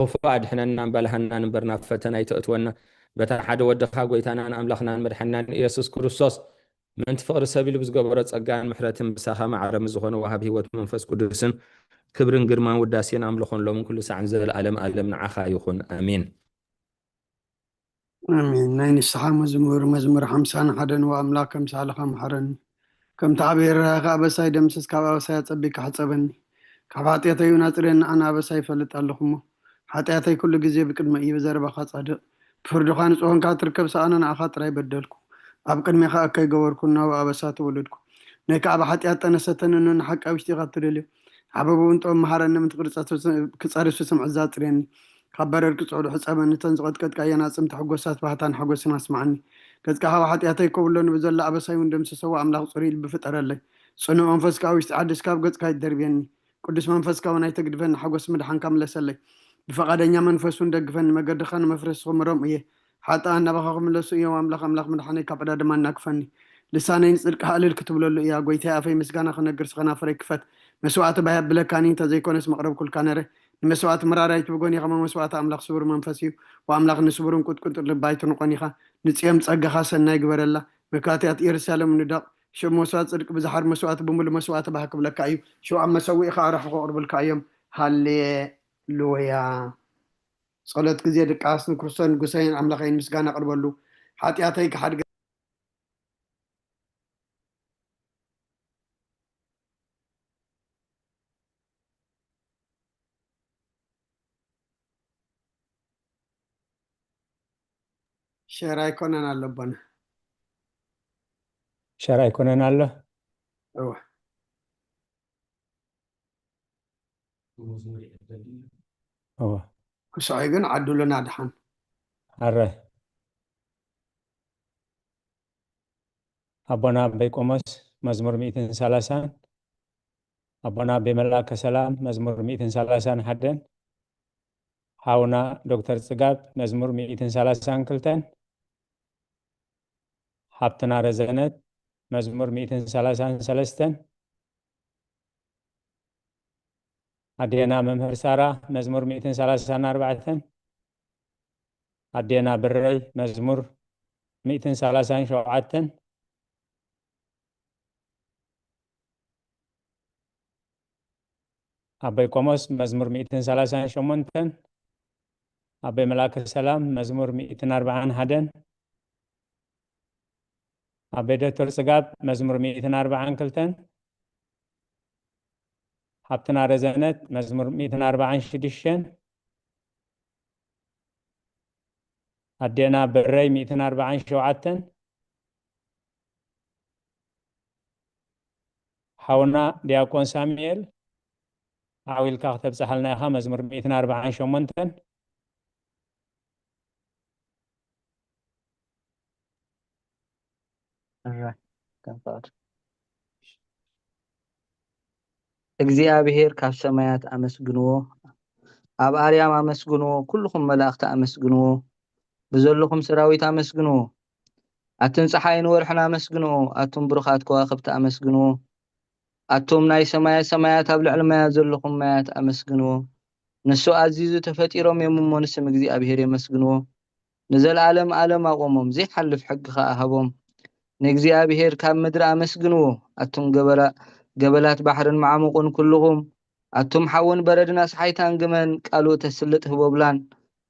ክፉእ ኣድሕነና እምበልሃናን እምበር ናብ ፈተና ኣይተእትወና። በታ ሓደ ወድኻ ጐይታናን ኣምላኽናን መድሓኒናን ኢየሱስ ክርስቶስ ምእንቲ ፍቕሪ ሰብ ኢሉ ብዝገበሮ ጸጋን ምሕረትን ምሳኻ ማዕረ ምስ ዝኾነ ወሃብ ህይወት መንፈስ ቅዱስን ክብርን ግርማን ውዳሴን ኣምልኾን ሎምን ኩሉ ሳዕን ዘለኣለም ኣለም ንዓኻ ይኹን። ኣሜን። ኣሜን። ናይ ንስሓ መዝሙር፣ መዝሙር ሓምሳን ሓደን። ወኣምላክ ከም ሳልኻ ምሓረኒ፣ ከምቲ ዓብዪ ርህራሄኻ ኣበሳይ ደምስስ፣ ካብ ኣበሳይ ኣጸቢካ ሕጸበኒ። ካብ ሓጢኣተይ እውን ኣጽርየኒ፣ ኣነ ኣበሳይ ይፈልጥ ኣለኹ እሞ፣ ሓጢኣተይ ኩሉ ግዜ ብቅድሚ እዩ። ብዘረባኻ ጻድቕ፣ ብፍርድኻ ንጹህ ኮንካ ትርከብ፣ ሰኣነ ንኣኻ ጥራይ በደልኩ። ኣብ ቅድሜኻ እከይ ገበርኩ፣ እናው ኣበሳ ተወለድኩ። ነካ ኣብ ሓጢኣት ጠነሰተኒ፣ እኖ ንሓቂ ኣብ ውሽጢኻ ትደልዮ። ሓበቡ እውን ጥበብ መሃረኒ፣ ምንቲ ቅርጸቱ ክጸሪ ስስምዕ ዛጽርየኒ። ካብ በረድ ክጽዕዱ ሕጸበኒ፣ እተን ዝቐጥቀጥካየን ኣጽምቲ ሕጎሳት ባህታን ሓጎስን ኣስምዓኒ። ገጽካ ካብ ሓጢኣተይ ከውሎ፣ ንብዘሎ ኣበሳይ እውን ደምስሰዎ። ኣምላኽ ጽሩይ ልቢ ፍጠረለይ፣ ጽኑዕ መንፈስካ ኣብ ውሽጢ ዓድስ ካብ ገጽካ ይደርብየኒ። ቅዱስ መንፈስካ እውን ኣይተግድፈኒ፣ ሓጎስ ምድሓንካ ምለሰለይ። ብፈቓደኛ መንፈስ እውን ደግፈኒ፣ መገድኻ ንመፍረስቲ ክምሮም እየ። ሓጥኣን ናባኻ ክምለሱ እዮም፣ ኣምላኽ ኣምላኽ ምድሓነይ ካብ ዕዳ ድማ እናግፈኒ። ልሳነይ ንጽድቅኻ እልል ክትብለሉ እያ፣ ጐይታይ ኣፈይ ምስጋና ክነግር ስኸናፈረይ ክፈት። መስዋእቲ ባይ ኣብለካኒ፣ እንተዘይኮነስ መቕረብኩልካ ነረ። ንመስዋእቲ ምራር ኣይትብጎን ኢኻ፣ እሞ መስዋእቲ ኣምላኽ ስቡር መንፈስ እዩ። ወኣምላኽ ንስቡርን ቁጥቁጥ ልቢ ኣይትንቆን ኢኻ። ንጽዮም ጸጋኻ ሰናይ ግበረላ። መካትያት ኢየሩሳሌም ንደቕ። ሽዑ መስዋእቲ ጽድቂ ብዝሓር መስዋእቲ ብምሉእ መስዋእቲ ባህ ክብለካ እዩ። ሽዑ ኣብ መሰውኢኻ ኣራሑ ከቕርቡልካ እዮም። ሃሌሉያ። ጸሎት ግዜ ድቃስ ንክርስቶስ ንጉሰይን ኣምላኸይን ምስጋና ኣቕርበሉ። ሓጢኣተይ ክሓድገ ሸር ኣይኮነን ኣለቦና። ሸር ኣይኮነን ኣሎ። እወ። እወ። ክስዖይ ግን ዓድሉና ድሓን። ኣረ ኣቦና ኣበይ ቆሞስ መዝሙር ሚእትን ሰላሳን፣ ኣቦና ኣበይ መልኣከ ሰላም መዝሙር ሚእትን ሰላሳን ሓደን፣ ሓውና ዶክተር ጽጋብ መዝሙር ሚእትን ሰላሳን ክልተን፣ ሓብትና ረዘነት መዝሙር ሚእትን ሰላሳን ሰለስተን፣ ኣዴና መምህር ሳራ መዝሙር ሚእትን ሰላሳን ኣርባዕተን፣ ኣዴና ብረይ መዝሙር ሚእትን ሰላሳን ሸውዓተን፣ ኣበይ ቆሞስ መዝሙር ሚእትን ሰላሳን ሸሞንተን፣ ኣበይ መልኣከ ሰላም መዝሙር ሚእትን ኣርባዓን ሓደን፣ ኣበይ ዶክተር ጽጋብ መዝሙር ሚእትን ኣርባዓን ክልተን፣ ሓብትና ረዘነት መዝሙር ሚእትን ኣርባዓን ሽዱሽተን፣ ኣዴና ብረይ ሚእትን ኣርባዓን ሸውዓተን፣ ሓውና ዲያቆን ሳሙኤል ዓው ኢልካ ክተብጽሓልና ኢኻ። መዝሙር ሚእትን ኣርባዓን ሸሞንተን። እረ፣ ከም ፍቕሪ። እግዚኣብሔር ካብ ሰማያት ኣመስግንዎ፣ ኣብ ኣርያም ኣመስግንዎ፣ ኩልኹም መላእኽቲ ኣመስግንዎ፣ ብዘለኹም ሰራዊት ኣመስግንዎ። ኣትን ጸሓይን ወርሕን ኣመስግንዎ፣ ኣቱም ብሩኻት ከዋኽብቲ ኣመስግንዎ። ኣቱም ናይ ሰማያት ሰማያት ኣብ ልዕሊ ማያት ዘለኹም ማያት ኣመስግንዎ። ንሱ ኣዚዙ ተፈጢሮም እዮም እሞ ንስም እግዚኣብሔር የመስግንዎ። ንዘለዓለም ዓለም ኣቖሞም፣ ዘይሓልፍ ሕጊ ኸኣ ሃቦም። ንእግዚኣብሔር ካብ ምድሪ ኣመስግንዎ፣ ኣቱም ገበላ-፣ ገበላት ባሕርን መዓሙቕን ኩልኹም፣ ኣቱም ሓውን በረድን ኣስሓይታን ግመን፣ ቃሉ እተስልጥ ህቦብላን፣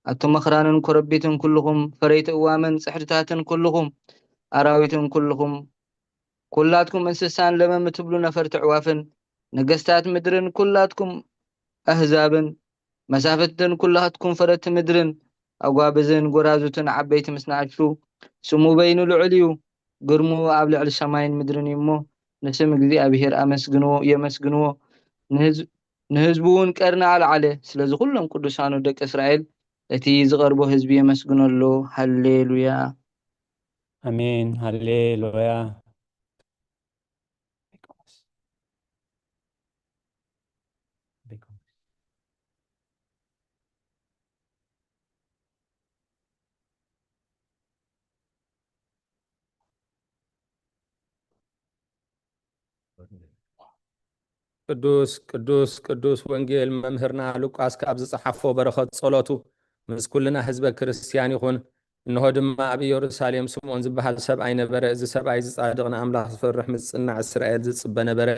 ኣቱም ኣኽራንን ኮረቢትን ኩልኹም፣ ፈረይቲ እዋምን ጽሕድታትን ኩልኹም፣ ኣራዊትን ኩልኹም፣ ኩላትኩም እንስሳን ለመም እትብሉ ነፈርቲ ኣዕዋፍን፣ ነገስታት ምድርን ኩላትኩም ኣህዛብን፣ መሳፍንትን ኩላትኩም ፈረድቲ ምድርን፣ ኣጓብዝን ጎራዙትን ዓበይቲ ምስ ንኣሽቱ፣ ስሙ በይኑ ልዑል እዩ፣ ግርምኡ ኣብ ልዕሊ ሰማይን ምድርን እዩ እሞ፣ ንስም እግዚኣብሔር ኣመስግንዎ፣ የመስግንዎ። ንህዝ-፣ ንህዝቡ እውን ቀርኒ ኣልዓለ፣ ስለዚ ኩሎም ቅዱሳኑ ደቂ እስራኤል፣ እቲ ዝቐርቦ ህዝቢ የመስግኖ ኣሎ። ሃሌሉያ። ኣሜን። ሃሌሉያ። ቅዱስ ቅዱስ ቅዱስ ወንጌል መምህርና ሉቃስ ካብ ዝጸሓፎ በረኸት ጸሎቱ ምስ ኩልና ህዝበ ክርስትያን ይኹን። እንሆ ድማ ኣብ ኢየሩሳሌም ስምዖን ዝበሃል ሰብኣይ ነበረ። እዚ ሰብኣይ እዚ ጻድቕ ንኣምላኽ ዝፈርሕ ምጽናዕ እስራኤል ዝጽበ ነበረ።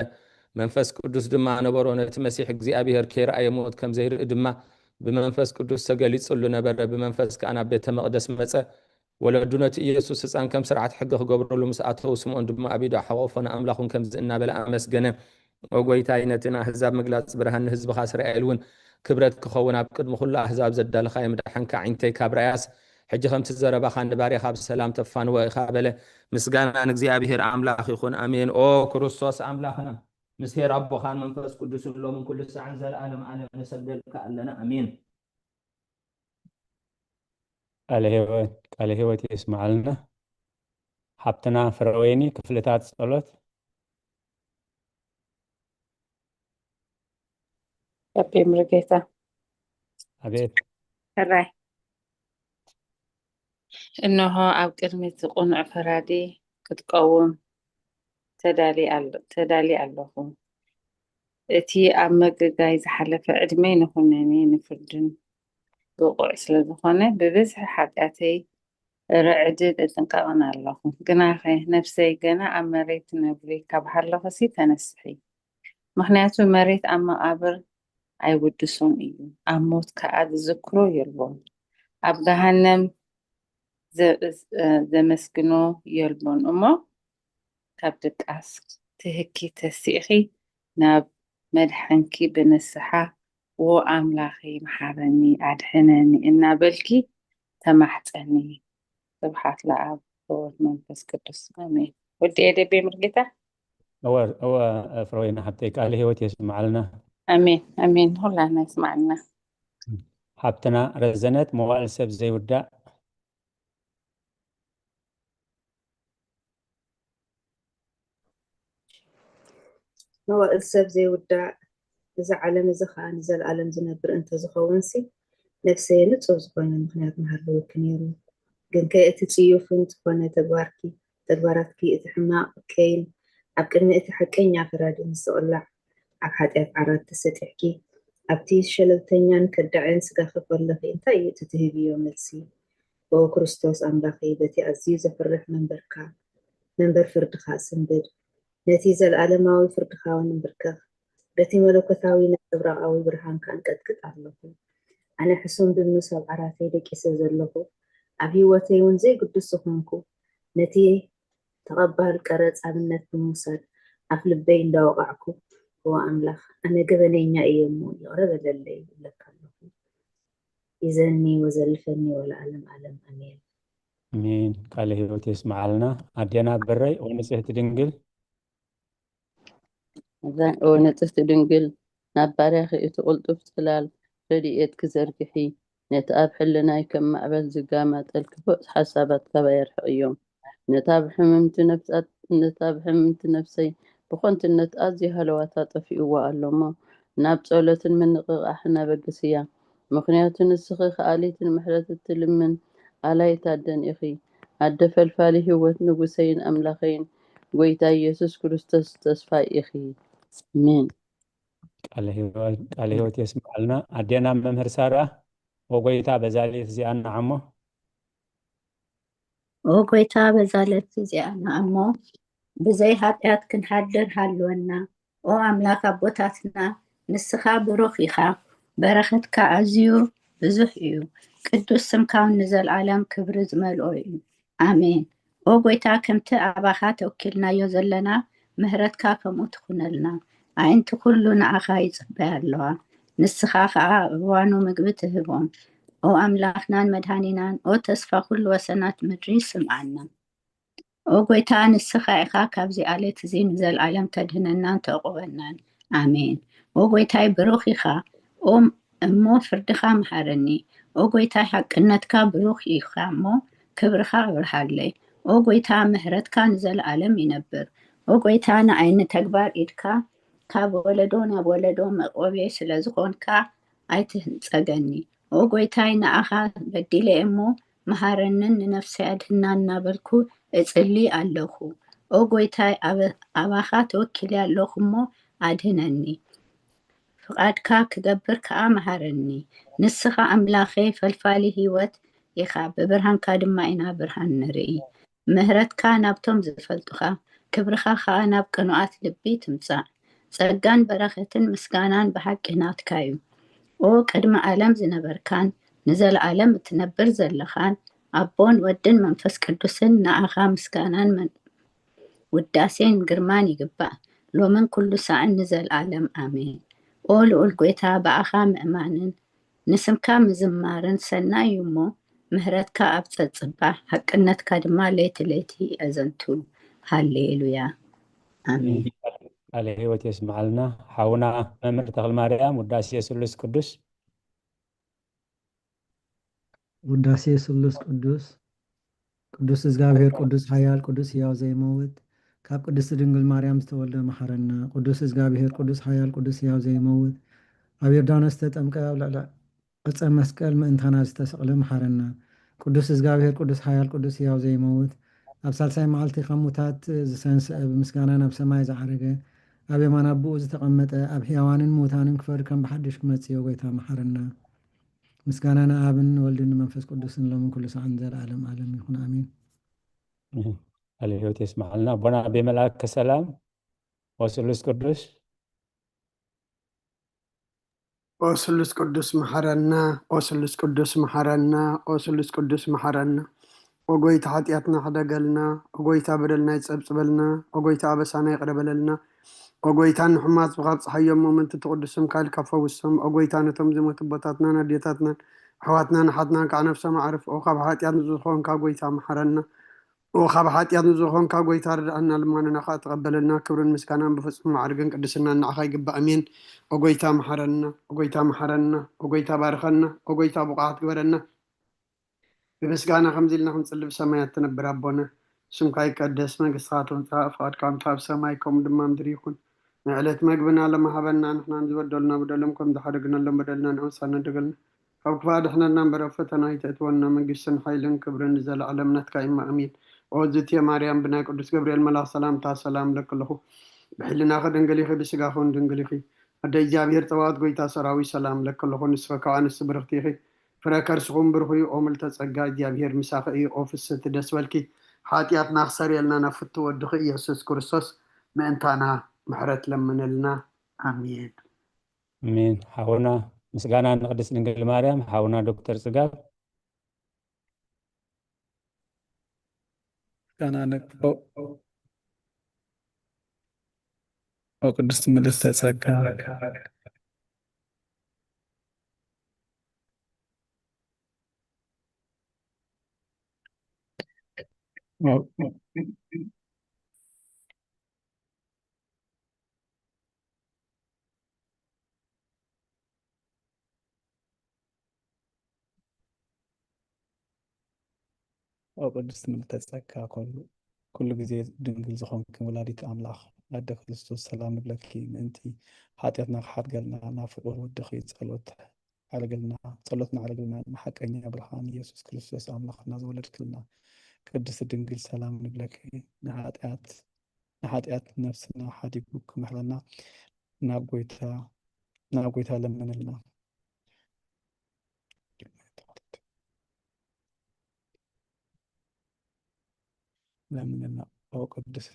መንፈስ ቅዱስ ድማ ነበሮ። ነቲ መሲሕ እግዚኣብሔር ከይረኣየ ሞት ከም ዘይርኢ ድማ ብመንፈስ ቅዱስ ተገሊጹሉ ነበረ። ብመንፈስ ከኣ ናብ ቤተ መቕደስ መጸ። ወለዱ ነቲ ኢየሱስ ህፃን ከም ስርዓት ሕጊ ክገብረሉ ምስ ኣተዉ፣ ስምዖን ድማ ኣብ ኢዱ ሓቆፎ ንኣምላኽ እውን ከምዚ እናበለ ኣመስገነ። ኦ ጎይታይ፣ ነቲ ንኣህዛብ ምግላፅ ብርሃን ንህዝብኻ እስራኤል እውን ክብረት ክኸውን ኣብ ቅድሚ ኩሉ ኣህዛብ ዘዳለኻዮ ምድሓንካ፣ ዓይንተይ ካብ ርኣያስ፣ ሕጂ ከምቲ ዘረባኻ ንባርያኻ ብሰላም ተፋንዎ ኢኻ በለ። ምስጋና ንእግዚኣብሔር ኣምላኽ ይኹን፣ ኣሜን። ኦ ክርስቶስ ኣምላኽና፣ ምስ ሄር ኣቦኻን መንፈስ ቅዱስን ሎምን ኩሉ ሳዕን ዘለኣለም ኣለም ነሰግደልካ ኣለና፣ ኣሜን። ቃለ ህይወት ቃለ ህይወት የስምዓልና። ሓብትና ፍረወይኒ ክፍልታት ጸሎት። ረቢ ምርጌታ ኣቤት ሕራይ። እነሆ ኣብ ቅድሚ እቲ ቅኑዕ ፈራዲ ክትቀውም ተዳሊ ኣሎ- ተዳሊ ኣለኹ። እቲ ኣብ ምግጋይ ዝሓለፈ ዕድመይ ንኹነኔ ንፍርድን ብቑዕ ስለ ዝኾነ ብብዝሒ ሓጢኣተይ ርዕድን እጥንቀቕን ኣለኹ። ግናኸ ነፍሰይ ገና ኣብ መሬት ትነብሪ ካብ ሃለኹሲ ተነስሒ። ምኽንያቱ መሬት ኣብ መቓብር ኣይውድሶን እዩ፣ ኣብ ሞት ከኣ ዝዝክሮ የልቦን። ኣብ ገሃነም ዘ- ዘመስግኖ የልቦን እሞ ካብ ድቃስ ትህኪ ተሲእኺ ናብ መድሓንኪ ብንስሓ ዎ ኣምላኸይ መሓረኒ ኣድሕነኒ እናበልኪ ተማሕፀኒ። ስብሓት ለኣብ ወወልድ መንፈስ ቅዱስ ኣሜን። ወዲ ኤደቤ ምርጌታ እወ እወ ፍረወይኒ ሓብተይ ቃለ ህይወት የስምዓልና። ኣሜን ኣሜን። ሁላና ይስማዕልና። ሓብትና ረዘነት መዋእል ሰብ ዘይውዳእ መዋእል ሰብ ዘይውዳእ፣ እዚ ዓለም እዚ ኸዓ ንዘለኣለም ዝነብር እንተዝኸውንሲ፣ ነፍሰየ ንጹህ ዝኾነ ምኽንያት ምሃለወኪ ነይሩ። ግንከ እቲ ጽዩፍን ዝኾነ ተግባርኪ፣ ተግባራትኪ፣ እቲ ሕማቕ ከይን ኣብ ቅድሚ እቲ ሓቀኛ ፈራዲ ምስቕላዕ፣ ኣብ ሓጢኣት ዓራት ተሰጢሕኪ፣ ኣብቲ ሸለልተኛን ከዳዕን ስጋኺ ከለኺ እንታይ እዩ እቲ ትህብዮ መልሲ? ኦ ክርስቶስ ኣምላኸይ፣ በቲ ኣዝዩ ዘፍርሕ መንበርካ፣ መንበር ፍርድኻ ስንብድ፣ ነቲ ዘለኣለማዊ ፍርድኻ እውን እንብርከኽ፣ በቲ መለኮታዊ ነጸብራቓዊ ብርሃንካ እንቀጥቅጥ ኣለኹ። ኣነ ሕሱም ድኑስ ኣብ ዓራተይ ደቂሰ ዘለኹ፣ ኣብ ህይወተይ እውን ዘይግዱስ ዝኾንኩ፣ ነቲ ተቐባል ቀረጽ ኣብነት ብምውሳድ ኣፍ ልበይ እንዳወቓዕኩ፣ እወ ኣምላኽ፣ ኣነ ገበነኛ እየ እሞ ይቕረ በለለይ እብለካ ኣለኹ። ይዘኒ ወዘልፈኒ ወለዓለም ዓለም ኣሜን። ኣሜን። ቃለ ህይወት የስምዓልና። ኣዴና በረይ፣ ኦ ንጽህቲ ድንግል። እዛ ኦ ንጽህቲ ድንግል፣ ናብ ባርያኺ እቲ ቅልጡፍ ጽላል ረድኤትኪ ዘርግሒ፣ ነቲ ኣብ ሕልናይ ከም ማዕበል ዝጋማጠል ክፉእ ሓሳባት ካባይ ኣርሕቕዮም። ነታ ብሕምምቲ ነፍሳት ነታ ብሕምምቲ ነፍሰይ ብኾንትነት ኣዝዩ ሃለዋታ ጠፊእዋ ኣሎ እሞ ናብ ጸሎትን ምንቕቓሕን ኣበግስያ። ምኽንያቱ ንስኺ ከኣሊትን ምሕረት እትልምን ኣላይት ኣደን ኢኺ። ኣደ ፈልፋሊ ህይወት ንጉሰይን ኣምላኸይን ጎይታ ኢየሱስ ክርስቶስ ተስፋይ ኢኺ። ኣሜን። ቃለ ህይወት ቃለ ህይወት የስምዓልና። ኣዴና መምህር ሳራ ወጎይታ በዛ ሌት እዚኣ ንዓሞ ኦ ጎይታ በዛ ሌት እዚኣ ንዓሞ ብዘይ ኃጢኣት ክንሓድር ሃልወና። ኦ ኣምላኽ ኣቦታትና ንስኻ ብሩኽ ኢኻ፣ በረኸትካ ኣዝዩ ብዙሕ እዩ፣ ቅዱስ ስምካ እውን ንዘለኣለም ክብሪ ዝመልኦ እዩ። ኣሜን። ኦ ጎይታ ከምቲ ኣባኻ ተወኪልናዮ ዘለና ምህረትካ ከምኡ ትኹነልና። ኣዒንቲ ኩሉ ንኣኻ ይጽበያ ኣለዋ፣ ንስኻ ኸኣ ኣብ እዋኑ ምግቢ ትህቦም። ኦ ኣምላኽናን መድኃኒናን፣ ኦ ተስፋ ኩሉ ወሰናት ምድሪ ስምዓና። ኦ ጎይታ ንስኻ ኢኻ ካብዚ ኣሌት እዚ ንዘለኣለም ተድህነናን ተዕቁበናን። ኣሜን። ኦ ጎይታይ ብሩኽ ኢኻ፣ ኦ እሞ ፍርድኻ መሓረኒ። ኦ ጎይታይ ሓቅነትካ ብሩኽ ኢኻ እሞ ክብርኻ ኣብርሃለይ። ኦ ጎይታ ምሕረትካ ንዘለኣለም ይነብር። ኦ ጎይታ ንኣይ ንተግባር ኢድካ ካብ ወለዶ ናብ ወለዶ መዕቆቤ ስለ ዝኾንካ ኣይትንጸገኒ። ኦ ጎይታይ ንኣኻ በዲለ እሞ መሃረንን ንነፍሰይ ኣድህና እናበልኩ እጽሊ ኣለኹ። ኦ ጎይታይ ኣበ- ኣባኻ ተወኪለ ኣለኹ እሞ ኣድህነኒ። ፍቓድካ ክገብር ከኣ መሃረኒ። ንስኻ ኣምላኸይ ፈልፋሊ ህይወት ኢኻ፣ ብብርሃንካ ድማ ኢና ብርሃን ንርኢ። ምህረትካ ናብቶም ዝፈልጡኻ፣ ክብርኻ ከኣ ናብ ቅኑኣት ልቢ ትምጻእ። ጸጋን በረኸትን ምስጋናን ብሓቂ ናትካ እዩ። ኦ ቅድሚ ዓለም ዝነበርካን ንዘለኣለም እትነብር ዘለኻን ኣቦን ወድን መንፈስ ቅዱስን ንኣኻ ምስጋናን መን- ውዳሴን ግርማን ይግባእ፣ ሎምን ኩሉ ሳዕን ንዘለኣለም ኣሜን። ኦ ልኡል ጐይታ፣ ብኣኻ ምእማንን ንስምካ ምዝማርን ሰናይ እዩ እሞ፣ ምህረትካ ኣብ ጸጽባ፣ ሓቅነትካ ድማ ለይቲ ለይቲ የዘንቱ። ሃሌሉያ። ኣሜን። ቃለ ህይወት የስምዓልና። ሓውና መምህር ተኽለ ማርያም፣ ውዳሴ ስሉስ ቅዱስ። ውዳሴ ስሉስ ቅዱስ። ቅዱስ እግዚኣብሔር ቅዱስ ሓያል ቅዱስ ሕያው ዘይመውት፣ ካብ ቅድስቲ ድንግል ማርያም ዝተወልደ መሓረና። ቅዱስ እግዚኣብሔር ቅዱስ ሓያል ቅዱስ ሕያው ዘይመውት፣ ኣብ ዮርዳኖስ ዝተጠምቀ፣ ኣብ ልዕሊ ዕፀ መስቀል ምእንታና ዝተሰቕለ መሓረና። ቅዱስ እግዚኣብሔር ቅዱስ ሓያል ቅዱስ ሕያው ዘይመውት፣ ኣብ ሳልሳይ መዓልቲ ካብ ሙታት ዝተንስአ፣ ብምስጋና ናብ ሰማይ ዝዓረገ፣ ኣብ የማን ኣቦኡ ዝተቐመጠ፣ ኣብ ሕያዋንን ሙታንን ክፈርድ ከም ብሓድሽ ክመጽእ እዩ። ጎይታ መሓረና። ምስጋና ንኣብን ንወልድን ንመንፈስ ቅዱስን ሎምን ኩሉ ሰዓን ዘለዓለም ዓለም ይኹን ኣሜን። ቃለ ህይወት የስምዓልና ኣቦና። ብመልኣከ ሰላም ወስሉስ ቅዱስ። ኦ ስሉስ ቅዱስ መሓረና፣ ኦ ስሉስ ቅዱስ መሓረና፣ ኦ ስሉስ ቅዱስ መሓረና። ኦ ጎይታ ሓጢኣትና ሕደገልና፣ ኦ ጎይታ በደልና ይጸብጽበልና፣ ኦ ጎይታ ኣበሳና ይቕረ በለልና። ኦ ጎይታ ንሕሙማት ካብ ጸሓዮም ሙእምንቲ ትቕዱስ ስምካ ኢልካ ፈውሶም። ኦ ጎይታ ነቶም ዝሞቱ ኣቦታትናን ኣዴታትናን ኣሕዋትናን ኣሓትናን ከዓ ነፍሶም ኣዕርፍ። ኦ ካብ ሓጢኣት ንጹህ ዝኾንካ ጎይታ መሓረና። ኦ ካብ ሓጢኣት ንጹህ ዝኾንካ ጎይታ ርድኣና፣ ልማንና ከዓ ተቐበለልና። ክብርን ምስጋናን ብፍጹም ማዕርግን ቅድስናን ንዓኻ ይግባእ። ኣሜን። ኦ ጎይታ መሓረና፣ ኦ ጎይታ መሓረና፣ ኦ ጎይታ ባርኸና፣ ኦ ጎይታ ብቑዓት ግበረና። ብምስጋና ከምዚ ኢልና ክንጽሊ ብሰማያት ትነብር ኣቦና፣ ስምካ ይቀደስ፣ መንግስትኻ ትምጻእ፣ ፍቓድካ ከምቲ ኣብ ሰማይ ከምኡ ድማ ምድሪ ይኹን። ንዕለት መግብና ሎሚ ሃበና፣ ንሕናን ዝበደሉና በደሎም ከም ዝሓደግናሎም በደልና ንኣምሳና ደገልና፣ ካብ ክፋእ ኣድሕነና እምበር ኣብ ፈተና ኣይተእትወና፣ መንግስትን ሓይልን ክብርን ንዘለዓለም ናትካ እዩ፣ ኣሜን። ኦ ዝትየ ማርያም፣ ብናይ ቅዱስ ገብርኤል መልኣኽ ሰላምታ ሰላም እለኪ ኣለኹ። ብሕልናኺ ድንግል ኢኺ፣ ብስጋኺ እውን ድንግል ኢኺ። ኣደ እግዚኣብሔር ጸባኦት፣ ጎይታ ሰራዊት፣ ሰላም እለኪ ኣለኹ። ንስኺ ካብ ኣንስቲ ብርኽቲ ኢኺ፣ ፍረ ከርስኹም ብሩኽ እዩ። ኦ ምልተ ጸጋ፣ እግዚኣብሔር ምሳኺ እዩ። ኦ ፍስህቲ፣ ደስ በልኪ። ሓጢኣትና ክሰርየልና ናብ ፍቱ ወድኺ ኢየሱስ ክርስቶስ ምእንታና ምሕረት ለምንልና። ኣሜን። ኣሜን። ሓውና ምስጋና ንቅድስት ድንግል ማርያም። ሓውና ዶክተር ጽጋብ። ምስጋና ንቅድስት ኦ ቅድስት ምልዕተ ጸጋ። ኦ ቅድስት ምልዕተ ጸጋ፣ ኩሉ ኩሉ ግዜ ድንግል ዝኾንኪ ወላዲት ኣምላኽ ኣደ ክርስቶስ፣ ሰላም ንብለኪ። ምእንቲ ሓጢኣትና ክሓድገልና ናብ ፍቁር ወድኺ ጸሎት ኣዕርግልና፣ ጸሎትና ኣዕርግልና። ንሓቀኛ ብርሃን ኢየሱስ ክርስቶስ ኣምላኽና ዝወለድክልና ቅድስት ድንግል፣ ሰላም ንብለኪ። ንሓጢኣት ንሓጢኣት ነፍስና ሓዲጉ ክምሕረና ናብ ጎይታ ናብ ጎይታ ለምንልና። ለምንልና ኦ ቅድስት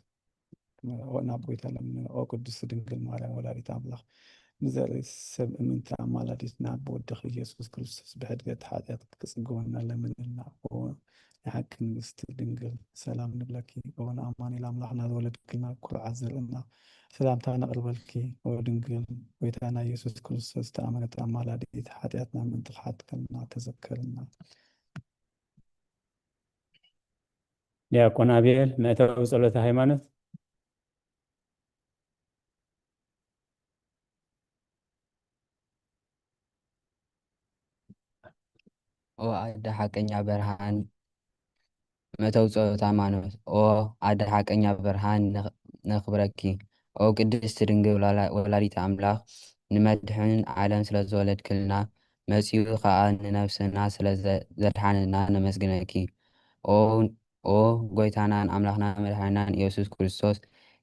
ናብ ጎይታ ለምንልና። ኦ ቅድስት ድንግል ማርያም ወላዲት ኣምላኽ፣ ንዘርኢ ሰብ እምንቲ ኣማላዲትና ብወድኺ ኢየሱስ ክርስቶስ ብሕድገት ሓጢኣት ክጽገወና ለምንልና። ኦ ናይ ሓቂ ንግስቲ ድንግል፣ ሰላም ንብለኪ። ኦ ንኣማኑኤል ኣምላኽና ዝወለድክልና ኩርዓት ዘርእና፣ ሰላምታ ነቕርበልኪ። ኦ ድንግል፣ ጎይታና ኢየሱስ ክርስቶስ ዝተኣመነት ኣማላዲት፣ ሓጢኣትና ምእንቲ ክሓትከልና ተዘከርና። ዲያቆን ኣቤል፣ መእተዊ ጸሎተ ሃይማኖት። ኦ ኣደ ሓቀኛ ብርሃን፣ መእተዊ ጸሎተ ሃይማኖት። ኦ ኣደ ሓቀኛ ብርሃን፣ ነኽ- ነኽብረኪ። ኦ ቅድስት ድንግል ወላላ- ወላዲተ ኣምላኽ፣ ንመድሕን ዓለም ስለ ዝወለድክልና፣ መጺኡ ኸኣ ንነፍስና ስለ ዘ- ዘድሓነና ነመስግነኪ። ኦ ኦ ጎይታናን ኣምላኽናን መድሓኒናን ኢየሱስ ክርስቶስ፣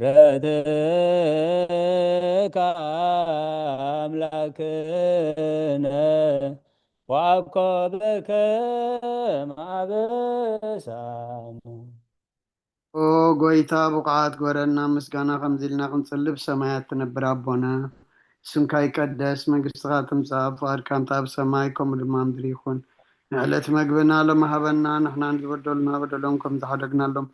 ምሕረትካ ኣምላክነ ወአኮ በከመ አበሳነ። ኦ ጎይታ፣ ብቑዓት ግበረና፣ ምስጋና ከምዚ ኢልና ክንጽሊ ብሰማያት ትነብር ኣቦና። ስምካ ይቀደስ፣ መንግስትኻ ትምጻእ፣ ፍቓድካ እንተ ኣብ ሰማይ ከምኡ ድማ ኣብ ምድሪ ይኹን። ንዕለት መግብና ሎሚ ሃበና፣ ንሕናን ዝበደሉና በደሎም ከም ዝሓደግናሎም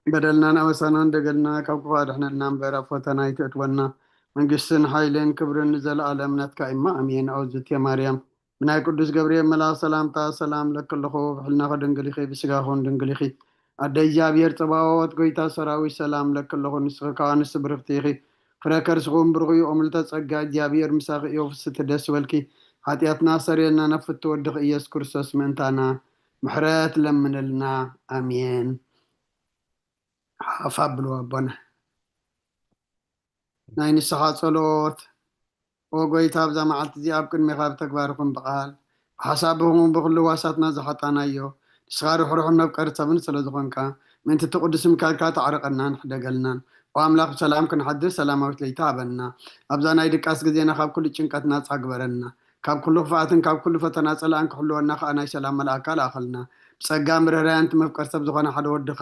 በደልናን ኣበሳናን ደገልና ካብ ክፉእ ኣድሕነልና እምበር፣ ኣብ ፈተና ኣይተእትወና። መንግስትን ሓይልን ክብርን ንዘለኣለም ናትካ እማ፣ ኣሜን። ኦዝቴ ማርያም፣ ብናይ ቅዱስ ገብርኤል መልኣኽ ሰላምታ ሰላም ለኪ ኣለኹ፣ ብሕልናኺ ድንግል ኢኺ፣ ብስጋኺ እውን ድንግል ኢኺ። ኣደ እግዚኣብሔር ጸባኦት፣ ጎይታ ሰራዊት፣ ሰላም ለኪ ኣለኹ፣ ንስኺ ካብ ኣንስቲ ብርኽቲ ኢኺ፣ ፍረ ከርስኺ እውን ብሩኽ እዩ። ኦም ልተ ጸጋ፣ እግዚኣብሔር ምሳኺ እዩ፣ ፍስቲ ደስ ይበልኪ። ሓጢኣትና ሰሪየልና፣ ናብ ፍትወ ወድኺ ኢየሱስ ክርስቶስ ምእንታና ምሕረት ለምንልና። ኣሜን። ሓፍ ኣብሉ ኣቦና። ናይ ንስኻ ጸሎት። ኦ ጎይታ፣ ኣብዛ መዓልቲ እዚኣ ኣብ ቅድሜኻ ብተግባር ይኹን ብቓል፣ ብሓሳብ ይኹን ብኹሉ ዋሳትና ዝሓጣናዮ፣ ንስኻ ርሕሩሕን መፍቀሪ ሰብን ስለ ዝኾንካ፣ ምእንቲ እቲ ቅዱስ ምካልካ ተዓርቐናን ሕደገልናን። ኦ ኣምላኽ፣ ብሰላም ክንሓድር ሰላማዊት ለይቲ ሃበና። ኣብዛ ናይ ድቃስ ግዜና ካብ ኩሉ ጭንቀት ናጻ ግበረና። ካብ ኩሉ ክፍኣትን ካብ ኩሉ ፈተና ጸላእን ክሕልወና ከኣ ናይ ሰላም መልኣካ ልኣኸልና። ብጸጋ ምርህራያን እቲ መፍቀር ሰብ ዝኾነ ሓደ ወድኻ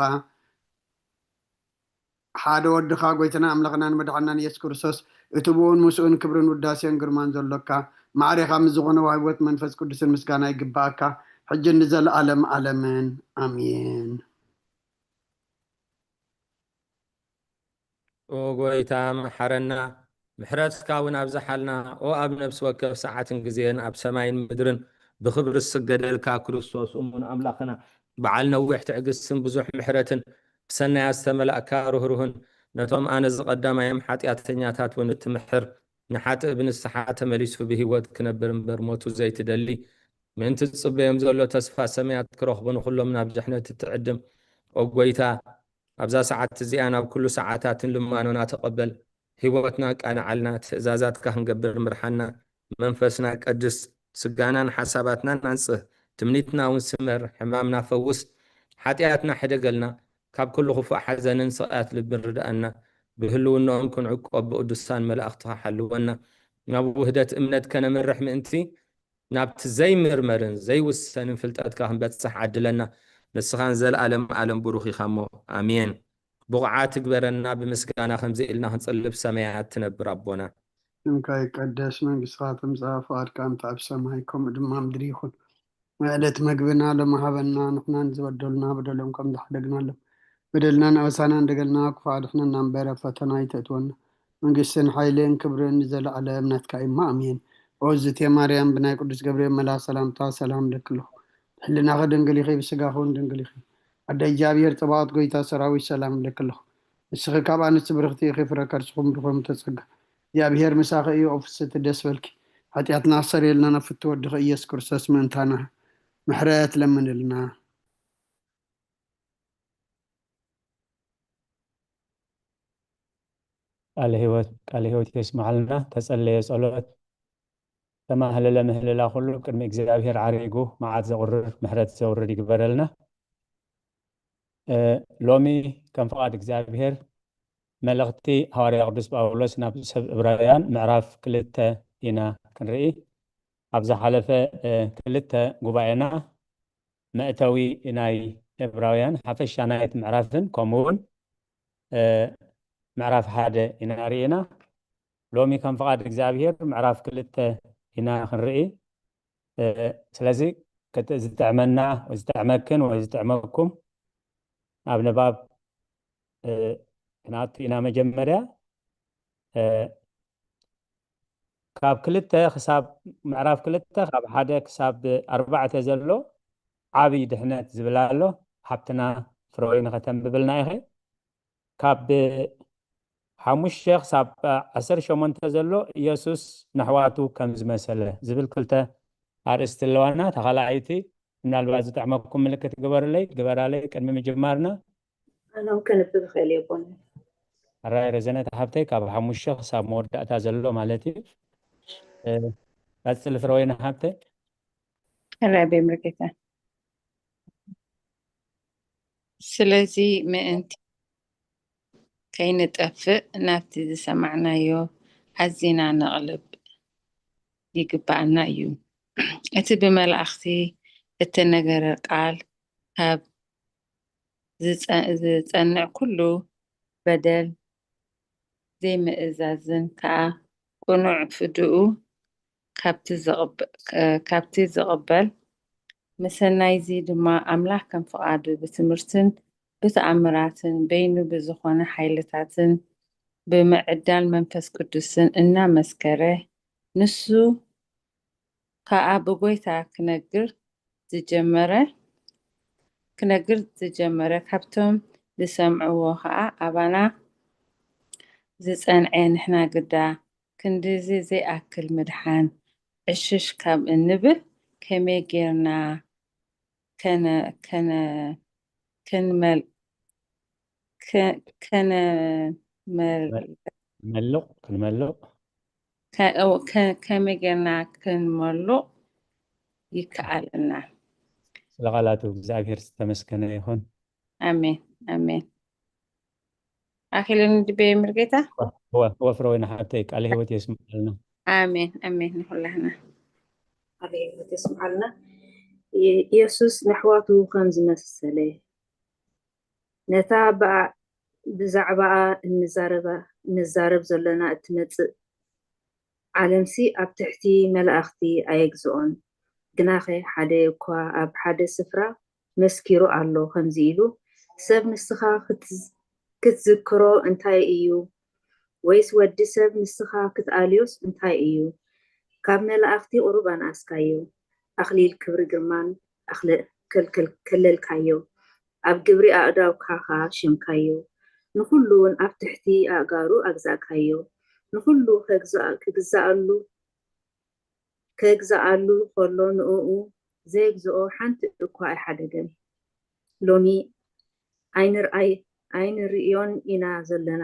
ሓደ ወድኻ ጎይታና ኣምላኽናን መድሓናን ኢየሱስ ክርስቶስ፣ እቲ ብኡን ምስኡን ክብርን ውዳሴን ግርማን ዘሎካ፣ ማዕሬኻ ምስ ዝኾነ ዋህቦት መንፈስ ቅዱስን ምስጋና ይግብኣካ፣ ሕጂ ንዘለኣለም ኣለምን። ኣሜን። ኦ ጎይታ፣ መሓረና፣ ምሕረትካ እውን ኣብዝሓልና። ኦ ኣብ ነፍሲ ወከፍ ሰዓትን ግዜን ኣብ ሰማይን ምድርን ብኽብሪ ዝስገደልካ ክርስቶስ እሙን ኣምላኽና፣ በዓል ነዊሕ ትዕግስትን ብዙሕ ምሕረትን፣ ብሰናያት ዝተመላእካ ርህሩህን፣ ነቶም ኣነ ዝቐዳማዮም ሓጢኣተኛታት እውን እትምሕር፣ ንሓጥእ ብንስሓ ተመሊሱ ብህይወት ክነብር እምበር ሞቱ ዘይትደሊ፣ ምእንቲ ዝጽበዮም ዘሎ ተስፋ ሰማያት ክረኽቡ ንኹሎም ናብ ድሕነት እትዕድም፣ ኦ ጎይታ፣ ኣብዛ ሰዓት እዚኣ ናብ ኩሉ ሰዓታትን ልማኖና ተቐበል። ህይወትና ኣቃንዓልና፣ ትእዛዛትካ ክንገብር ምርሓና፣ መንፈስና ቀድስ፣ ስጋናን ሓሳባትናን ኣንጽህ፣ ትምኒትና እውን ስመር፣ ሕማምና ፈውስ፣ ሓጢኣትና ሕደገልና፣ ካብ ኩሉ ክፉእ ሓዘንን ስቕያት ልብን ርድኣና፣ ብህልውናኦም ክንዕቆብ ብቅዱሳን መላእኽትኻ ሓልወና፣ ናብ ውህደት እምነት ከነምርሕ ምእንቲ፣ ናብቲ ዘይምርመርን ዘይውሰንን ፍልጠትካ ክንበጽሕ ዓድለና። ንስኻ ንዘለኣለም ኣለም ብሩኽ ኢኻ እሞ፣ ኣሜን። ብቑዓት ትግበረና፣ ብምስጋና ከምዚ ኢልና ክንጽልብ ሰማያት ትነብር ኣቦና። ስምካ ይቀደስ፣ መንግስትኻ ትምጻእ፣ ፍቓድካ እንተ ኣብ ሰማይ ከምኡ ድማ ኣብ ምድሪ ይኹን። ዕለት መግብና ሎሚ ሃበና፣ ንሕናን ዝበደሉና በደሎም ከም ዝሓደግናሎም በደልናን ኣበሳናን ደገልና፣ ክፉእ ኣድሕነና እምበር ኣብ ፈተና ኣይተእትወና። መንግስትን ሓይልን ክብርን ንዘለኣለም ናትካ እዩ እሞ፣ ኣሜን። ኦ ዝቴ ማርያም፣ ብናይ ቅዱስ ገብርኤል መልኣኽ ሰላምታ ሰላም እለኪ ኣለኹ። ብሕልናኺ ድንግል ኢኺ፣ ብስጋኺ እውን ድንግል ኢኺ። ኣደ እግዚኣብሔር ጸባኦት፣ ጎይታ ሰራዊት፣ ሰላም እለኪ ኣለኹ። ንስኺ ካብ ኣንስቲ ብርኽቲ ኢኺ፣ ፍረ ከርስኹም ብሩኽ እዩ። ተጸጋ እግዚኣብሔር ምሳኺ እዩ፣ ኦ ፍስሕቲ ደስ በልኪ። ሓጢኣትና ኣስተሰርየልና፣ ናብ ፍትወ ወድኺ ኢየሱስ ክርስቶስ ምእንታና ምሕረት ለምንልና። ቃለ ህይወት፣ ቃለ ህይወት የስምዓልና። ተጸለየ ጸሎት፣ ተማህለለ ምህልላ ኩሉ ቅድሚ እግዚኣብሔር ዓሪጉ መዓት ዘቑርር ምሕረት ዘውርድ ይግበረልና። እ፣ ሎሚ ከም ፍቓድ እግዚኣብሔር መልእኽቲ ሃዋርያ ቅዱስ ጳውሎስ ናብ ሰብ ዕብራውያን ምዕራፍ ክልተ ኢና ክንርኢ። ኣብ ዝሓለፈ፣ እ፣ ክልተ ጉባኤና መእተዊ ናይ ዕብራውያን ሓፈሻ ናይቲ ምዕራፍን ከምኡ እውን፣ እ፣ ምዕራፍ ሓደ ኢና ርኢና። ሎሚ ከም ፍቓድ እግዚኣብሔር ምዕራፍ ክልተ ኢና ክንርኢ። እ፣ ስለዚ ክት-፣ ዝጥዕመና ወይ ዝጥዕመክን ወይ ዝጥዕመኩም ኣብ ንባብ፣ እ፣ ክንኣቱ ኢና። መጀመርያ፣ እ፣ ካብ ክልተ ክሳብ፣ ምዕራፍ ክልተ ካብ ሓደ ክሳብ ኣርባዕተ ዘሎ ዓብዪ ድሕነት ዝብል ኣሎ። ሓብትና ፍረወይኒ ከተንብብልና ኢኺ። ካብ ሓሙሽተ ክሳብ ዓሰርተ ሸሞንተ ዘሎ ኢየሱስ ነሕዋቱ ከም ዝመሰለ ዝብል ክልተ ኣርእስቲ ኣለዋና። እታ ካልኣይቲ ምናልባት ዝጥዕመኩም ምልክት ግበርለይ፣ ግበራለይ ቅድሚ ምጅማርና። ኣነ እውን ከንብብ እኽእል እየ፣ ኣቦና። ሕራይ ረዘነት ሓብተይ፣ ካብ ሓሙሽተ ክሳብ መወዳእታ ዘሎ ማለት እዩ። እ፣ ቀጽሊ ፍረወይኒ ሓብተይ። ሕራይ ቤምርጌታ። ስለዚ ምእንቲ ከይንጠፍእ ናብቲ ዝሰማዕናዮ ኣዚና ነቕልብ ይግብኣና እዩ። እቲ ብመላእኽቲ እተነገረ ቃል ካብ ዝጸ- ዝጸንዕ ኩሉ በደል ዘይምእዛዝን ከኣ ቅኑዕ ፍድኡ ካብቲ ዝቕበ- ካብቲ ዝቕበል፣ ምሰናይዚ ድማ ኣምላኽ ከም ፍቓዱ ብትምህርትን ብተኣምራትን በይኑ ብዝኾነ ሓይልታትን ብምዕዳል መንፈስ ቅዱስን እናመስከረ፣ ንሱ ከኣ ብጎይታ ክነግር ዝጀመረ ክነግር ዝጀመረ፣ ካብቶም ዝሰምዕዎ ከኣ ኣባና ዝጸንዐ፣ ንሕና ግዳ ክንድዚ ዘይኣክል ምድሓን ዕሽሽ ካብ እንብል፣ ከመይ ጌርና ከነ ከነ ከንመል ከ- ከነመል መልቕ ክንመልቕ ከ- ኦ፣ ከ- ከመይ ጌርና ክንመልቕ ይከኣለና? ስለ ቃላቱ እግዚኣብሔር ዝተመስገነ ይኹን። ኣሜን ኣሜን። ኣኺልን ድቤ ምርጌታ። ወፍረ ወይና ሓብተይ ቃለ ህይወት የስምዓልና። ኣሜን ኣሜን። ንኹላህና ቃለ ህይወት የስምዓልና። የ- ኢየሱስ ንኣሕዋቱ ከም ዝመሰለ ነታ ብኣ- ብዛዕባኣ እንዛረባ እንዛረብ ዘለና እትመጽእ ዓለምሲ ኣብ ትሕቲ መላእኽቲ ኣየግዝኦን። ግናኸ ሓደ እኳ ኣብ ሓደ ስፍራ መስኪሩ ኣሎ፣ ከምዚ ኢሉ፣ ሰብ ንስኻ ክትዝ- ክትዝክሮ እንታይ እዩ? ወይስ ወዲ ሰብ ንስኻ ክትኣልዮስ እንታይ እዩ? ካብ መላእኽቲ ቁሩብ ኣንኣስካዮ፣ ኣኽሊል ክብሪ ግርማን ኣኽለ- ከልከል- ከለልካዮ፣ ኣብ ግብሪ ኣእዳውካ ኸኣ ሸምካዮ። ንኹሉ እውን ኣብ ትሕቲ ኣእጋሩ ኣግዛእካዮ። ንኹሉ ከግዛእ- ክግዛኣሉ ከግዛኣሉ ኸሎ ንእኡ ዘየግዝኦ ሓንቲ እኳ ኣይሓደገን። ሎሚ ኣይንርኣይ ኣይንርእዮን ኢና ዘለና።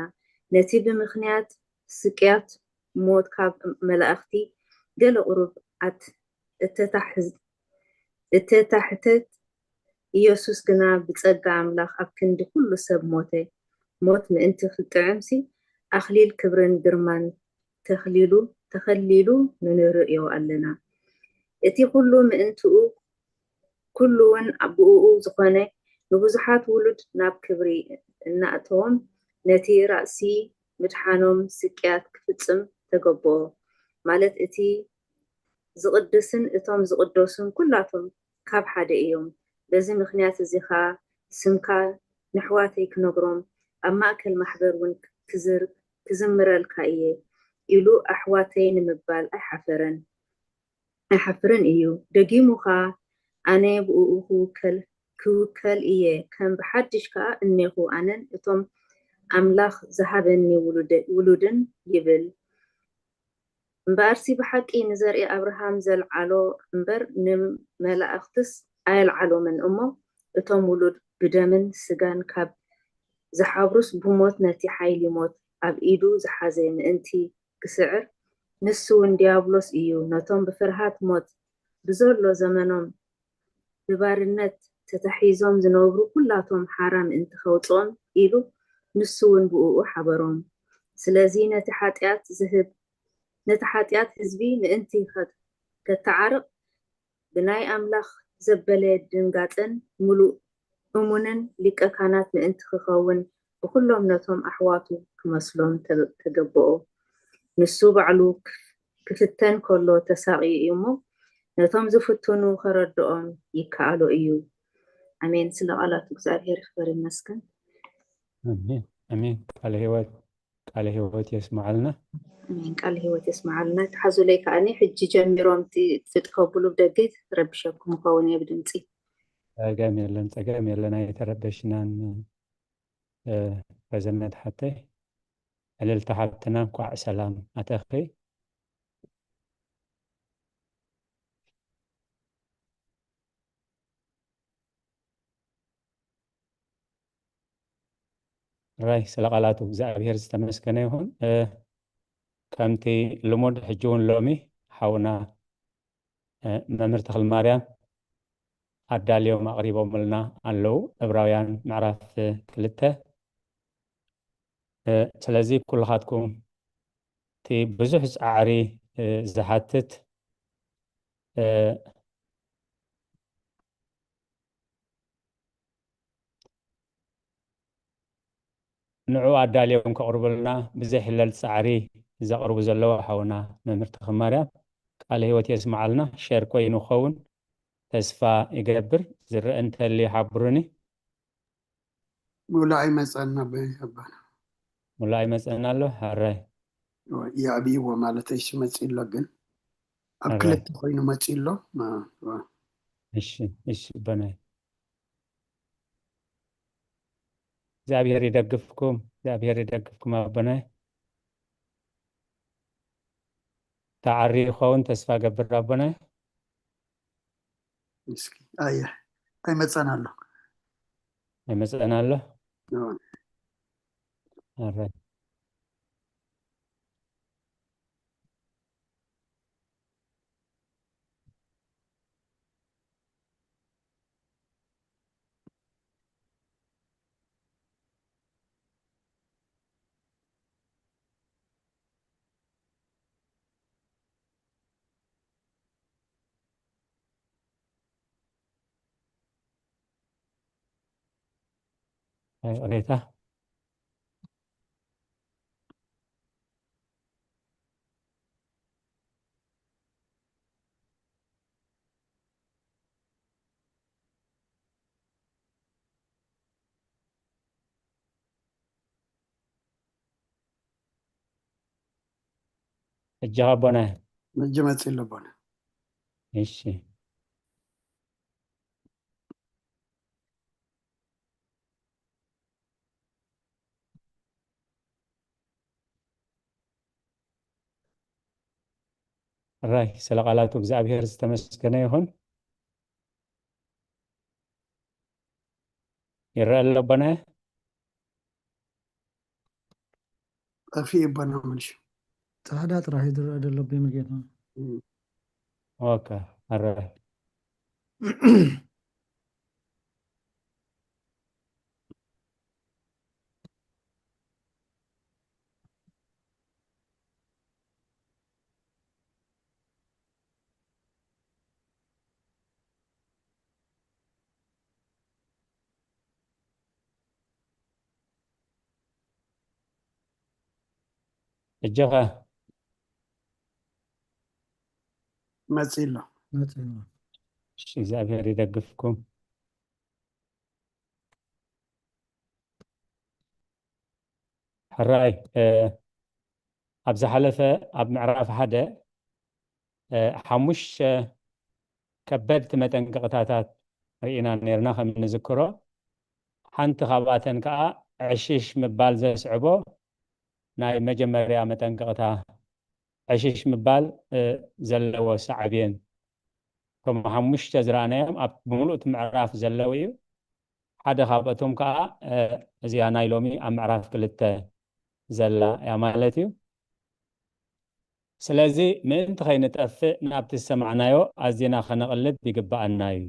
ነቲ ብምኽንያት ስቅያት ሞት ካብ መላእኽቲ ገለ ቁሩብ ኣት- እተታሕዝ- እተታሕተት፣ ኢየሱስ ግና ብጸጋ ኣምላኽ ኣብ ክንዲ ኩሉ ሰብ ሞተ። ሞት ምእንቲ ክጥዕምሲ ኣኽሊል ክብርን ግርማን ተኽሊሉ ተኸሊሉ ንንርእዮ ኣለና። እቲ ኩሉ ምእንትኡ ኩሉ እውን ብእኡ ዝኾነ ንብዙሓት ውሉድ ናብ ክብሪ እናእተዎም ነቲ ራእሲ ምድሓኖም ስቅያት ክፍጽም ተገብኦ። ማለት እቲ ዝቕድስን እቶም ዝቕደሱን ኩላቶም ካብ ሓደ እዮም። በዚ ምኽንያት እዚ ኸኣ ስምካ ንኣሕዋተይ ክነግሮም ኣብ ማእከል ማሕበር እውን ክዝር ክዝምረልካ እየ ኢሉ ኣሕዋተይ ንምባል ኣይሓፈረን ኣይሓፍርን እዩ። ደጊሙ ኸኣ ኣነ ብእኡ ክውከል ክውከል እየ፣ ከም ብሓድሽ ከኣ እኔኹ ኣነን እቶም ኣምላኽ ዝሃበኒ ውሉደ- ውሉድን ይብል። እምበኣርሲ ብሓቂ ንዘርኢ ኣብርሃም ዘልዓሎ እምበር ንመላእኽትስ ኣየልዓሎምን እሞ፣ እቶም ውሉድ ብደምን ስጋን ካብ ዝሓብሩስ ብሞት ነቲ ሓይሊ ሞት ኣብ ኢዱ ዝሓዘ ምእንቲ ክስዕር፣ ንሱ እውን ዲያብሎስ እዩ። ነቶም ብፍርሃት ሞት ብዘሎ ዘመኖም ብባርነት ተታሒዞም ዝነብሩ ኩላቶም ሓራ ምእንቲ ከውፅኦም ኢሉ ንሱ እውን ብእኡ ሓበሮም። ስለዚ ነቲ ሓጢኣት ዝህብ ነቲ ሓጢኣት ህዝቢ ምእንቲ ከ- ከተዓርቕ ብናይ ኣምላኽ ዘበለ ድንጋጸን ምሉእ እሙንን ሊቀ ካህናት ምእንቲ ክኸውን ብኹሎም ነቶም ኣሕዋቱ ክመስሎም ተ- ተገብኦ። ንሱ ባዕሉ ክፍ- ክፍተን ከሎ ተሳቕዩ እዩ እሞ ነቶም ዝፍትኑ ከረድኦም ይከኣሎ እዩ። ኣሜን። ስለ ቃላቱ እግዚኣብሔር ይኽበር ይመስገን። ኣሜን ኣሜን። ቃለ ህይወት ቃለ ህይወት የስምዓልና። ኣሜን። ቃል ህይወት የስምዓልና። ተሓዙለይ ከዓኒ ሕጂ ጀሚሮም ቲ- ትጥፈብሉ ብደገ ረብሸኩም ይኸውን እየ ብድምፂ። ጸገም የለን ጸገም የለን ኣይተረበሽናን። እ፣ ረዘነት ሓተይ ዕልልቲ ሓብትና እንኳዕ ሰላም ኣተኺ። ራይ ስለ ቃላቱ እግዚኣብሔር ዝተመስገነ ይኹን። እ፣ ከምቲ ልሙድ ሕጂ እውን ሎሚ ሓውና እ፣ መምህር ተኽለ ማርያም ኣዳልዮም ኣቕሪቦምልና ኣለዉ። ዕብራውያን ምዕራፍ ክልተ ስለዚ ኩልኻትኩም እቲ ብዙሕ ፃዕሪ ዝሓትት ንዑ ኣዳልዮም ከቕርቡልና ብዘይ ሕለል ፃዕሪ ዘቕርቡ ዘለዉ ሓውና መምህር ተኽማርያም ቃለ ህይወት የስምዓልና። ሸር ኮይኑ ክኸውን ተስፋ ይገብር። ዝረአ እንተልዩ ሓብሩኒ። ሙሉእ ኣይመፀና በይ ኣባና። ሙሉእ ኣይመፀና ኣሎ። ሕራይ። ይዕብይዎ ማለት እሺ መፂ ኣሎ ግን ኣብ ሕራይ። ክልተ ኮይኑ መፂ ኣሎ። እሺ እሺ በናይ እግዚኣብሔር ይደግፍኩም፣ እግዚኣብሔር ይደግፍኩም ኣቦናይ። ተዓሪ ይኸውን ተስፋ ገብር ኣቦናይ። እስኪ ኣየ ኣይመፀን ኣሎ። ኣይመፀን ኣሎ። እዎ። ኣረ። ይቕሬታ። ሕጂ ኣቦና ሕጂ መፂ ኣሎ ኣቦና። እሺ። ራይ ስለ ቃላቱ እግዚኣብሔር ዝተመስገነ ይኹን። ይረአ ኣሎ ኣቦና? ጠፊኡ ኣቦና መልሹ። ጻዕዳ ጥራሕ እዩ ዝረአ ዘሎ ብመጌታ። ኦካ ኣረ። እጀኸ መፂ ኣሎ። መፂ ኣሎ። እሺ፣ እግዚኣብሔር ይደግፍኩም። ሕራይ ኣብ ዝሓለፈ ኣብ ምዕራፍ ሓደ ሓሙሽተ ከበድቲ መጠንቀቕታታት ርኢና ነርና። ከም እንዝክሮ ሓንቲ ካብኣተን ከዓ ዕሽሽ ምባል ዘስዕቦ ናይ መጀመርያ መጠንቀቕታ ዕሽሽ ምባል ዘለዎ ሳዕቤን እቶም ሓሙሽተ ዝረኣናዮም ኣብ ብምሉእ እቲ ምዕራፍ ዘለዉ እዩ። ሓደ ካብኣቶም ከዓ እዚኣ ናይ ሎሚ ኣብ ምዕራፍ ክልተ ዘላ እያ ማለት እዩ። ስለዚ ምእንቲ ከይንጠፍእ ናብቲ ዝሰማዕናዮ ኣዚና ከነቕልብ ይግብኣና እዩ።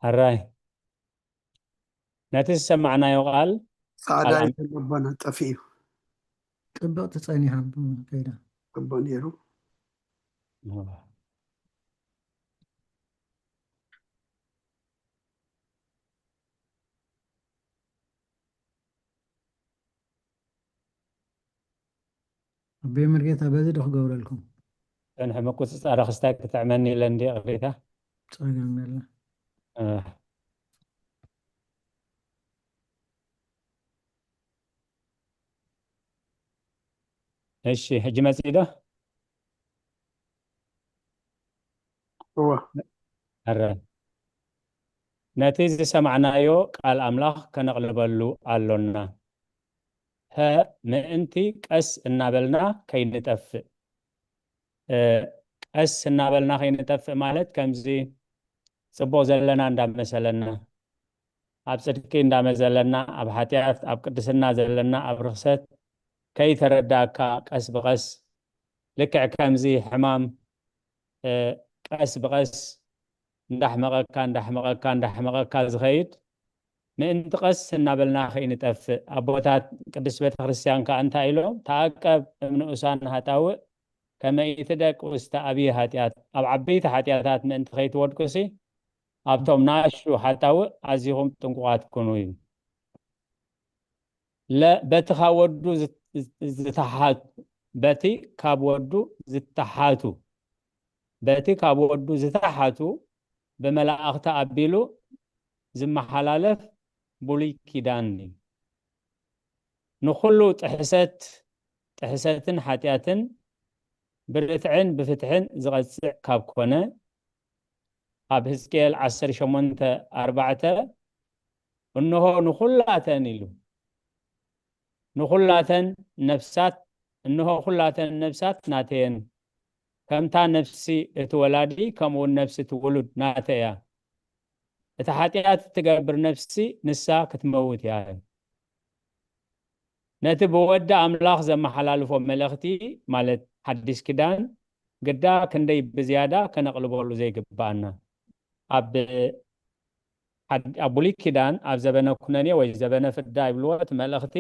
ሕራይ ነቲ ዝሰማዕናዮ ቃል ፃዕዳ ኣልኣም- ይተለቦና ጠፊኡ ጥብቕቲ ጸኒሓ ከይዳ። እቦ ነይሩ። ኣቤ መርጌታ በዚ ዶ ክገብረልኩም? ጸንሐ ምቁጽጻር ክስታይ ክጥዕመኒ ኢለ እንዲ ይቕሬታ። ጸገም የለ። እ። እሺ፣ ሕጂ መጺእ ዶ? እወ። ኣረ። ነቲ ዝሰማዕናዮ ቃል ኣምላኽ ከነቕልበሉ ኣሎና። ሀ ምእንቲ ቀስ እናበልና ከይንጠፍእ። እ፣ ቀስ እናበልና ከይንጠፍእ ማለት ከምዚ ጽቡቕ ዘለና እንዳመሰለና፣ ኣብ ጽድቂ እንዳመዘለና፣ ኣብ ሓጢኣት፣ ኣብ ቅድስና ዘለና፣ ኣብ ርኽሰት ከይተረዳእካ ቀስ ብቐስ ልክዕ ከምዚ ሕማም፣ እ፣ ቀስ ብቐስ እንዳሕመቐካ፣ እንዳሕመቐካ፣ እንዳሕመቐካ ዝኸይድ፣ ምእንቲ ቀስ እናበልና ከይንጠፍእ፣ ኣቦታት ቅድስት ቤተክርስትያን ከኣ እንታይ ኢሎም? "ተዓቀብ እምንኡሳን ኃጣውእ ከመ ኢትደቅ ውስተ ዓቢይ ኃጢኣት"፣ ኣብ ዓበይቲ ኃጢኣታት ምእንቲ ከይትወድቁሲ፣ ኣብቶም ናሹ ኃጣውእ ኣዚኹም ጥንቁቓት ኩኑ እዩ። ለ-፣ በቲ ካብ ወዱ ዝት-፣ ዝተሓቱ፣ በቲ ካብ ወዱ ዝተሓቱ፣ በቲ ካብ ወዱ ዝተሓቱ ብመላእኽቲ ኣቢሉ ዝመሓላለፍ ብሉይ ኪዳን እዩ። ንኹሉ ጥሕሰት፣ ጥሕሰትን ሓጢኣትን ብርትዕን ብፍትሕን ዝቐጽዕ ካብ ኮነ፣ ኣብ ሕዝቅኤል ዓሰርተ ሸሞንተ ኣርባዕተ፣ "እንሆ ንኹላተን" ኢሉ፣ "ንኹላተን ነፍሳት፣ እንሆ ኩላተን ነፍሳት ናተየን፣ ከምታ ነፍሲ እቲ ወላዲ፣ ከምኡ እውን ነፍሲ እቲ ውሉድ ናተይ እያ። እታ ሓጢኣት እትገብር ነፍሲ ንሳ ክትመውት እያ" እዩ። ነቲ ብወዲ ኣምላኽ ዘመሓላልፎ መልእኽቲ፣ ማለት ሓዲስ ኪዳን፣ ግዳ ክንደይ ብዝያዳ ከነቕልበሉ ዘይግብኣና። ኣብ ሓድ-፣ ኣብ ብሉይ ኪዳን፣ ኣብ ዘበነ ኩነኔ ወይ ዘበነ ፍዳ ይብልዎ፣ እቲ መልእኽቲ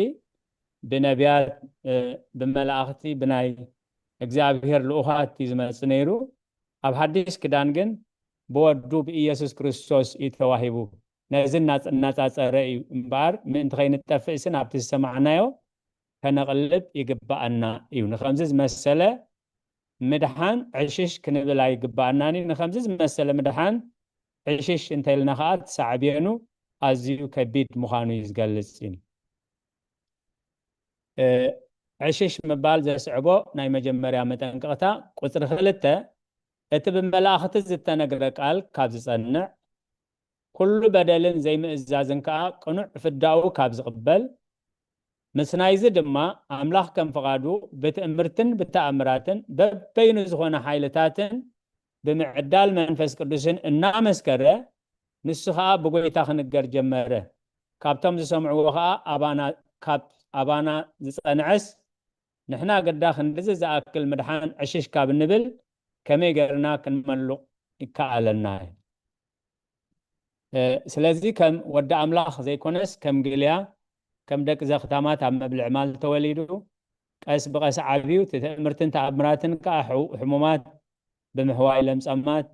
ብነቢያት፣ እ፣ ብመላእኽቲ፣ ብናይ እግዚኣብሔር ልኡኻት እዩ ዝመጽእ ነይሩ። ኣብ ሓዲስ ኪዳን ግን ብወዱ ብኢየሱስ ክርስቶስ እዩ ተዋሂቡ። ነዚ እናጽ-፣ እናጻጸረ እዩ እምበኣር፣ ምእንቲ ከይንጠፍእሲ ናብቲ ዝሰማዕናዮ ከነቕልብ ይግብኣና እዩ። ንኸምዚ ዝመሰለ ምድሓን ዕሽሽ ክንብል ኣይግብኣናን እዩ። ንኸምዚ ዝመሰለ ምድሓን ዕሽሽ እንተኢልና ኸኣ፣ እቲ ሳዕቤኑ ኣዝዩ ከቢድ ምዃኑ እዩ ዝገልጽ እዩ። እ፣ ዕሽሽ ምባል ዘስዕቦ ናይ መጀመርያ መጠንቀቕታ። ቁጽሪ ክልተ፣ እቲ ብመላእኽቲ ዝተነግረ ቃል ካብ ዝጸንዕ፣ ኩሉ በደልን ዘይምእዛዝን ከኣ ቅኑዕ ፍዳኡ ካብ ዝቕበል፣ ምስ ናይዚ ድማ ኣምላኽ ከም ፍቓዱ ብትእምርትን ብተኣምራትን በበይኑ ዝኾነ ሓይልታትን ብምዕዳል መንፈስ ቅዱስን እናመስከረ፣ ንሱ ኸኣ ብጎይታ ክንገር ጀመረ። ካብቶም ዝሰምዕዎ ኸኣ ኣባና፣ ካብ ኣባና ዝጸንዐስ፣ ንሕና ግዳ ክንድዚ ዝኣክል ምድሓን ዕሽሽ ካብ እንብል፣ ከመይ ገርና ክንመሉቕ ይከኣለና? እ፣ ስለዚ ከም ወዲ ኣምላኽ ዘይኮነስ፣ ከም ግልያ፣ ከም ደቂ ዘኽታማት ኣብ መብልዕ ማል ተወሊዱ፣ ቀስ ብቐስ ዓብዩ፣ እቲ ትእምርትን ተኣምራትን ከኣ ሕው-፣ ሕሙማት ብምሕዋይ፣ ለምጻማት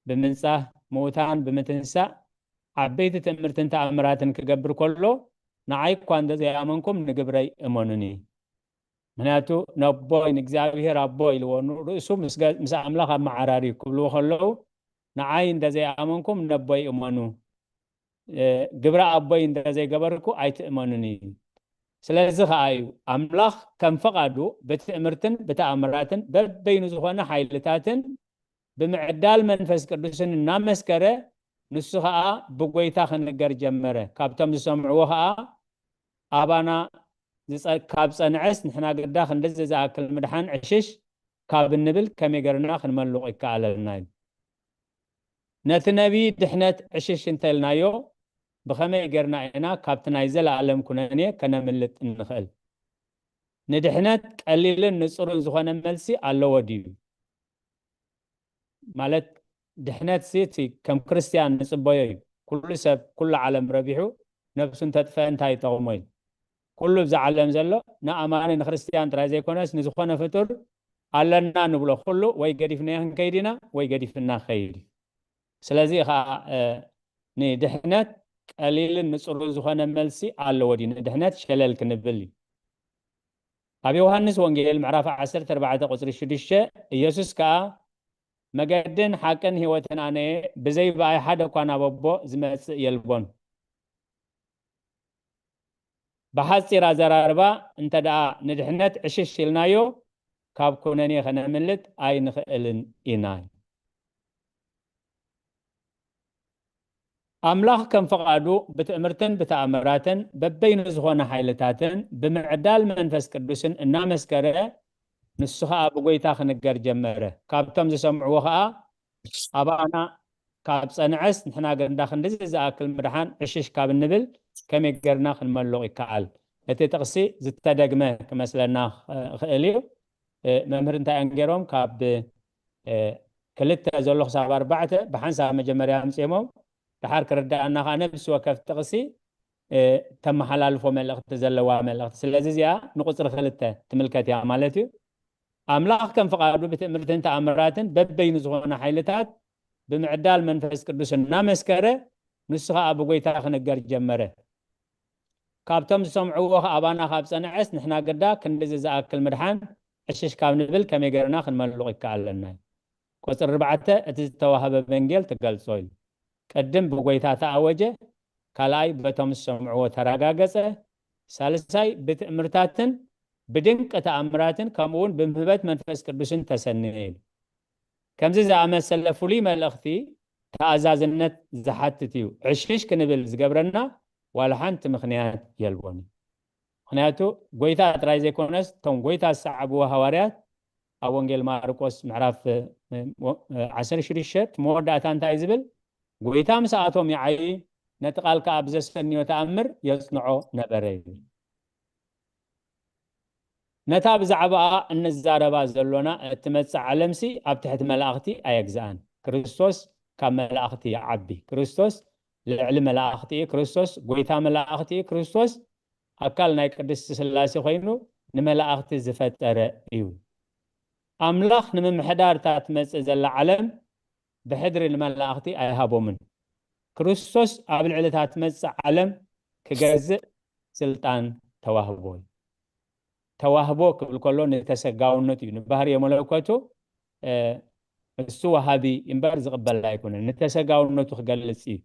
ብምንጻህ፣ ምዉታን ብምትንሳእ፣ ዓበይቲ ትእምርትን ተኣምራትን ክገብር ከሎ፣ ንዓይ እኳ እንተ ዘይኣመንኩም ንግብረይ እመኑኒ። ምኽንያቱ ነቦይ ንእግዚኣብሔር ኣቦ ኢልዎ፣ ርእሱ ምስ ገ-፣ ምስ ኣምላኽ ኣመዓራርዩ ክብልዎ ከለዉ፣ ንዓይ እንተ ዘይኣመንኩም ነቦይ እመኑ፣ እ፣ ግብረ ኣቦይ እንተ ዘይገበርኩ ኣይትእመኑኒ። ስለዚ ኸኣ እዩ ኣምላኽ ከም ፈቓዱ ብትእምርትን ብተኣምራትን በበይኑ ዝኾነ ሓይልታትን ብምዕዳል መንፈስ ቅዱስን እናመስከረ፣ ንሱ ኸኣ ብጎይታ ክንገር ጀመረ። ካብቶም ዝሰምዕዎ ኸኣ ኣባና ዝጸ-፣ ካብ ጸንዐስ፣ ንሕና ግዳ ክንድዚ ዝኣክል ምድሓን ዕሽሽ ካብ እንብል፣ ከመይ ገርና ክንመልቕ ይከኣለልና እዩ? ነቲ ነቢይ ድሕነት ዕሽሽ እንተልናዮ፣ ብኸመይ ገርና ኢና ካብቲ ናይ ዘለኣለም ኩነኔ ከነምልጥ እንኽእል? ንድሕነት ቀሊልን ንጹርን ዝኾነ መልሲ ኣለዎ ድዩ? ማለት፣ ድሕነትሲ እቲ ከም ክርስትያን ንጽበዮ እዩ። ኩሉ ሰብ፣ ኩሉ ዓለም ረቢሑ ነብሱ እንተጥፈአ እንታይ ይጠቕሞ እዩ? ኩሉ ብዛ ዓለም ዘሎ፣ ንኣማኒ ንክርስትያን ጥራይ ዘይኮነስ፣ ንዝኾነ ፍጡር ኣለና ንብሎ ኩሉ ወይ ገዲፍናዮ ክንከይድ ኢና፣ ወይ ገዲፍና ክኸይድ እዩ። ስለዚ ኸኣ፣ እ፣ ንድሕነት ቀሊልን ንጹርን ዝኾነ መልሲ ኣለዎ ድዩ? ንድሕነት ሸለል ክንብል እዩ። ኣብ ዮሃንስ ወንጌል ምዕራፍ ዓሰርተ ኣርባዕተ ቁጽሪ ሽዱሽተ፣ ኢየሱስ ከኣ፣ "መገድን ሓቅን ህይወትን ኣነ እየ፣ ብዘይ ብኣይ ሓደ እኳ ናብ ኣቦ ዝመጽእ የልቦን።" ብሓጺር ኣዘራርባ፣ እንተ ደኣ ንድሕነት ዕሽሽ ኢልናዮ፣ ካብ ኩነኔ ከነምልጥ ኣይንኽእልን ኢና። ኣምላኽ ከም ፍቓዱ ብትእምርትን ብተኣምራትን በበይኑ ዝኾነ ሓይልታትን ብምዕዳል መንፈስ ቅዱስን እናመስከረ፣ ንሱ ኸኣ ብጎይታ ክንገር ጀመረ። ካብቶም ዝሰምዕዎ ኸኣ ኣባና ካብ ጸንዐስ፣ ንሕና ገንዳ ክንድዚ ዝኣክል ምድሓን ዕሽሽ ካብ እንብል ከመይ ገርና ክንመልቕ ይከኣል? እቲ ጥቕሲ ዝተደግመ ክመስለና ክኽእል እዩ። እ፣ መምህር እንታይ እዮም ገይሮም? ካብ፣ እ፣ ክልተ ዘሎ ክሳብ ኣርባዕተ ብሓንሳብ መጀመርያ ኣምጺኦሞ፣ ድሓር ክርዳኣና ከኣ ነብሲ ወከፍ ጥቕሲ፣ እ፣ ተመሓላልፎ መልእኽቲ ዘለዋ መልእኽቲ። ስለዚ እዚኣ ንቁጽሪ ክልተ ትምልከት እያ ማለት እዩ። ኣምላኽ ከም ፍቓዱ ብትእምርትን ተኣምራትን በበይኑ ዝኾነ ሓይልታት ብምዕዳል መንፈስ ቅዱስ እናመስከረ፣ ንሱ ኸኣ ብጎይታ ክንገር ጀመረ። ካብቶም ዝሰምዕዎ ኸኣ ኣባና ካብ ጸንዐስ፣ ንሕና ግዳ ክንድዚ ዝኣክል ምድሓን ዕሽሽ ካብ ንብል ከመይ ገርና ክንመልቕ ይከኣለና እዩ? ቁጽሪ ኣርባዕተ እቲ ዝተዋህበ ወንጌል ትገልጾ እዩ። ቅድም ብጎይታ ተኣወጀ፣ ካልኣይ በቶም ዝሰምዕዎ ተረጋገጸ፣ ሳልሳይ ብትእምርታትን ብድንቂ ተኣምራትን ከምኡ እውን ብምህበት መንፈስ ቅዱስን ተሰነየ ኢሉ። ከምዚ ዝኣመሰለ ፍሉይ መልእኽቲ ተኣዛዝነት ዝሓትት እዩ። ዕሽሽ ክንብል ዝገብረና ዋላ ሓንቲ ምኽንያት የልቦን እዩ። ምኽንያቱ ጎይታ ጥራይ ዘይኮነስ፣ እቶም ጎይታ ዝሰዓብዎ ሃዋርያት ኣብ ወንጌል ማርቆስ ምዕራፍ፣ እ፣ እ፣ ዓሰርተ ሽዱሽተ እቲ መወዳእታ እንታይ ዝብል? ጎይታ ምስኣቶም ይዓዪ፣ ነቲ ቃል ከኣ ብዘሰንዮ ተኣምር የጽንዖ ነበረ ይብል። ነታ ብዛዕባኣ እንዛረባ ዘሎና እትመጽእ ዓለምሲ ኣብ ትሕቲ መላእኽቲ ኣየግዝኣን። ክርስቶስ ካብ መላእኽቲ ይዓቢ። ክርስቶስ ልዕሊ መላእኽቲ እዩ። ክርስቶስ ጎይታ መላእኽቲ እዩ። ክርስቶስ ኣካል ናይ ቅድስቲ ስላሴ ኮይኑ ንመላእኽቲ ዝፈጠረ እዩ። ኣምላኽ ንምምሕዳር እታ ትመጽእ ዘላ ዓለም ብሕድሪ ንመላእኽቲ ኣይሃቦምን። ክርስቶስ ኣብ ልዕሊ እታ ትመጽእ ዓለም ክገዝእ ስልጣን ተዋህቦ እዩ። ተዋህቦ ክብል ከሎ ንተሰጋውነቱ እዩ። ንባህሪ የመለኮቱ፣ እ፣ እሱ ወሃቢ እምበር ዝቕበል ኣይኮነን። ንተሰጋውነቱ ክገልጽ እዩ።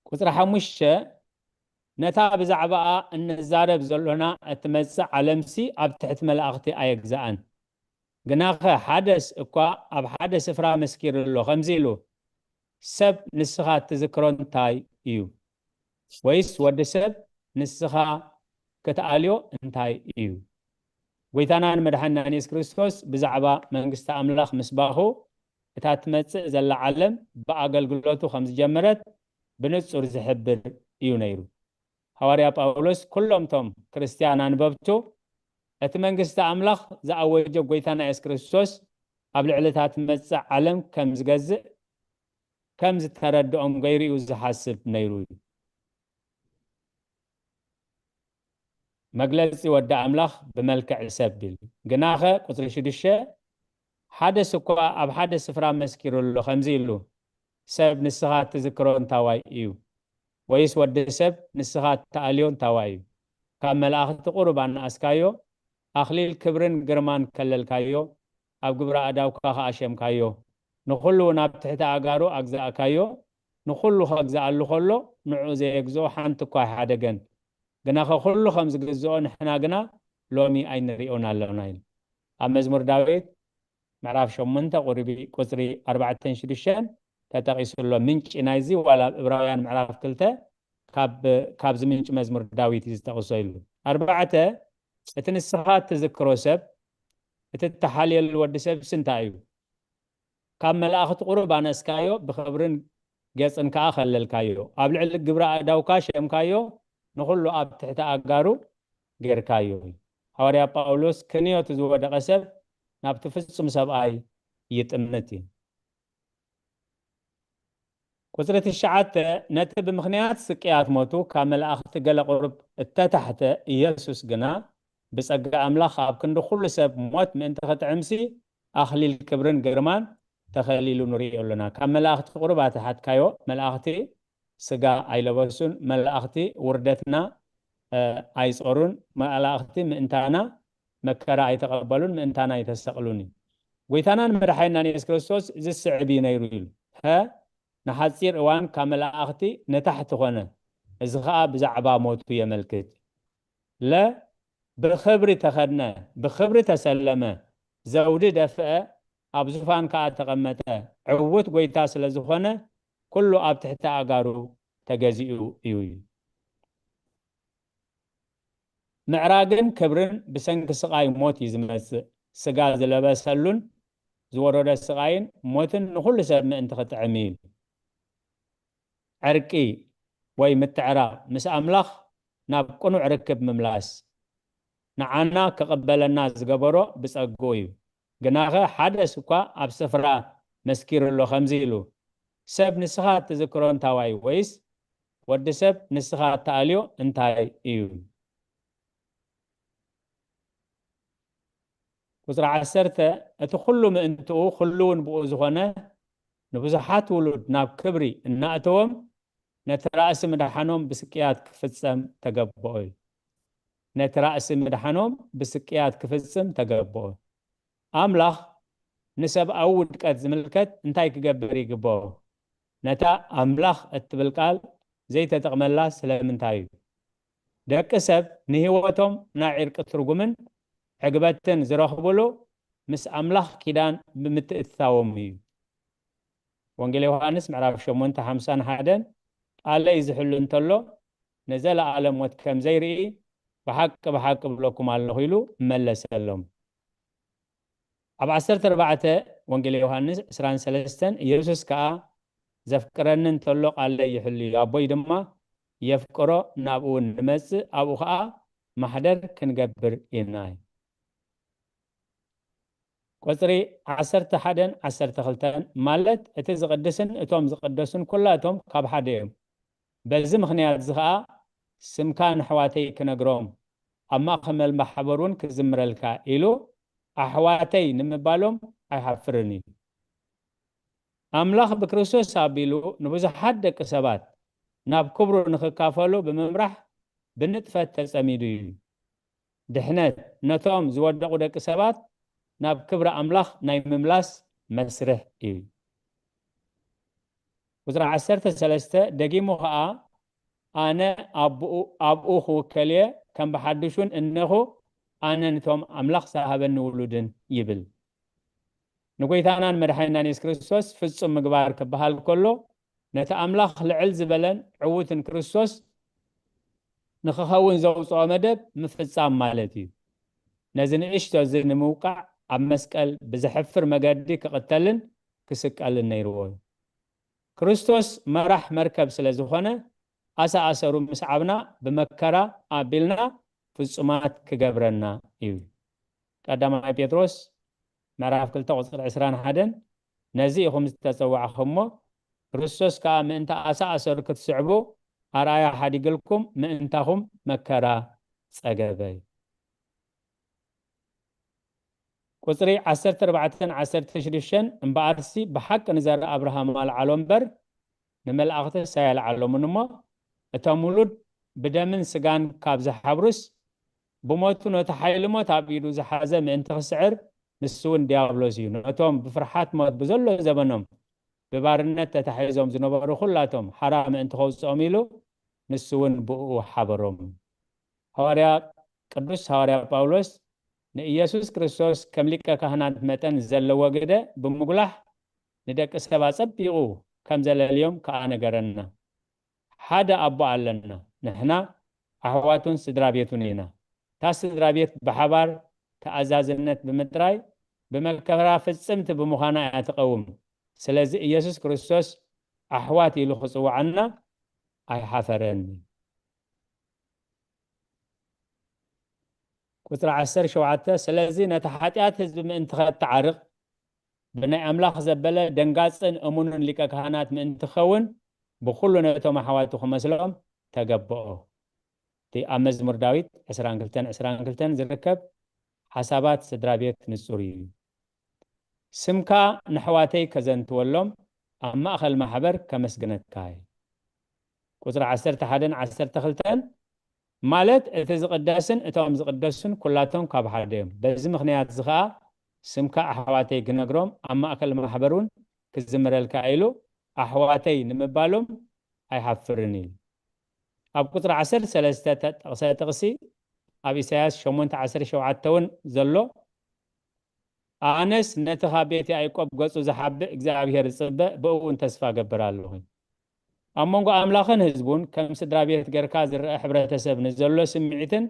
ቁጽሪ ሓሙሽተ፣ ነታ ብዛዕባኣ እንዛረብ ዘሎና እትመጽእ ዓለምሲ ኣብ ትሕቲ መላእኽቲ ኣየግዝኣን። ግናኸ ሓደስ እኳ ኣብ ሓደ ስፍራ መስኪሩ ኣሎ፣ ከምዚ ኢሉ፣ "ሰብ ንስኻ እትዝክሮ እንታይ እዩ? ወይስ ወዲ ሰብ ንስኻ ክትኣልዮ እንታይ እዩ?" ጎይታናን መድሓኒናን የሱስ ክርስቶስ ብዛዕባ መንግስቲ ኣምላኽ ምስባኹ፣ እታ ትመጽእ ዘላ ዓለም ብኣገልግሎቱ ከም ዝጀመረት ብንጹር ዝሕብር እዩ ነይሩ። ሃዋርያ ጳውሎስ፣ ኩሎም እቶም ክርስትያን ኣንበብቱ፣ እቲ መንግስቲ ኣምላኽ ዝኣወጀ ጎይታና የሱስ ክርስቶስ ኣብ ልዕሊ እታ ትመጽእ ዓለም ከም ዝገዝእ ከም ዝተረድኦም ገይሩ እዩ ዝሓስብ ነይሩ እዩ። መግለጺ ወዲ ኣምላኽ ብመልክዕ ሰብ ቢል። ግናኸ፣ ቁጽሪ ሽዱሽተ፣ ሓደስ እኳ ኣብ ሓደ ስፍራ መስኪሩ ኣሎ፣ ከምዚ ኢሉ፣ "ሰብ ንስኻ እትዝክሮ እንታዋይ እዩ? ወይስ ወዲ ሰብ ንስኻ እትኣልዮ እንታዋይ እዩ? ካብ መላእኽቲ ቁሩብ ኣነኣስካዮ፣ ኣኽሊል ክብርን ግርማን ከለልካዮ፣ ኣብ ግብሪ ኣእዳውካ ኸኣ ሸምካዮ፣ ንኹሉ ናብ ትሕቲ ኣእጋሩ ኣግዛእካዮ፣ ንኹሉ ኸግዝኣሉ ኸሎ፣ ንዕኡ ዘየግዝኦ ሓንቲ እኳ ኣይሓደገን። ግናኸ ኩሉ ኸም ዝግዝኦ ንሕና ግና ሎሚ ኣይንሪኦን ኣሎና" ኢሉ። ኣብ መዝሙር ዳዊት ምዕራፍ ሸሞንተ ቁርቢ ቁጽሪ ኣርባዕተን ሽዱሽተን ተጠቒሱ ኣሎ። ምንጪ ናይዚ ዋላ ኣብ ዕብራውያን ምዕራፍ ክልተ ካብ፣ ካብዚ ምንጪ መዝሙር ዳዊት እዩ ዝጠቕሶ ኢሉ። ኣርባዕተ፣ እቲ ንስኻ እትዝክሮ ሰብ፣ እቲ እተሓልየሉ ወዲ ሰብስ እንታይ እዩ? ካብ መላእኽቲ ቁሩብ ኣነስካዮ፣ ብኽብርን ገጽን ከኣ ኸለልካዮ። ኣብ ልዕሊ ግብሪ ኣእዳውካ ሸምካዮ፣ ንኹሉ ኣብ ትሕቲ ኣእጋሩ ጌርካዮ። ሃዋርያ ጳውሎስ ክንዮቱ ዝወደቐ ሰብ ናብቲ ፍጹም ሰብኣይ ይጥምት እዩ። ቁጽሪ ትሽዓተ፣ ነቲ ብምኽንያት ስቅያት ሞቱ ካብ መላእኽቲ ገለ ቁሩብ እተታሕተ ኢየሱስ ግና ብጸጋ ኣምላኽ ኣብ ክንዲ ኩሉ ሰብ ሞት ምእንቲ ክጥዕምሲ ኣኽሊል ክብርን ግርማን ተኸሊሉ ንርእዮ ኣሎና። ካብ መላእኽቲ ቁሩብ ኣተሓትካዮ፣ መላእኽቲ ስጋ ኣይለበሱን፣ መላእኽቲ ውርደትና፣ እ፣ ኣይጾሩን፣ መላእኽቲ ምእንታና መከራ ኣይተቐበሉን፣ ምእንታና ኣይተሰቕሉን እዩ። ጎይታናን መድሓኒናን የሱስ ክርስቶስ ዝስዕብ እዩ ነይሩ ኢሉ። ሀ፣ ንሓጺር እዋን ካብ መላእኽቲ ንታሕቲ ኾነ። እዚ ኸኣ ብዛዕባ ሞቱ የመልክት። ለ፣ ብኽብሪ ተኸድነ፣ ብኽብሪ ተሰለመ፣ ዘውዲ ደፍአ፣ ኣብ ዙፋን ከኣ ተቐመጠ። ዕዉት ጎይታ ስለ ዝኾነ፣ ኩሉ ኣብ ትሕቲ ኣእጋሩ ተገዚኡ እዩ። ምዕራግን ክብርን ብሰንኪ ስቓይ ሞት እዩ ዝመጽእ። ስጋ ዝለበሰሉን ዝወረዶ ስቓይን ሞትን ንኹሉ ሰብ ምእንቲ ክጥዕም እዩ። ዕርቂ ወይ ምትዕራቕ ምስ ኣምላኽ ናብ ቅኑዕ ርክብ ምምላስ ንዓና ክቕበለና ዝገበሮ ብጸግኡ እዩ። ግናኸ ሓደስ እኳ ኣብ ስፍራ መስኪሩ ኣሎ፣ ከምዚ ኢሉ፣ "ሰብ ንስኻ እትዝክሮ እንታዋይ? ወይስ ወዲ ሰብ ንስኻ እትኣልዮ እንታይ እዩ?" ቁጽሪ ዓሰርተ፣ እቲ ኩሉ ምእንትኡ፣ ኩሉ እውን ብኡ ዝኾነ፣ ንብዙሓት ውሉድ ናብ ክብሪ እናእተዎም፣ ነቲ ራእሲ ምድሓኖም ብስቅያት ክፍጸም ተገብኦ እዩ። ነቲ ራእሲ ምድሓኖም ብስቅያት ክፍጽም ተገብኦ። ኣምላኽ ንሰብኣዊ ውድቀት ዝምልከት እንታይ ክገብር ይግብኦ? ነታ ኣምላኽ እትብል ቃል ዘይተጠቕመላ ስለምንታይ እዩ? ደቂ ሰብ ንህይወቶም ናይ ዕርቂ ትርጉምን ዕግበትን ዝረኽብሉ ምስ ኣምላኽ ኪዳን ብምትእትታዎም እዩ። ወንጌል ዮሃንስ ምዕራፍ ሸሞንተ ሓምሳን ሓደን፣ "ቃለይ ዝሕሉ እንተሎ ንዘለኣለም ሞት ከም ዘይርኢ ብሓቂ ብሓቂ እብለኩም ኣለኹ" ኢሉ መለሰሎም። ኣብ ዓሰርተ ኣርባዕተ ወንጌል ዮሃንስ ዕስራን ሰለስተን፣ ኢየሱስ ከኣ፣ "ዘፍቅረኒ እንተሎ ቃለይ ይሕሉ እዩ፣ ኣቦይ ድማ የፍቅሮ፣ ናብኡ እውን ንመጽእ፣ ኣብኡ ኸኣ ማሕደር ክንገብር ኢና" እዩ። ቁጽሪ ዓሰርተ ሓደን ዓሰርተ ክልተን፣ ማለት እቲ ዝቕድስን እቶም ዝቕደሱን ኩላቶም ካብ ሓደ እዮም። በዚ ምኽንያት እዚ ኸኣ ስምካ ንኣሕዋተይ ክነግሮም፣ ኣብ ማእከል ማሕበር እውን ክዝምረልካ ኢሉ ኣሕዋተይ ንምባሎም ኣይሓፍርን እዩ። ኣምላኽ ብክርስቶስ ኣቢሉ ንብዙሓት ደቂ ሰባት ናብ ክብሩ ንኽካፈሉ ብምምራሕ ብንጥፈት ተጸሚዱ እዩ። ድሕነት ነቶም ዝወደቑ ደቂ ሰባት ናብ ክብሪ ኣምላኽ ናይ ምምላስ መስርሕ እዩ። ቁጽሪ ዓሰርተ ሰለስተ፣ ደጊሙ ኸኣ፣ "ኣነ ኣብኡ፣ ኣብኡ ክውከል እየ፣ ከም ብሓድሽ እውን እነኹ፣ ኣነ ነቶም ኣምላኽ ዝሃበኒ ውሉድን" ይብል። ንጎይታናን መድሓኒናን የሱስ ክርስቶስ ፍጹም ምግባር ክበሃል ከሎ፣ ነቲ ኣምላኽ ልዕል ዝበለን ዕዉትን ክርስቶስ ንኽኸውን ዘውጽኦ መደብ ምፍጻም ማለት እዩ። ነዚ ንእሽቶ እዚ ንምውቃዕ ኣብ መስቀል ብዘሕፍር መገዲ ክቕተልን ክስቀልን ነይርዎ እዩ። ክርስቶስ መራሕ መርከብ ስለ ዝኾነ፣ ኣሳኣሰሩ ምስዓብና ብመከራ ኣቢልና ፍጹማት ክገብረና እዩ። ቀዳማይ ጴጥሮስ ምዕራፍ ክልተ ቁጽሪ ዕስራን ሓደን፣ "ነዚ ኢኹም ዝተጸዋዕኹሞ፣ ክርስቶስ ከኣ ምእንቲ ኣሳኣሰሩ ክትስዕቡ ኣርኣያ ሓዲግልኩም ምእንታኹም መከራ ጸገበ" እዩ። ቁጽሪ ዓሰርተ ኣርባዕተን ዓሰርተ ሽዱሽተን፣ "እምበኣርሲ ብሓቂ ንዘር ኣብርሃም ኣልዓሎ እምበር ንመላእኽትስ ኣየልዓሎምን እሞ፣ እቶም ውሉድ ብደምን ስጋን ካብ ዝሓብሩስ፣ ብሞቱ ነቲ ሓይሊ ሞት ኣብ ኢዱ ዝሓዘ ምእንቲ ክስዕር፣ ንሱ እውን ዲያብሎስ እዩ። ነቶም ብፍርሓት ሞት ብዘሎ ዘበኖም ብባርነት ተታሒዞም ዝነበሩ ኩላቶም ሓራ ምእንቲ ከውጽኦም ኢሉ፣ ንሱ እውን ብእኡ ሓበሮም።" ሃዋርያ፣ ቅዱስ ሃዋርያ ጳውሎስ ንኢየሱስ ክርስቶስ ከም ሊቀ ካህናት መጠን ዘለዎ ግደ ብምጉላሕ፣ ንደቂ ሰብ ኣጸቢቑ ከም ዘለልዮም ከኣ ነገረና። ሓደ ኣቦ ኣለና፣ ንሕና ኣሕዋቱን ስድራ ቤቱን ኢና። እታ ስድራ ቤት ብሓባር ተኣዛዝነት ብምጥራይ ብመከራ ፍጽምቲ ብምዃና እያ ትቐውም። ስለዚ ኢየሱስ ክርስቶስ ኣሕዋት ኢሉ ክጽውዓና ኣይሓፈረን። ቁጽሪ ዓሰርተ ሸውዓተ፣ ስለዚ ነቲ ሓጢኣት ህዝቢ ምእንቲ ኸተዓርቕ፣ ብናይ ኣምላኽ ዘበለ ደንጋጽን እሙንን ሊቀ ካህናት ምእንቲ ክኸውን፣ ብኹሉ ነቶም ኣሕዋቱ ክመስሎም ተገብኦ። እቲ ኣብ መዝሙር ዳዊት ዕስራን ክልተን ዕስራን ክልተን ዝርከብ ሓሳባት ስድራ ቤት ንጹር እዩ። ስምካ ንኣሕዋተይ ከዘንትወሎም፣ ኣብ ማእከል ማሕበር ከመስግነካ እየ። ቁጽሪ ዓሰርተ ሓደን ዓሰርተ ክልተን፣ ማለት እቲ ዝቕደስን እቶም ዝቕደሱን ኩላቶም ካብ ሓደ እዮም። በዚ ምኽንያት እዚ ኸኣ ስምካ ኣሕዋተይ ክነግሮም፣ ኣብ ማእከል ማሕበር እውን ክዝምረልካ ኢሉ ኣሕዋተይ ንምባሎም ኣይሓፍርን እዩ። ኣብ ቁጽሪ ዓሰርተ ሰለስተ ተጠቕሰ ጥቕሲ ኣብ ኢሳያስ ሸሞንተ ዓሰርተ ሸውዓተ እውን ዘሎ፣ "ኣነስ ነቲ ካብ ቤት ያዕቆብ ገጹ ዝሓብእ እግዚኣብሔር እጽበ፣ ብእኡ እውን ተስፋ እገብር ኣለኹ። ኣብ መንጎ ኣምላኽን ህዝቡን ከም ስድራ ቤት ጌርካ ዝረአ ሕብረተሰብ ንዘሎ ስምዒትን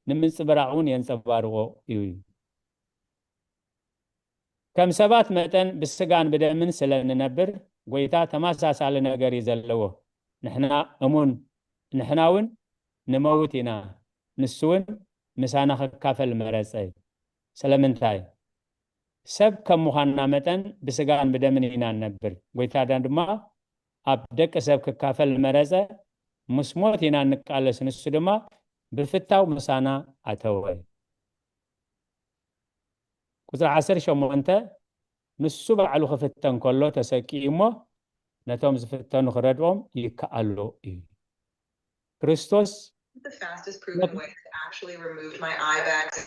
ንምንጽብራቕ እውን የንጸባርቖ" እዩ። ከም ሰባት መጠን ብስጋን ብደምን ስለ እንነብር፣ ጎይታ ተመሳሳሊ ነገር እዩ ዘለዎ። ንሕና እሙን፣ ንሕና እውን ንመውት ኢና፣ ንሱ እውን ምሳና ክካፈል መረጸ። ስለምንታይ? ሰብ ከም ምዃንና መጠን ብስጋን ብደምን ኢና ንነብር። ጎይታና ድማ ኣብ ደቂ ሰብ ክካፈል መረጸ። ምስ ሞት ኢና እንቃለስ፣ ንሱ ድማ ብፍታው ምሳና ኣተወ። ቁጽሪ ዓሰርተ ሸሞንተ፣ ንሱ ባዕሉ ክፍተን ከሎ ተሰቂዩ እሞ፣ ነቶም ዝፍተኑ ክረድኦም ይከኣሎ እዩ። ክርስቶስ The fastest proven way to actually remove my eye bags.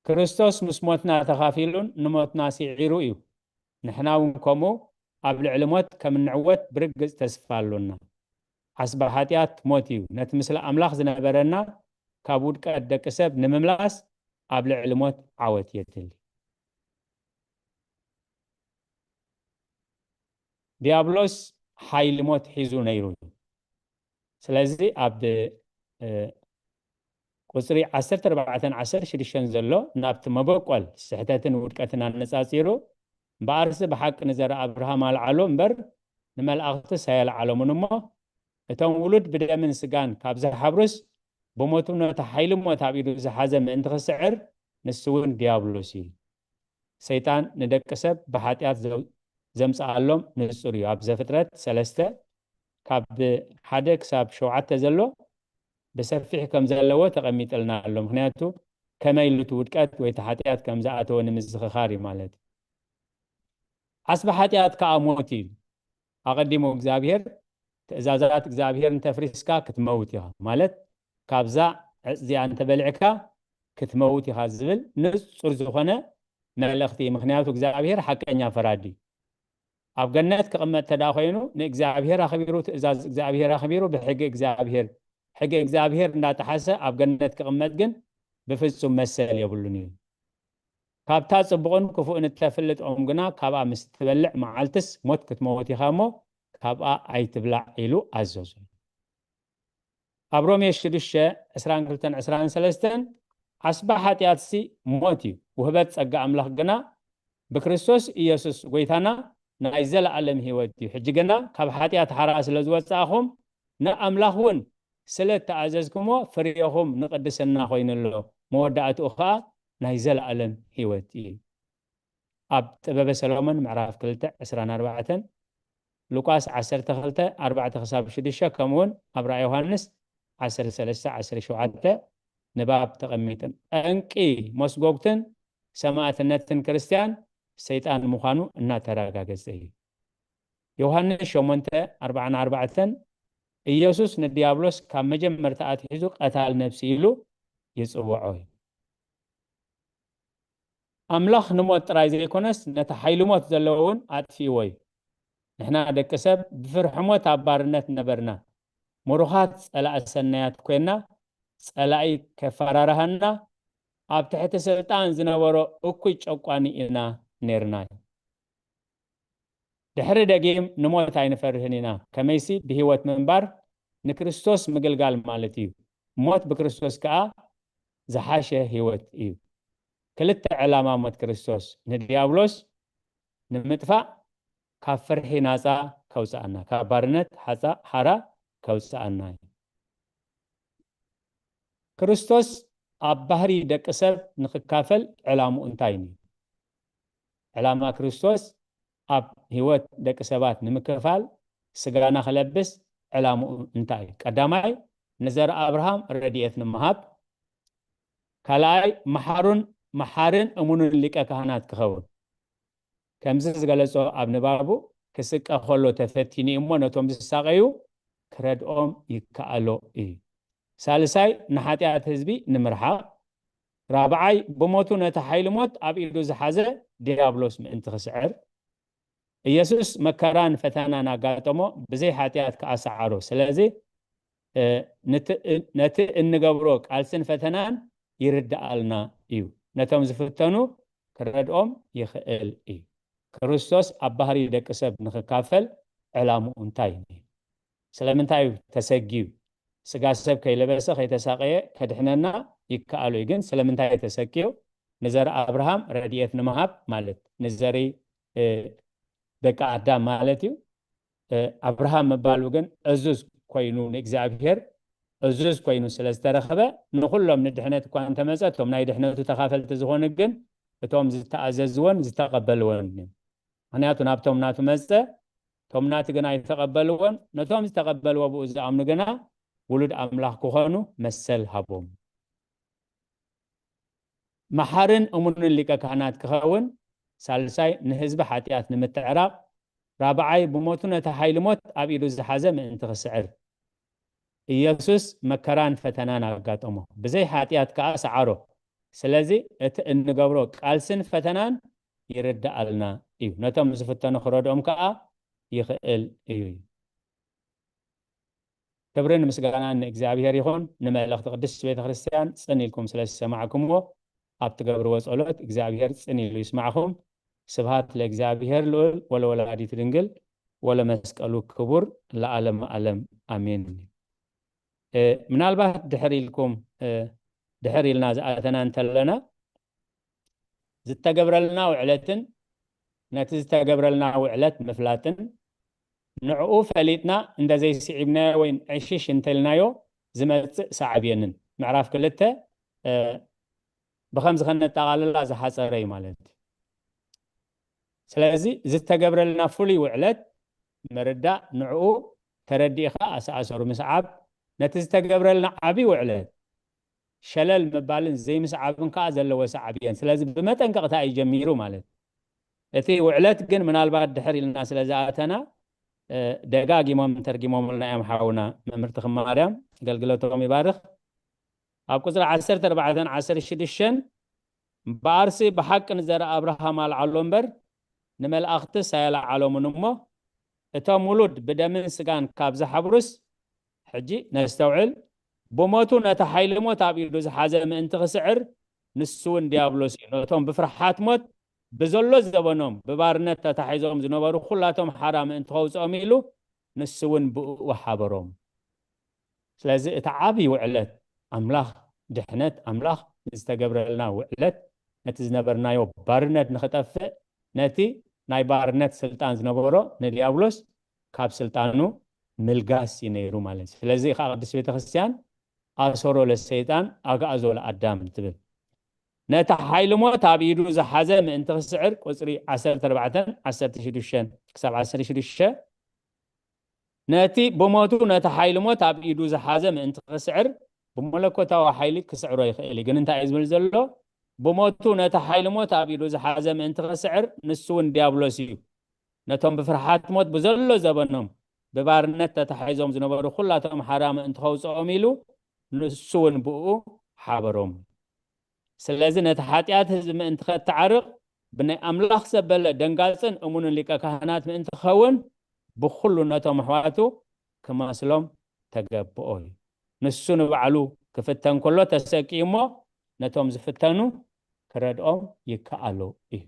ክርስቶስ ምስ ሞትና ተኻፊሉን ንሞትና ስዒሩ እዩ። ንሕና እውን ከምኡ ኣብ ልዕሊ ሞት ከም እንዕወት ብርግጽ ተስፋ ኣሎና። ዓስቢ ሓጢኣት ሞት እዩ። ነቲ ምስለ ኣምላኽ ዝነበረና ካብ ውድቀት ደቂ ሰብ ንምምላስ ኣብ ልዕሊ ሞት ዓወት የድሊ። ዲያብሎስ ሓይሊ ሞት ሒዙ ነይሩ እዩ። ስለዚ ኣብ ቁጽሪ ዓሰርተ ኣርባዕተን ዓሰርተ ሽዱሽተን ዘሎ ናብቲ መበቆል ስሕተትን ውድቀትን ኣነጻጺሩ፣ እምበኣርሲ ብሓቂ ንዘርእ ኣብርሃም ኣልዓሎ እምበር ንመላእኽትስ ኣየልዓሎምን እሞ፣ እቶም ውሉድ ብደምን ስጋን ካብ ዝሓብሩስ፣ ብሞቱ ነቲ ሓይሊ ሞት ኣብ ኢዱ ዝሓዘ ምእንቲ ክስዕር፣ ንሱ እውን ዲያብሎስ እዩ። ሰይጣን ንደቂ ሰብ ብሓጢኣት ዘምጽኣሎም ንጹር እዩ። ኣብ ዘፍጥረት ሰለስተ ካብ ሓደ ክሳብ ሸውዓተ ዘሎ ብሰፊሕ ከም ዘለዎ ተቐሚጥልና ኣሎ። ምኽንያቱ ከመይ ኢሉ እቲ ውድቀት ወይ እቲ ሓጢኣት ከም ዝኣተወ ንምዝኽኻር እዩ ማለት እዩ። ዓስቢ ሓጢኣት ከኣ ሞት እዩ። ኣቐዲሙ እግዚኣብሔር ትእዛዛት እግዚኣብሔር እንተፍሪስካ ክትመውት ኢኻ ማለት ካብዛ ዕፅ እዚኣ እንተበሊዕካ ክትመውት ኢኻ ዝብል ንጹር ዝኾነ መልእኽቲ እዩ። ምኽንያቱ እግዚኣብሔር ሓቀኛ ፈራዲ እዩ። ኣብ ገነት ክቕመጥ ተዳ ኮይኑ ንእግዚኣብሔር ኣኽቢሩ ትእዛዝ እግዚኣብሔር ኣኽቢሩ ብሕጊ እግዚኣብሔር ሕጊ እግዚኣብሔር እንዳጠሓሰ ኣብ ገነት ክቕመጥ ግን ብፍጹም መሰል የብሉን እዩ። ካብታ ጽቡቕን ክፉእን እተፍልጥ ኦም ግና ካብኣ ምስ ትበልዕ መዓልትስ ሞት ክትመውት ኢኻ እሞ ካብኣ ኣይትብላዕ ኢሉ ኣዘዞ። ኣብ ሮሜ ሽዱሽተ ዕስራን ክልተን ዕስራን ሰለስተን ዓስባ ሓጢኣትሲ ሞት እዩ፣ ውህበት ጸጋ ኣምላኽ ግና ብክርስቶስ ኢየሱስ ጎይታና ናይ ዘለኣለም ህይወት እዩ። ሕጂ ግና ካብ ሓጢኣት ሓራ ስለ ዝወጻእኹም ንኣምላኽ እውን ስለ እተኣዘዝኩሞ ፍሬኹም ንቅድስና ኮይኑ ኣሎ፣ መወዳእትኡ ኸኣ ናይ ዘለኣለም ህይወት እዩ። ኣብ ጥበበ ሰሎሞን ምዕራፍ ክልተ ዕስራን ኣርባዕተን፣ ሉቃስ ዓሰርተ ክልተ ኣርባዕተ ክሳብ ሽዱሽተ፣ ከምኡውን ኣብ ራእይ ዮሃንስ ዓሰርተ ሰለስተ ዓሰርተ ሸውዓተ ንባብ ተቐሚጥን ጠንቂ መስጎግትን ሰማእትነትን ክርስትያን ሰይጣን ምዃኑ እናተረጋገጸ እዩ። ዮሃንስ ሸሞንተ ኣርባዓን ኣርባዕተን ኢየሱስ ንዲያብሎስ ካብ መጀመርታ ኣትሒዙ ቀታል ነፍሲ ኢሉ ይጽውዖ እዩ። ኣምላኽ ንሞት ጥራይ ዘይኮነስ ነቲ ሓይሊ ሞት ዘለዎ እውን ኣጥፊእዎ እዩ። ንሕና ደቂ ሰብ ብፍርሒ ሞት ኣብ ባርነት ነበርና። ምሩኻት ጸላኢ ሰናያት ኮይና ጸላኢ ከፈራርሃና ኣብ ትሕቲ ስልጣን ዝነበሮ እኩይ ጨቋኒ ኢና ነይርና። ድሕሪ ደጊም ንሞት ኣይንፈርህን ኢና። ከመይሲ ብህይወት ምንባር ንክርስቶስ ምግልጋል ማለት እዩ። ሞት ብክርስቶስ ከኣ ዝሓሸ ህይወት እዩ። ክልተ ዕላማ ሞት ክርስቶስ ንዲያብሎስ ንምጥፋእ ካብ ፍርሒ ናጻ ከውጽኣና፣ ካብ ባርነት ሓጻ ሓራ ከውጽኣና እዩ። ክርስቶስ ኣብ ባህሪ ደቂ ሰብ ንክካፈል ዕላምኡ እንታይ እዩ? ዕላማ ክርስቶስ ኣብ ህይወት ደቂ ሰባት ንምክፋል ስጋና ክለብስ ዕላምኡ እንታይ እዩ? ቀዳማይ ንዘር ኣብርሃም ረድኤት ንምሃብ፣ ካልኣይ መሓሩን መሓርን እሙኑን ሊቀ ካህናት ክኸውን። ከምዚ ዝገለጾ ኣብ ንባቡ ክስቀ ከሎ ተፈቲኑ እሞ ነቶም ዝሳቐዩ ክረድኦም ይከኣሎ እዩ። ሳልሳይ ንሓጢኣት ህዝቢ ንምርሓቕ። ራብዓይ ብሞቱ ነቲ ሓይሊ ሞት ኣብ ኢዱ ዝሓዘ ዲያብሎስ ምእንቲ ክስዕር። ኢየሱስ መከራን ፈተናን ኣጋጠሞ ብዘይ ሓጢኣት ከኣ ሰዓሮ። ስለዚ ነቲ እንገብሮ ቃልስን ፈተናን ይርድኣልና እዩ። ነቶም ዝፍተኑ ክረድኦም ይኽእል እዩ። ክርስቶስ ኣብ ባህሪ ደቂ ሰብ ንክካፈል ዕላምኡ እንታይ እዩ? ስለምንታይ እዩ ተሰጊዩ? ስጋ ሰብ ከይለበሰ ከይተሳቀየ ከድሕነና ይከኣሉ እዩ። ግን ስለምንታይ ተሰቅዩ? ንዘር ኣብርሃም ረድኤት ንምሃብ ማለት ንዘሪ ደቂ ኣዳም ማለት እዩ። ኣብርሃም ምባሉ ግን እዙዝ ኮይኑ ንእግዚኣብሔር እዙዝ ኮይኑ ስለ ዝተረኸበ ንኩሎም ንድሕነት እኳ እንተመፀ እቶም ናይ ድሕነቱ ተኻፈልቲ ዝኾኑ ግን እቶም ዝተኣዘዝዎን ዝተቐበልዎን እዩ። ምክንያቱ ናብቶም ናቱ መፀ፣ እቶም ናቲ ግና ኣይተቐበልዎን። ነቶም ዝተቐበልዎ ብኡ ዝኣምኑ ግና ውሉድ ኣምላኽ ክኾኑ መሰል ሃቦም። መሓርን እሙንን ሊቀ ካህናት ክኸውን፣ ሳልሳይ ንህዝቢ ሓጢኣት ንምትዕራቕ፣ ራብዓይ ብሞቱ ነቲ ሓይሊ ሞት ኣብ ኢዱ ዝሓዘ ምእንቲ ክስዕር። ኢየሱስ መከራን ፈተናን ኣጋጠሞ፣ ብዘይ ሓጢኣት ከኣ ሰዓሮ። ስለዚ እቲ እንገብሮ ቃልስን ፈተናን ይርድኣልና እዩ። ነቶም ዝፍተኑ ክረድኦም ከኣ ይኽእል እዩ። ክብርን ምስጋናን ንእግዚኣብሔር ይኹን። ንመልእኽቲ ቅድስት ቤተ ክርስቲያን ጽን ኢልኩም ስለ ዝሰማዕኩምዎ ኣብ ትገብርዎ ጸሎት እግዚኣብሔር ጽን ኢሉ ይስማዕኹም። ስብሃት ለእግዚኣብሔር ልዑል ወለወላዲቱ ድንግል ወለመስቀሉ ክቡር ለዓለመ ዓለም ኣሜን። ምናልባት ድሕር ኢልኩም ድሕር ኢልና ዝኣተና እንተለና ዝተገብረልና ውዕለትን ነቲ ዝተገብረልና ውዕለት ምፍላጥን ንዕኡ ፈሊጥና እንደዘይስዒብናዮ ወይ ዕሽሽ እንተልናዮ ዝመፅእ ሳዕብ የንን። ምዕራፍ ክልተ ብከምዚ ከነጠቓልላ ዝሓፀረ እዩ ማለት እዩ። ስለዚ ዝተገብረልና ፍሉይ ውዕለት ምርዳእ፣ ንዕኡ ተረዲእኻ ኣሰኣሰሩ ምስዓብ፣ ነቲ ዝተገብረልና ዓብዪ ውዕለት ሸለል ምባልን ዘይምስዓብን ከዓ ዘለዎ ሳዕብ እየን። ስለዚ ብመጠንቀቕታ እዩ ጀሚሩ ማለት እዩ። እቲ ውዕለት ግን ምናልባት ድሕር ኢልና ስለ ዝኣተና ደጋጊሞም ተርጊሞምልና እዮም ሓውና መምህር ተኽለ ማርያም፣ ኣገልግሎቶም ይባርኽ። ኣብ ቁፅሪ ዓሰርተ ኣርባዕተን ዓሰርተ ሽዱሽተን እምበኣርሲ ብሓቂ ንዘርኢ ኣብርሃም ኣልዓሎ እምበር ንመላእኽትስ ኣየለዓሎምን እሞ እቶም ውሉድ ብደምን ስጋን ካብ ዝሓብሩስ ሕጂ ነስተውዕል። ብሞቱ ነቲ ሓይሊ ሞት ኣብ ኢዱ ዝሓዘ ምእንቲ ክስዕር ንሱ እውን ዲያብሎስ እዩ። ነቶም ብፍርሓት ሞት ብዘሎ ዘበኖም ብባርነት ተታሒዞም ዝነበሩ ኩላቶም ሓራ ምእንቲ ከውፅኦም ኢሉ ንሱ እውን ብእኡ ሓበሮም። ስለዚ እቲ ዓብዪ ውዕለት ኣምላኽ ድሕነት ኣምላኽ ዝተገብረልና ውዕለት ነቲ ዝነበርናዮ ባርነት ንክጠፍእ ነቲ ናይ ባርነት ስልጣን ዝነበሮ ንዲያብሎስ ካብ ስልጣኑ ምልጋስ እዩ ነይሩ ማለት እዩ። ስለዚ ከዓ ቅድስት ቤተክርስትያን ኣሰሮ ለሰይጣን ኣግዓዞ ለኣዳም ትብል። ነቲ ሓይሊ ሞት ኣብ ኢዱ ዝሓዘ ምእንቲ ክስዕር ቁፅሪ ዓሰርተ ኣርባዕተን ዓሰርተ ሽዱሽተን ክሳብ ዓሰርተ ሽዱሽተ ነቲ ብሞቱ ነቲ ሓይሊ ሞት ኣብ ኢዱ ዝሓዘ ምእንቲ ክስዕር ብመለኮታዊ ሓይሊ ክስዕሮ ይኽእል እዩ። ግን እንታይ እዩ ዝብል ዘሎ? ብሞቱ ነቲ ሓይሊ ሞት ኣብ ኢዱ ዝሓዘ ምእንቲ ክስዕር ንሱ እውን ዲያብሎስ እዩ። ነቶም ብፍርሓት ሞት ብዘሎ ዘበኖም ብባርነት ተታሒዞም ዝነበሩ ኩላቶም ሓራ ምእንቲ ከውፅኦም ኢሉ ንሱ እውን ብኡ ሓበሮም። ስለዚ ነቲ ሓጢኣት ህዝቢ ምእንቲ ከተዓርቕ ብናይ ኣምላኽ ዘበለ ደንጋጽን እሙንን ሊቀ ካህናት ምእንቲ ክኸውን ብኹሉ ነቶም ኣሕዋቱ ክመስሎም ተገብኦ እዩ። ንሱ ንባዕሉ ክፍተን ከሎ ተሰቂዩ እሞ ነቶም ዝፍተኑ ክረድኦም ይከኣሎ እዩ።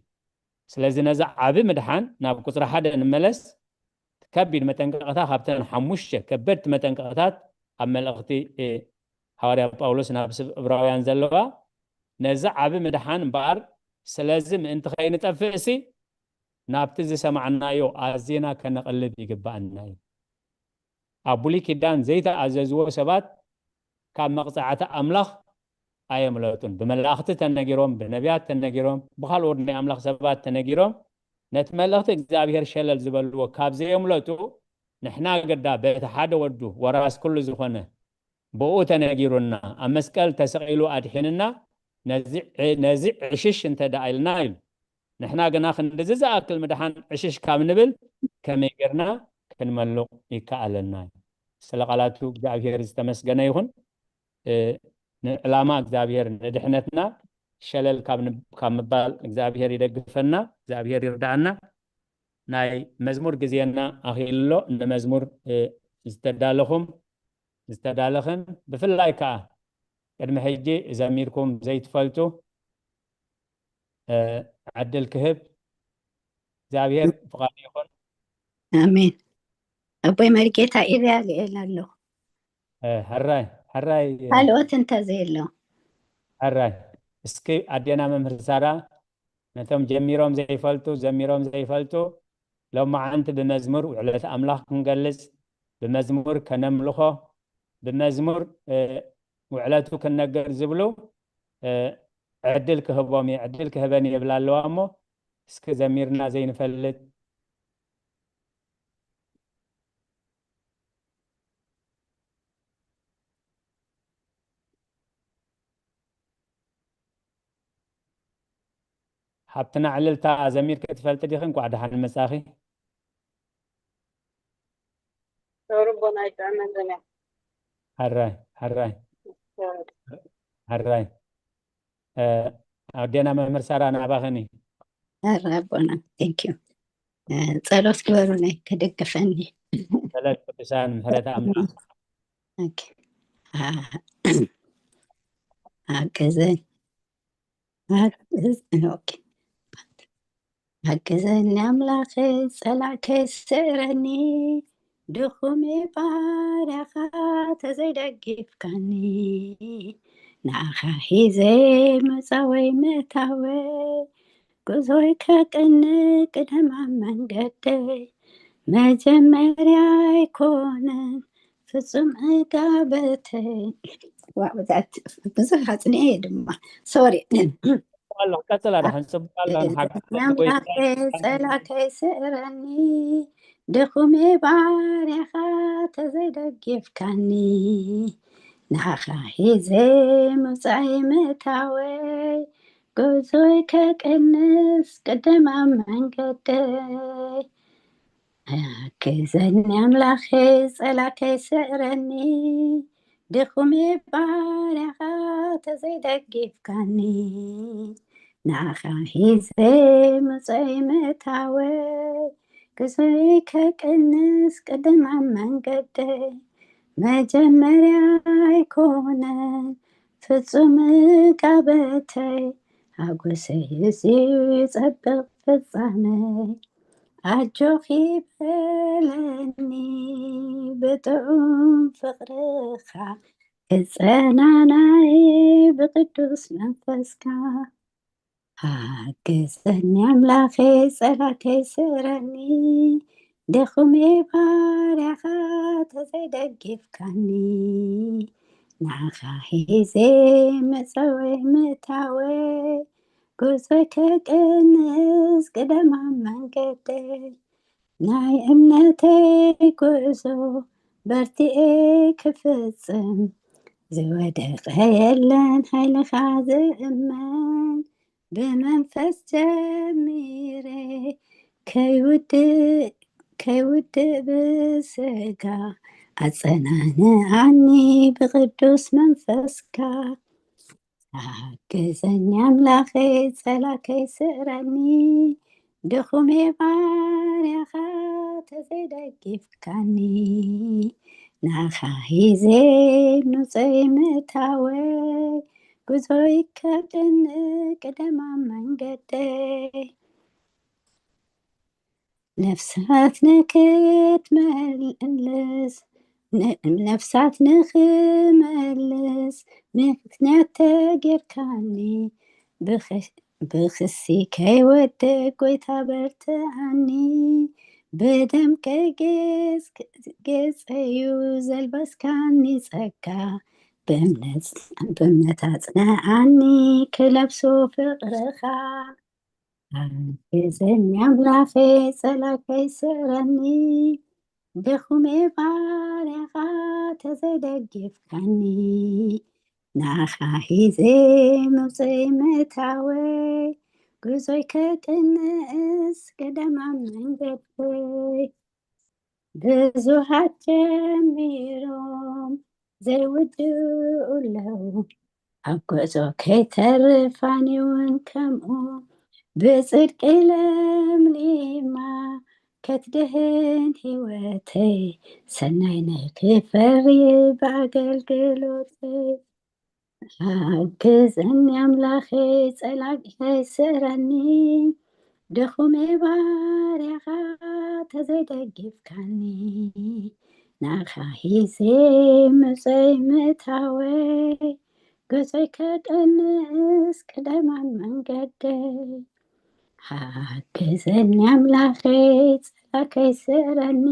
ስለዚ ነዚ ዓቢ ምድሓን ናብ ቁፅሪ ሓደ ንመለስ። ከቢድ መጠንቀቕታ ካብተን ሓሙሽተ ከበድቲ መጠንቀቕታት ኣብ መልእኽቲ ሃዋርያ ጳውሎስ ናብ ስብ እብራውያን ዘለዋ ነዚ ዓቢ ምድሓን እምበኣር ስለዚ ምእንቲ ከይንጠፍእሲ ናብቲ ዝሰማዕናዮ ኣዝና ከነቕልብ ይግባኣና እዩ። ኣብ ብሉይ ኪዳን ዘይተኣዘዝዎ ሰባት ካብ መቕጻዕቲ ኣምላኽ ኣየምለጡን። ብመላእኽቲ ተነጊሮም፣ ብነቢያት ተነጊሮም፣ ብኻልኦት ናይ ኣምላኽ ሰባት ተነጊሮም ነቲ መልእኽቲ እግዚኣብሔር ሸለል ዝበልዎ ካብ ዘየምለጡ ንሕና ግዳ በቲ ሓደ ወዱ ወራስ ኩሉ ዝኾነ ብኡ ተነጊሩና ኣብ መስቀል ተሰቒሉ ኣድሒንና ነዚ ዕሽሽ እንተ ደኣ ኢልና ኢሉ። ንሕና ግና ክንድዚ ዝኣክል ምድሓን ዕሽሽ ካብ ንብል ከመይ ጌርና ክንመልቕ ይከኣለና? ስለ ቃላቱ እግዚኣብሔር ዝተመስገነ ይኹን። ንዕላማ እግዚኣብሔር ንድሕነትና ሸለል ካብ ምባል እግዚኣብሔር ይደግፈና፣ እግዚኣብሔር ይርዳኣና። ናይ መዝሙር ግዜና ኣኺልሎ ንመዝሙር ዝተዳለኹም ዝተዳለኽን ብፍላይ ከዓ ቅድሚ ሕጂ ዘሚርኩም ዘይትፈልጡ ዕድል ክህብ እግዚኣብሔር ፍቓዱ ይኹን። ኣሜን። ኣቦይ መሪጌታ ኢርያ ልኤል ኣለኹ። ሕራይ ሕራይ ካልኦት እንተዘየሎ ሕራይ እስኪ ኣዴና መምህር ሳራ ነቶም ጀሚሮም ዘይፈልጡ፣ ዘሚሮም ዘይፈልጡ፣ ሎማዓንቲ ብመዝሙር ውዕለት ኣምላኽ ክንገልጽ፣ ብመዝሙር ከነምልኾ፣ ብመዝሙር፣ እ፣ ውዕለቱ ክንነግር ዝብሉ፣ እ፣ ዕድል ክህቦም እየ፣ ዕድል ክህበን እየ ይብላ ኣለዋ እሞ፣ እስኪ ዘሚርና ዘይንፈልጥ። ሓብትና ዕልልታ፣ ዘሚርኪ ትፈልጢ ዲኺ? እንኳዕ ደሓን መጻኺ። ርቦና ይጥዕመን ዘሚር። ሕራይ፣ ሕራይ፣ ሕራይ። እ፣ ኣዴና መምህር ሳራ፣ ናባኽኒ። ኧረ ኣቦና፣ thank you። እ፣ ጸሎት ግበሩለይ፣ ክድግፈኒ። ጸሎት ቅዱሳን፣ ምሕረት ኣምላኽ። ኦኬ። አ-፣ ሓግዘኒ። ሓግዝ-፣ ኦኬ። ሓግዘኒ ኣምላኸይ፣ ጸላእ ከይስዕረኒ፣ ድኹም እየ ባርያኻ ተዘይደጊፍካኒ። ንዓኻ ሒዘ ምውጻእ ወይ ምእታወይ፣ ጉዞይ ከቅንእ ቅደም ኣብ መንገደይ። መጀመርያ ኣይኮነን ፍጹም ዕጋበተይ። ዋው፣ that ብዙሕ ኣጽኒዐ እየ ድማ። ሶሪ። ኣሎ፣ ቀጽላ ደሓን፣ ጽቡቕ ኣሎ። ንሓጋ ኣምላኸይ፣ ጸላእ ከይስዕረኒ፣ ድኹም እየ ባርያኻ ተዘይደጊፍካኒ። ንዓኻ ሒዘ ምውጻእ ምእታወይ፣ ጉዞይ ከቅንስ ቅደም ኣብ መንገደይ። ሓግዘኒ ኣምላኸይ፣ ጸላእ ከይስዕረኒ፣ ድኹም እየ ባርያኻ ተዘይደጊፍካኒ። ንዓኻ ሒዘ ምውጻእ ምእታወይ፣ ጉዞይ ከቅንስ ቅደም ኣብ መንገደይ። መጀመርያ ኣይኮነን ፍጹም ዕጋበተይ፣ ሓጎሰይ እዝዩ ይጸብቕ ፍጻመይ። ኣጆኺ በለኒ ብጥዑም ፍቕርኻ፣ ክጸናናይ ብቅዱስ መንፈስካ። ሓግዘኒ ኣምላኸይ፣ ጸላእ ከይስዕረኒ፣ ድኹም እየ ባርያኻ ተዘይደጊፍካኒ። ንዓኻ ሒዘ ምእታወይ ምእታወይ፣ ጉዞይ ከቅንስ ቅደም ኣብ መንገደይ። ናይ እምነተይ ጉዕዞ በርቲኤ ክፍጽም፣ ዝወደቐ የለን ሓይልኻ ዝእመን። ብመንፈስ ጀሚረ ከይውድእ፣ ከይውድእ ብስጋ፣ ኣጸናንዓኒ ብቅዱስ መንፈስካ። ሓግዘኒ ኣምላኸይ፣ ጸላእ ከይስዕረኒ፣ ድኹም እየ ባርያኻ ተዘይደጊፍካኒ። ንዓኻ ሒዘ ምውጻእ ምእታወይ፣ ጉዞይ ከቅንእ ቅደም ኣብ መንገደይ። ነፍሳት ንክትመልስ፣ ነ-፣ ነፍሳት ንክመልስ ምኽንያት ተጌርካኒ፣ ብኽ-፣ ብኽሲ ከይወድቅ ጎይታ በርትዓኒ። ብደም ቀይሕ ጌጽ-፣ ጌጸዩ ዘልበስካኒ ጸጋ፣ ብእምነት፣ ብእምነት ኣጽንዓኒ ክለብሶ ፍቕርኻ። ሓግዘኒ ኣምላኸይ፣ ጸላእ ከይስዕረኒ፣ ድኹም እየ ባርያኻ ተዘይደጊፍካኒ። ንዓኻ ሒዘ ምውጸይ ምእታወይ፣ ጉዞይ ከቅንእስ ቅደም ኣብ መንገደይ። ብዙሓት ጀሚሮም ዘይውድኡ ኣለዉ፣ ኣብ ጉዕዞ ከይተርፍ ኣነ እውን ከምኡ። ብጽድቂ ለምሊማ ከትድህን ህይወተይ፣ ሰናይ ንክፈሪ ብኣገልግሎተይ። ሓግዘኒ ኣምላኸይ፣ ጸላእ ከይስዕረኒ፣ ድኹም እየ ባርያኻ ተዘይደጊፍካኒ። ንዓኻ ሒዘ ምውጸይ ምእታወይ፣ ጉዞይ ከቀንስ ቅደም ኣብ መንገደይ። ሓግዘኒ ኣምላኸይ፣ ጸላከይ ስዕረኒ፣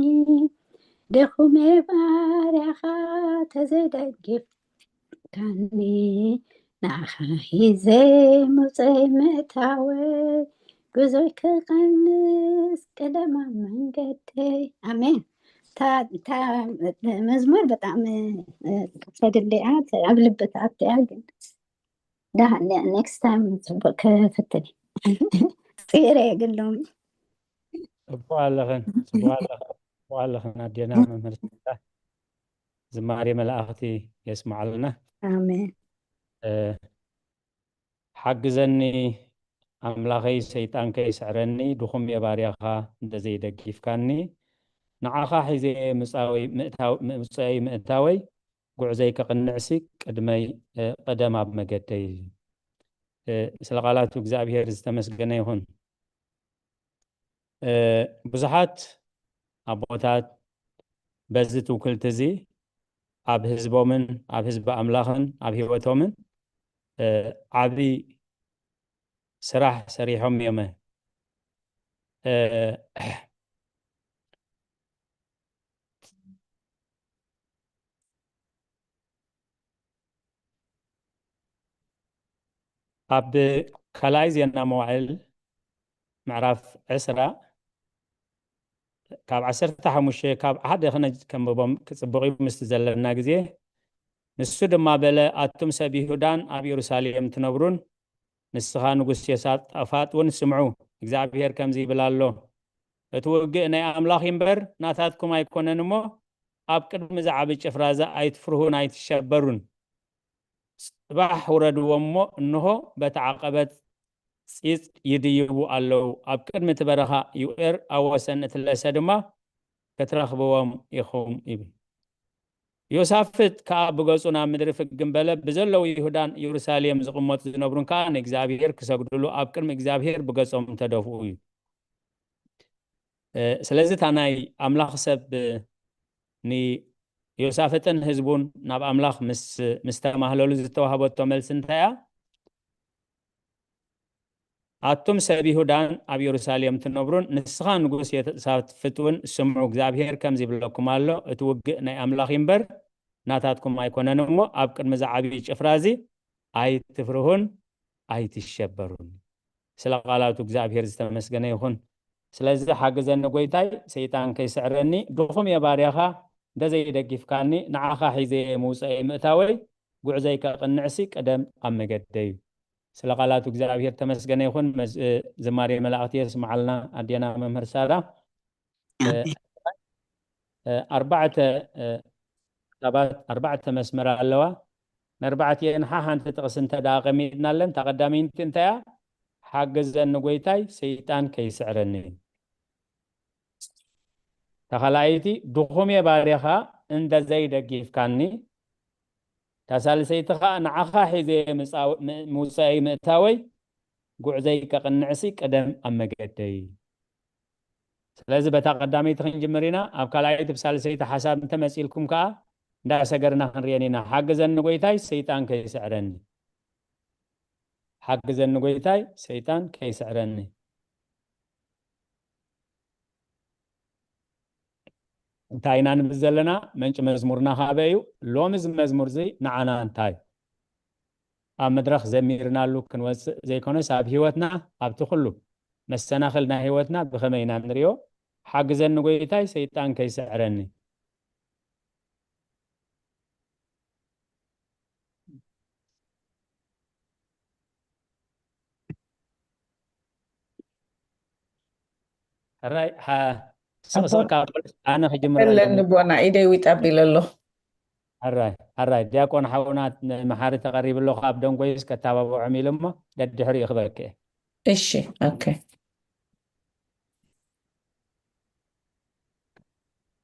ድኹም እየ ባርያኻ፣ ተዘይደጊፍካኒ፣ ንዓኻ ሒዘ ምውጸይ ምእታወይ፣ ጉዞይ ክቐንስ ቅደም ኣብ መንገደይ። ኣሜን። እታ እታ መዝሙር በጣም፣ እ፣ ተድልያ፣ ኣብ ልቢ ትኣትያ፣ ግን ደሓን፣ ኔክስት ታይም ጽቡቅ ክፍትን እየ። ጽሬ ግን ሎሚ። ጽቡቅ ኣለኽን፣ ጽቡቅ ኣለኽን፣ ጽቡቅ ኣለኽን ኣዴና መምህር። ዝማሬ መላእኽቲ የስምዓልና። ኣሜን። እ፣ ሓግዘኒ ኣምላኸይ፣ ሰይጣን ከይስዕረኒ፣ ድኹም እየ ባርያኻ እንተዘይደጊፍካኒ። ንዓኻ ሒዘ ምጻወይ ምእታው-፣ ምውጸይ ምእታወይ፣ ጉዕዘይ ከቕንዕሲ ቅድመይ፣ እ፣ ቅደም ኣብ መገደይ። እ፣ ስለ ቃላቱ እግዚኣብሔር ዝተመስገነ ይኹን። እ፣ ብዙሓት ኣቦታት በዚ ትውክልቲ እዚ ኣብ ህዝቦምን ኣብ ህዝቢ ኣምላኽን ኣብ ህይወቶምን፣ እ፣ ዓቢ ስራሕ ሰሪሖም እዮም። እ፣ ኣብ ካልኣይ ዜና መዋዕል ምዕራፍ ዕስራ ካብ ዓሰርተ ሓሙሽተ ካብ ሓደ ክነ-፣ ከንብቦም ክጽብቕ እዩ ምስቲ ዘለና ግዜ። ንሱ ድማ በለ፣ ኣቱም ሰብ ይሁዳን ኣብ የሩሳሌም ትነብሩን ንስኻ ንጉስ ዮሳፋጥ እውን ስምዑ፣ እግዚኣብሔር ከምዚ ይብል ኣሎ፣ እቲ ውግእ ናይ ኣምላኽ እዩ እምበር ናታትኩም ኣይኮነን እሞ፣ ኣብ ቅድሚ እዚ ዓቢ ጭፍራ እዚ ኣይትፍርሁን ኣይትሸበሩን። ጽባሕ ውረድዎም እሞ፣ እንሆ በቲ ዓቐበት ጺጽ ይድይቡ ኣለዉ፣ ኣብ ቅድሚ እቲ በረኻ ይውኤር ኣብ ወሰን እቲ ለሰ ድማ ክትረኽብዎም ኢኹም ይብል። ዮሳፍጥ ከኣ ብገጹ ናብ ምድሪ ፍግም በለ፣ ብዘለዉ ይሁዳን የሩሳሌም ዝቕመጡ ዝነብሩን ከኣ ንእግዚኣብሔር ክሰግድሉ ኣብ ቅድሚ እግዚኣብሔር ብገጾም ተደፍኡ እዩ። እ፣ ስለዚ እታ ናይ ኣምላኽ ሰብ ንዮሳፍጥን ህዝቡን ናብ ኣምላኽ ምስ፣ ምስ ተማህለሉ ዝተዋህበቶ መልሲ እንታይ እያ? ኣቱም ሰብ ይሁዳን ኣብ የሩሳሌም ትነብሩን ንስኻ ንጉስ ዮሳፍጥ እውን ስምዑ፣ እግዚኣብሔር ከምዚ ይብለኩም ኣሎ፣ እቲ ውግእ ናይ ኣምላኽ እዩ እምበር ናታትኩም ኣይኮነን እሞ ኣብ ቅድሚ እዚ ዓብዪ ጭፍራ እዚ ኣይትፍርሁን ኣይትሸበሩን። ስለ ቃላቱ እግዚኣብሔር ዝተመስገነ ይኹን። ስለዚ ሓግዘኒ ጎይታይ፣ ሰይጣን ከይስዕረኒ፣ ድኹም እየ ባርያኻ፣ እንተዘይደጊፍካኒ ንዓኻ ሒዘ እየ ምውፀኤ ምእታወይ፣ ጉዕዘይ ከቕንዕሲ ቅደም ኣብ መገደይ እዩ። ስለ ቃላቱ እግዚኣብሔር ተመስገነ ይኹን። መዝ-፣ እ፣ ዝማሬ መላእኽቲ የስምዓልና ኣዴና መምህር ሳራ። እ፣ ኣሜን። እ፣ ኣርባዕተ፣ እ፣ ክታባት ኣርባዕተ መስመር ኣለዋ። ነርባዕቲኤን ሓሓንቲ ጥቕሲ እንተ ደኣ ኣቐሚጥናለን፣ እታ ቀዳመይቲ እንታይ እያ? ሓግዘኒ ጎይታይ፣ ሰይጣን ከይስዕረኒ። እታ ካልኣይቲ፣ ድኹም እየ ባርያኻ እንተ ዘይደጊፍካኒ። እታ ሳልሰይቲ ኸኣ፣ ንዓኻ ሒዘ ምጻው-፣ ም-፣ ምውጻእይ ምእታወይ፣ ጉዕዘይ ከቕንዕሲ ቅደም ኣብ መገደይ። ስለዚ በታ ቀዳመይቲ ክንጅምር ኢና። ኣብ ካልኣይቲ ብሳልሰይቲ ሓሳብ እንተመጺእልኩም ከኣ እንዳሰገርና ክንርእየን ኢና። ሓግዘኒ ጎይታይ፣ ሰይጣን ከይስዕረኒ። ሓግዘኒ ጎይታይ፣ ሰይጣን ከይስዕረኒ። እንታይ ኢና ንብል ዘለና? መንጪ መዝሙርና ካበይ እዩ? ሎሚ እዚ መዝሙር እዚ ንዓና እንታይ እዩ? ኣብ መድረኽ ዘሚርናሉ ክንወጽእ ዘይኮነስ፣ ኣብ ህይወትና፣ ኣብቲ ኩሉ መሰናኽል ናይ ህይወትና ብኸመይ ኢና ንሪኦ? ሓግዘኒ ጎይታይ፣ ሰይጣን ከይስዕረኒ። ሕራይ፣ ሓ-፣ ስቕ ስቕ ካብ በልስ ኣነ ክጅምር ኣለኒ። ኣለኒ። ቦና ኢደይ ዊጥ ኣቢለ ኣሎ። ሕራይ፣ ሕራይ፣ ዲያቆን ሓውና መሓሪ ተቐሪቡ ኣሎ፣ ካብ ደንጎይስ ከተባብዖም ኢሉ እሞ ደድሕሪኡ ክበክእ። እሺ፣ ኦኬ።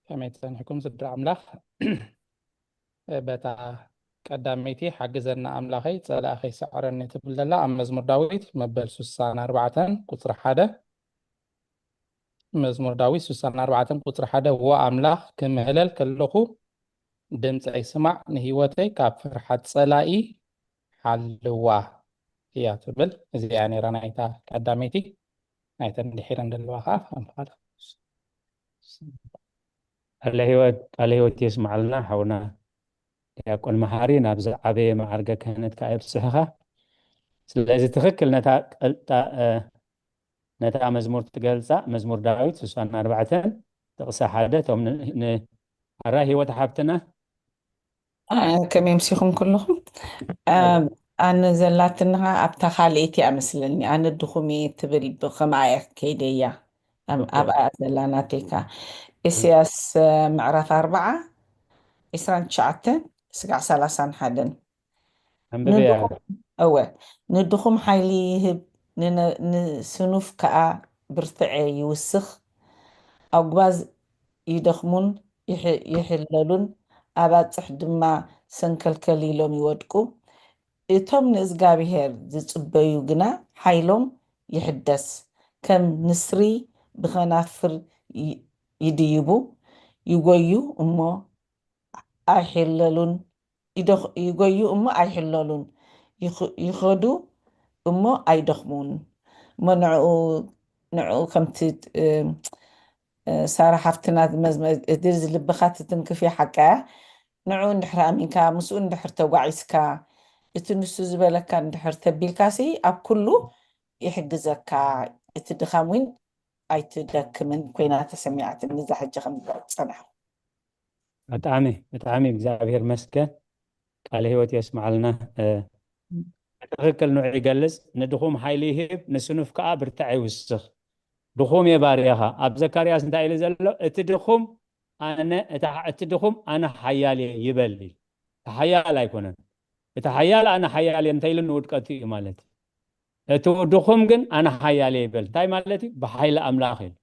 ከመይ ጸኒሕኩም ስድራ ኣምላኽ? በታ ቀዳመይቲ፣ "ሓግዘና ኣምላኸይ፣ ጸላኢ ከይስዕረኒ" ትብል ዘላ ኣብ መዝሙር ዳዊት መበል ስሳን ኣርባዕተን ቁጽሪ ሓደ። መዝሙር ዳዊት ስሳን ኣርባዕተን ቁጽሪ ሓደ፣ "ዎ ኣምላኽ፣ ክምህለል ከለኹ ድምጸይ ስማዕ፣ ንህይወተይ ካብ ፍርሓት ጸላኢ ሓልዋ እያ ትብል። እዚኣ ነይራ ናይታ ቀዳመይቲ። ናይተን ድሒረን ዘለዋ ከዓ ኣምሓራ። ቃለ ህይወት ቃለ ህይወት የስማዓልና ሓውና ዲያቆን መሓሪ፣ ናብ ዝዓበየ መዓርገ ክህነት ከዓ የብፅሕኻ። ስለዚ ትኽክል ነታ ቀልጣ እ፣ ነታ መዝሙር ትገልፃ፣ መዝሙር ዳዊት ስሳን ኣርባዕተን ጥቕሲ ሓደ። እቶም ን- ን- ኣራ ህይወት ሓብትና አ፣ ከመይ ምሲኹም ኩልኹም? አ፣ ኣነ ዘላትኒ ኸዓ ኣብታ ካልኣይቲ እያ መስለኒ። ኣነ ድኹም እየ ትብል ብኸምኣ እያ ከይደ እያ። ኣብ- ኣብኣ ዘላ ናተይካ። ኢሳያስ አ፣ ምዕራፍ ኣርባዓ ዕስራን ትሽዓተን ስጋዕ ሰላሳን ሓደን። ኣንብበያ። ንድኹም እወ ንድኹም ሓይሊ ይህብ፣ ንነ- ንስኑፍ ከኣ ብርትዐ ይውስኽ። ኣጉባዝ ይደኽሙን ይሕ- ይሕለሉን፣ ኣባጽሕ ድማ ሰንከልከል ኢሎም ይወድቁ። እቶም ንእዝጋብሄር ዝጽበዩ ግና ሓይሎም ይሕደስ፣ ከም ንስሪ ብኸናፍር ይ- ይድይቡ፣ ይጎዩ እሞ ኣይሕለሉን፣ ይደኽ- ይጎዩ እሞ ኣይሕለሉን፣ ይኽ- ይኸዱ እሞ ኣይደኽሙን። እሞ ንዕኡ ንዕኡ ከምቲ እ፣ እ፣ ሳራ ሓፍትና ዝመዝመ- እቲ ዝልብኻ ትትንክፍ እያ ሓቃ እያ። ንዕኡ እንድሕር ኣሚንካ ምስኡ እንድሕር ተጓዒዝካ እቲ ንሱ ዝበለካ እንድሕር ተቢልካ ሲ ኣብ ኩሉ ይሕግዘካ። እቲ ድኻም እውን ኣይትደክምን ኮይና ተሰሚዓትኒ እዛ ሕጂ ከም ዝጸናሕኩ። ብጣዕሚ ብጣዕሚ እግዚኣብሔር መስገን ቃለ ህይወት የስማዓልና። እ፣ ትኽክል ንዑ ይገልጽ፣ ንድኹም ሓይሊ ይህብ፣ ንስኑፍ ከኣ ብርታዕ ይውስኽ። ድኹም እየ ባርያኻ። ኣብ ዘካርያስ እንታይ ኢሉ ዘሎ? እቲ ድኹም ኣነ እታ እቲ ድኹም ኣነ ሓያል እየ ይበል ኢሉ። እቲ ሓያል ኣይኮነን። እቲ ሓያል ኣነ ሓያል እየ እንተኢሉ ንውድቀቱ እዩ ማለት እዩ። እቲ ድኹም ግን ኣነ ሓያል እየ ይበል። እንታይ ማለት እዩ? ብሓይሊ ኣምላኽ ኢሉ።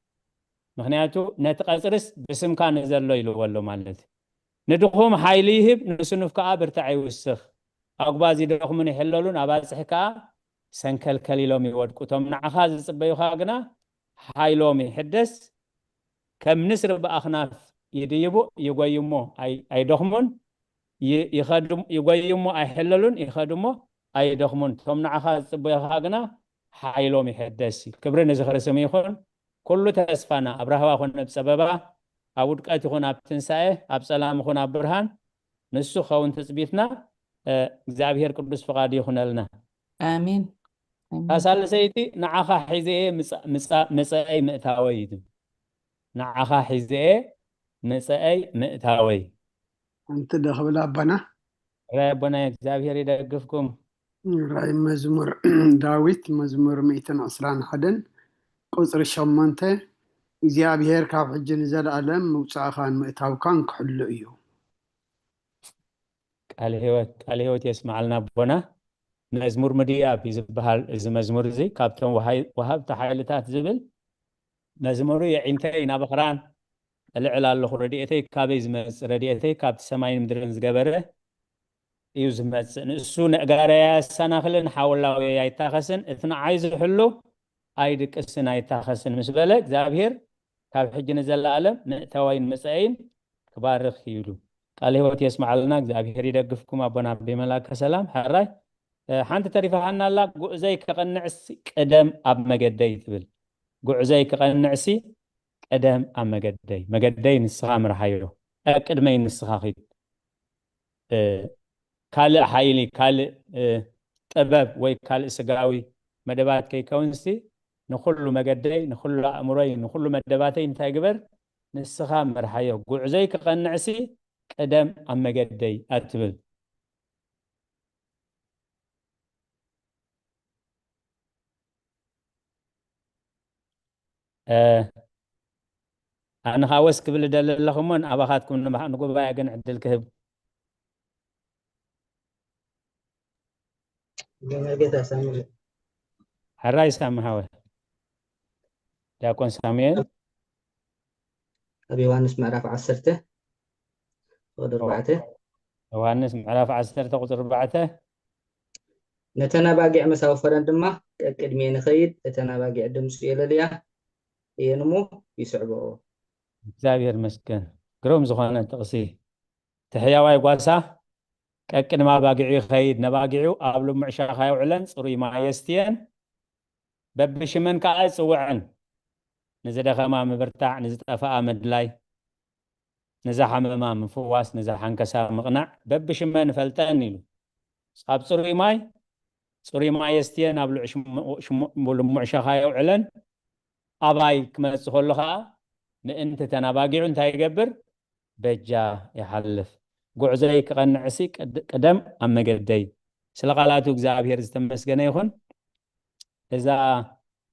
ምኽንያቱ ነቲ ቀጽርስ ብስምካ ንዘሎ ኢልዎ ኣሎ ማለት እዩ። ንድኹም ሓይሊ ይህብ፣ ንስኑፍ ከኣ ብርታዕ ይውስኽ። ኣጉባዝ ይደኽሙን ይሕለሉን፣ ኣባጽሕ ከኣ ሰንከልከል ኢሎም ይወድቁ። እቶም ንዓኻ ዝጽበዩኻ ግና ሓይሎም ይሕደስ፣ ከም ንስሪ ብኣኽናፍ ይድይቡ፣ ይጎዩ እሞ ኣይ- ኣይደኽሙን፣ ይ- ይኸዱ- ይጎዩ እሞ ኣይሕለሉን፣ ይኸዱ እሞ ኣይደኽሙን። እቶም ንዓኻ ዝጽበዩኻ ግና ሓይሎም ይሕደስ። ክብሪ ንዝኽሪ ስም ይኹን። ኩሉ ተስፋና ኣብ ራህዋ ኾነ ኣብ ጸበባ፣ ኣብ ውድቀት ይኹን ኣብ ትንሳኤ፣ ኣብ ጸላም ይኹን ኣብ ብርሃን፣ ንሱ ክኸውን ትጽቢትና። እ፣ እግዚኣብሔር ቅዱስ ፍቓድ ይኹነልና። ኣሜን። ኣሜን። እታ ሳልሰይቲ ንዓኻ ሒዘ እየ ምጸ- ምጸ- ምጸኣይ ምእታወይ እዩ ትብል። ንዓኻ ሒዘ እየ ምጸኣይ ምእታወይ። ሓንቲ ዶ ክብል ኣቦና? ራይ ኣቦናይ እግዚኣብሔር ይደግፍኩም። ራይ መዝሙር ዳዊት መዝሙር ሚእትን ዕስራን ሓደን ቁፅሪ ሸሞንተ እግዚኣብሔር ካብ ሕጂ ንዘለኣለም ምውፃእኻን ምእታውካን ክሕሉ እዩ። ቃል ህይወት ቃል ህይወት የስማዓልና ኣቦና። መዝሙር ምድያብ እዩ ዝበሃል እዚ መዝሙር እዚ። ካብቶም ወሃይ- ወሃብቲ ሓይልታት ዝብል መዝሙሩ የዒንተይ ናብ ኣኽራን እልዕል ኣለኹ፣ ረድኤተይ ካበይ ዝመጽእ? ረድኤተይ ካብቲ ሰማይን ምድርን ዝገበረ እዩ ዝመጽእ። ንእሱ ነእጋረይ ኣያሰናኽልን ሓወላወይ ኣይታኸስን፣ እቲ ንዓይ ዝሕሉ ኣይድቅስን ኣይታኸስን ምስ በለ እግዚኣብሔር ካብ ሕጂ ንዘለኣለም ምእታወይን ምጸአይን ክባርኽ እዩ ኢሉ። ቃል ህይወት የስማዓልና፣ እግዚኣብሔር ይደግፍኩም ኣቦና ኣቢ መላከ ሰላም። ሕራይ እ፣ ሓንቲ ተሪፋሃና ኣላ፣ ጉዕዘይ ከቐንዕሲ ቅደም ኣብ መገደይ ትብል። ጉዕዘይ ከቐንዕሲ ቅደም ኣብ መገደይ፣ መገደይ ንስኻ ምርሓዮ፣ ኣብ ቅድመይ ንስኻ ኺድ። እ፣ ካልእ ሓይሊ፣ ካልእ እ፣ ጥበብ ወይ ካልእ ስጋዊ መደባት ከይከውንሲ ንኹሉ መገደይ፣ ንኹሉ ኣእምሮይ፣ ንኹሉ መደባተይ እንታይ ግበር? ንስኻ ምርሓዮ። ጉዕዘይ ክቐንዕሲ ቅደም ኣብ መገደይ ኣትብል። እ፣ ኣነ ኸዓ ወስ ክብል እደሊ ኣለኹ እሞ ንኣባኻትኩም ንባዕ- ንጉባኤ ግን ዕድል ክህብ። መርጌታ ሳሙኤል ሕራይ ሳሚ ሓወ ዲያቆን ሳሙኤል ኣብ ዮሃንስ ምዕራፍ ዓሰርተ ቁፅሪ ኣርባዕተ ዮሃንስ ምዕራፍ ዓሰርተ ቁፅሪ ኣርባዕተ ነተን ኣባጊዕ ምስ ኣውፈረን ድማ ቀቅድሜ ንኸይድ እተን ኣባጊዕ ድምፁ የለልያ እየን እሞ ይስዕብኦ። እግዚኣብሔር መስገን። ግሩም ዝኾነ ጥቕሲ። እቲ ሕያዋይ ጓሳ ቀቅድሚ ኣባጊዑ ይኸይድ፣ ነባጊዑ ኣብ ልሙዕ ሻኻ የውዕለን፣ ጽሩይ ማይ የስትየን፣ በብሽመን ከኣ ይጽውዐን። ንዝደኸማ ምብርታዕ፣ ንዝጠፍኣ ምድላይ፣ ንዝሓመማ ምፍዋስ፣ ንዝሓንከሳ ምቕናዕ፣ በብሽመን ይፈልጠን ኢሉ። ኣብ ጽሩይ ማይ፣ ጽሩይ ማይ የስትየን፣ ኣብ ልዑ ሽሙ-፣ ሽሙ-፣ ልሙዕ ሸኻ የውዕለን። ኣባይ ክመጽእ ከሎ ኸኣ፣ ምእንቲ ተን ኣባጊዑ እንታይ ይገብር? በጃ ይሓልፍ። ጉዕዞይ ክቐንዕሲ ቅድ-፣ ቅደም ኣብ መገደይ። ስለ ቃላቱ እግዚኣብሔር ዝተመስገነ ይኹን። እዛ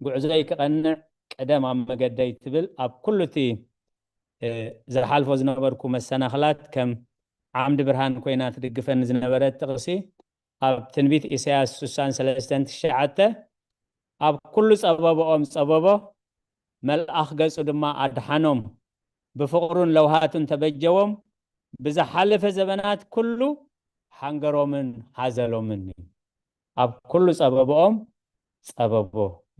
ጉዕዞይ ክቐንዕ ቅደም ኣብ መገደይ ትብል ኣብ ኩሉ እቲ፣ እ፣ ዝሓልፎ ዝነበርኩ መሰናኽላት ከም ዓምዲ ብርሃን ኮይና ትድግፈኒ ዝነበረት ጥቕሲ ኣብ ትንቢት ኢሳያስ ስሳን ሰለስተን ትሽዓተ፣ ኣብ ኩሉ ጸበብኦም ጸበቦ፣ መልኣኽ ገጹ ድማ ኣድሓኖም፣ ብፍቕሩን ለውሃቱን ተበጀዎም፣ ብዝሓለፈ ዘበናት ኩሉ ሓንገሮምን ሃዘሎምን እዩ። ኣብ ኩሉ ጸበብኦም ጸበቦ፣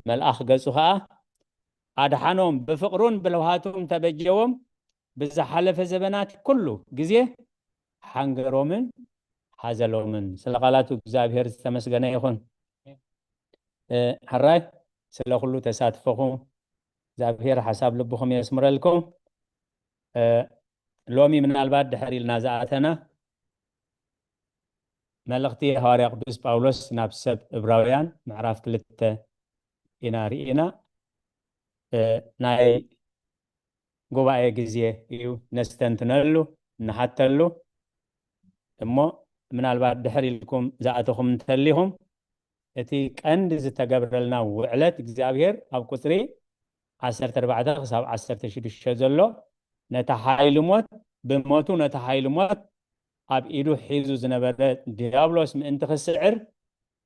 መልኣኽ ገጹ ኸኣ ኣድሓኖም፣ ብፍቕሩን ብለውሃቱን ተበጀዎም፣ ብዝሓለፈ ዘበናት ኩሉ ግዜ ሓንገሮምን ሃዘሎምን። ስለ ቃላቱ እግዚኣብሔር ዝተመስገነ ይኹን። እ፣ ሕራይ ስለ ኩሉ ተሳትፎኹም እግዚኣብሔር ሓሳብ ልብኹም የስምረልኩም። እ፣ ሎሚ ምናልባት ድሕር ኢልና ዝኣተና መልእኽቲ ሃዋርያ ቅዱስ ጳውሎስ ናብ ሰብ እብራውያን ምዕራፍ ክልተ ኢና ርኢና። እ፣ ናይ ጉባኤ ግዜ እዩ፣ ነስተንትነሉ፣ ንሓተሉ። እሞ ምናልባት ድሕር ኢልኩም ዝኣተኹም እንተሊኹም፣ እቲ ቀንዲ ዝተገብረልና ውዕለት እግዚኣብሔር ኣብ ቁጽሪ ዓሰርተ ኣርባዕተ ክሳብ ዓሰርተ ሽዱሽተ ዘሎ፣ ነታ ሓይሊ ሞት፣ ብሞቱ ነታ ሓይሊ ሞት ኣብ ኢዱ ሒዙ ዝነበረ ዲያብሎስ ምእንቲ ክስዕር፣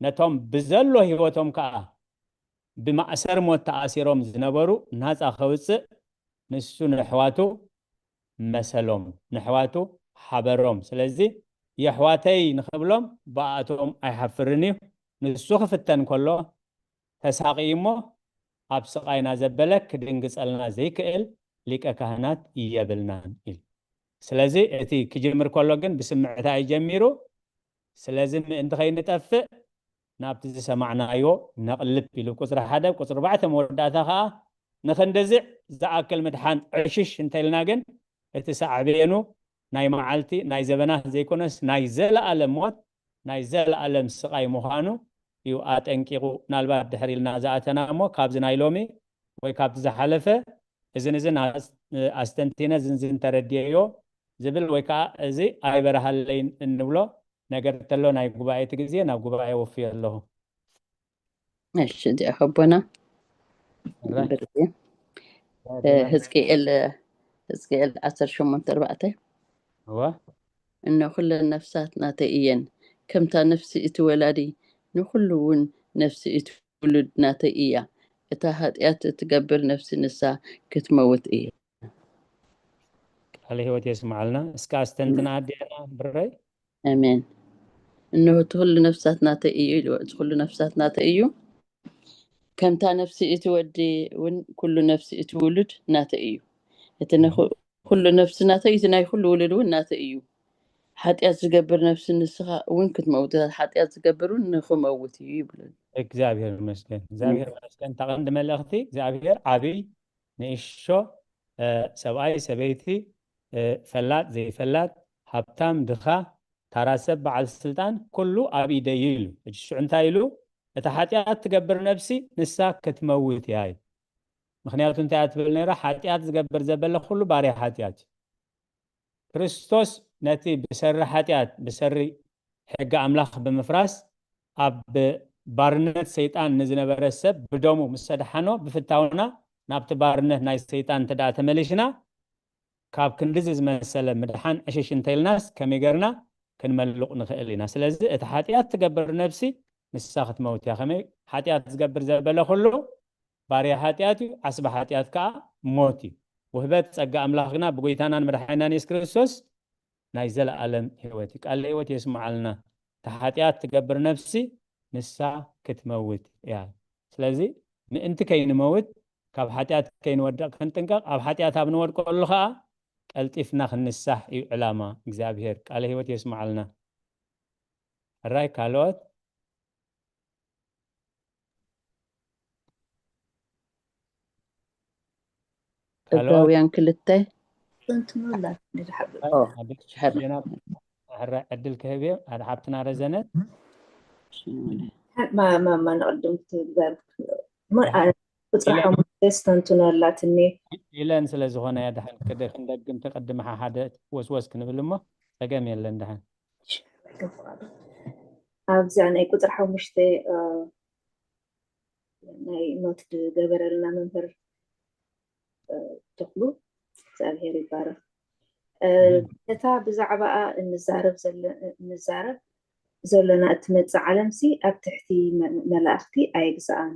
ነቶም ብዘሎ ህይወቶም ከኣ ብማእሰር ሞት ተኣሲሮም ዝነበሩ ናጻ ከውጽእ፣ ንሱ ንኣሕዋቱ መሰሎም፣ ንኣሕዋቱ ሓበሮም። ስለዚ የሕዋተይ ንኽብሎም ብኣቶም ኣይሓፍርን እዩ። ንሱ ክፍተን ከሎ ተሳቕዩ እሞ፣ ኣብ ስቓይና ዘበለ ክድንግጸልና ዘይክእል ሊቀ ካህናት የብልናን ኢሉ። ስለዚ እቲ ክጅምር ከሎ ግን ብስምዕታ እዩ ጀሚሩ። ስለዚ ምእንቲ ከይንጠፍእ ናብቲ ዝሰማዕናዮ ነቕልብ ኢሉ ቁጽሪ ሓደ፣ ቁጽሪ ኣርባዕተ መወዳእታ ከኣ ንኽንድዝዕ ዝኣክል ምድሓን ዕሽሽ እንተኢልና ግን እቲ ሳዕቤኑ ናይ መዓልቲ፣ ናይ ዘበናት ዘይኮነስ ናይ ዘለኣለም ሞት፣ ናይ ዘለኣለም ስቓይ ምዃኑ እዩ ኣጠንቂቑ። ምናልባት ድሕር ኢልና ዝኣተና እሞ ካብዚ ናይ ሎሚ ወይ ካብቲ ዝሓለፈ እዝን እዝን ኣስ-፣ ኣስተንቲነ ዝንዝን ተረድየዮ ዝብል ወይ ከዓ እዚ ኣይበረሃለይን እንብሎ ነገር እንተሎ ናይ ጉባኤ እቲ ግዜ ናብ ጉባኤ ወፍዮ ኣለኹ። እሺ፣ እዚኣ ከቦና ሕራይ። ብርጌ፣ ሕራይ እ፣ ደህና። ህዝቅኤል፣ ህዝቅኤል ዓሰርተ ሸሞንተ ኣርባዕተ። እወ። እነሆ ኩለን ነፍሳት ናተይ እየን፣ ከምታ ነፍሲ እቲ ወላዲ ንኹሉ እውን ነፍሲ እቲ ውሉድ ናተይ እያ። እታ ኃጢኣት እትገብር ነፍሲ ንሳ ክትመውት እያ። ቃለ ሕይወት የስምዓልና። እስከ ኣስተንትና ኣዴና ብረይ። ኣሜን። እነሆ እቲ ኩሉ ነፍሳት ናተይ እዩ ኢልዎ። እቲ ኩሉ ነፍሳት ናተይ እዩ። ከምታ ነፍሲ እቲ ወዲ እውን ኩሉ ነፍሲ እቲ ውሉድ ናተይ እዩ። እቲ ነኹ-፣ ኩሉ ነፍሲ ናተይ፣ እቲ ናይ ኩሉ ውሉድ እውን ናተይ እዩ። ኃጢኣት ዝገብር ነፍሲ ንስኻ እውን ክትመውት፣ ኃጢኣት ዝገብር እውን ንኽመውት እዩ ይብሉ። እግዚኣብሔር ይመስገን። እግዚኣብሔር ይመስገን። እታ ቀንዲ መልእኽቲ እግዚኣብሔር ዓብይ ንእሾ፣ እ፣ ሰብኣይ ሰበይቲ፣ እ፣ ፈላጥ ዘይፈላጥ፣ ሃብታም ድኻ፣ ታራ ሰብ በዓል ስልጣን ኩሉ ኣብ ኢደይ እዩ ኢሉ። ሕጂ ሽዑ እንታይ ኢሉ? እታ ኃጢኣት ትገብር ነፍሲ ንሳ ክትመውት እያ ኢሉ። ምኽንያቱ እንታይ እያ ትብል ነይራ? ኃጢኣት ዝገብር ዘበለ ኩሉ ባርያ ኃጢኣት እዩ። ክርስቶስ ነቲ ብሰሪ ኃጢኣት፣ ብሰሪ ሕጊ ኣምላኽ ብምፍራስ ኣብ ባርነት ሰይጣን ንዝነበረ ሰብ ብደሙ ምስ ኣድሓኖ፣ ብፍታውና ናብቲ ባርነት ናይ ሰይጣን እንተ ደኣ ተመሊሽና፣ ካብ ክንድዚ ዝመሰለ ምድሓን ዕሽሽ እንተኢልናስ ከመይ ገርና ክንመልቕ ንኽእል ኢና? ስለዚ እቲ ኃጢኣት ትገብር ነፍሲ ንሳ ክትመውት እያ። ከመይ? ኃጢኣት ዝገብር ዘበለ ኩሉ ባርያ ኃጢኣት እዩ፣ ዓስቢ ኃጢኣት ከኣ ሞት እዩ። ውህበት ጸጋ ኣምላኽ ግና ብጐይታናን መድሓኒናን የሱስ ክርስቶስ ናይ ዘለኣለም ህይወት እዩ። ቃል ህይወት የስምዓልና። እታ ኃጢኣት ትገብር ነፍሲ ንሳ ክትመውት እያ። ስለዚ ምእንቲ ከይንመውት፣ ካብ ኃጢኣት ከይንወድቕ ክንጥንቀቕ፣ ኣብ ኃጢኣት ኣብ ንወድቀሉ ኸኣ ቀልጢፍና ክንንሳሕ እዩ ዕላማ እግዚኣብሔር። ቃለ ህይወት የስምዓልና። ሕራይ ካልኦት? ዕብራውያን ክልተ። ስቶንትኖ ኣላትኒ ድሓር ሕራይ ዕድል ክህብ እየ ሓደ ሓብትና ረዘነት። ማማ ንቕድም ክትግበር ቁፅሪ ሓሙሽተ ስቶንትኖ ኣላትኒ። ኢለን ስለ ዝኾነ እያ። ድሓን ክንደግም ተቐድመ ሓደ ወስወስ ክንብል እሞ ጸገም የለን። ድሓን ኣብዛ ናይ ቁፅሪ ሓሙሽተ ናይ ኖት ዝገበረልና መምህር ተኽሉ እግዚኣብሔር ይባረክ። ነታ ብዛዕባኣ እንዛረብ እንዛረብ ዘለና እትመፅእ ዓለምሲ ኣብ ትሕቲ መላእኽቲ ኣይግዛኣን።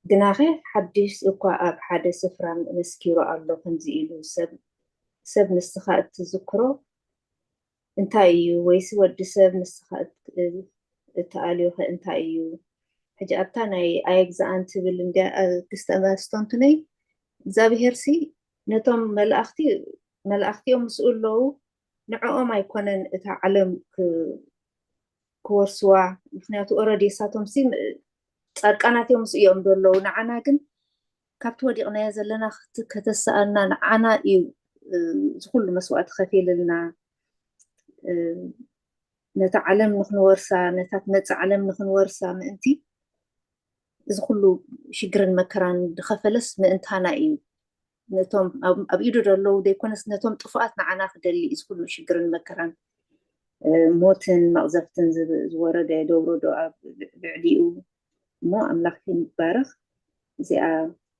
ግናኸ ሓዲስ እኳ ኣብ ሓደ ስፍራ መስኪሩ ኣሎ ከምዚ ኢሉ፣ ሰብ ንስኻ እትዝክሮ እንታይ እዩ? ወይሲ ወዲ ሰብ ንስኻ እትኣልዮኸ እንታይ እዩ? ሕጂ ኣብታ ናይ ኣየግዛኣን ትብል እንዲያ ክስተመ ስቶንቱነይ እግዚኣብሄርሲ ነቶም መላእኽቲ መላእኽቲ እዮም ምስኡ ኣለዉ። ንዕኦም ኣይኮነን እታ ዓለም ክወርስዋ። ምክንያቱ ኦረዲ እሳቶም ሲ ፃድቃናት እዮም ምስኡ እዮም ዘለዉ። ንዓና ግን ካብቲ ወዲቕናዮ ዘለና ከተስኣና ንዓና እዩ እዚ ኩሉ መስዋእቲ ከፊልልና። ነታ ዓለም ንክንወርሳ፣ ነታ ትመፅእ ዓለም ንክንወርሳ ምእንቲ እዚ ኩሉ ሽግርን መከራን ዝኸፈለስ ምእንታና እዩ። ነቶም ኣብ ኢዱ ዘለዉ ዘይኮነስ ነቶም ጥፉኣት ንዓና ክደሊ እዚ ኩሉ ሽግርን መከራን ሞትን መቕዘፍትን ዝወረደ ደብሮ ዶ ኣብ ልዕሊኡ እሞ ኣምላኽ ይባረኽ። እዚኣ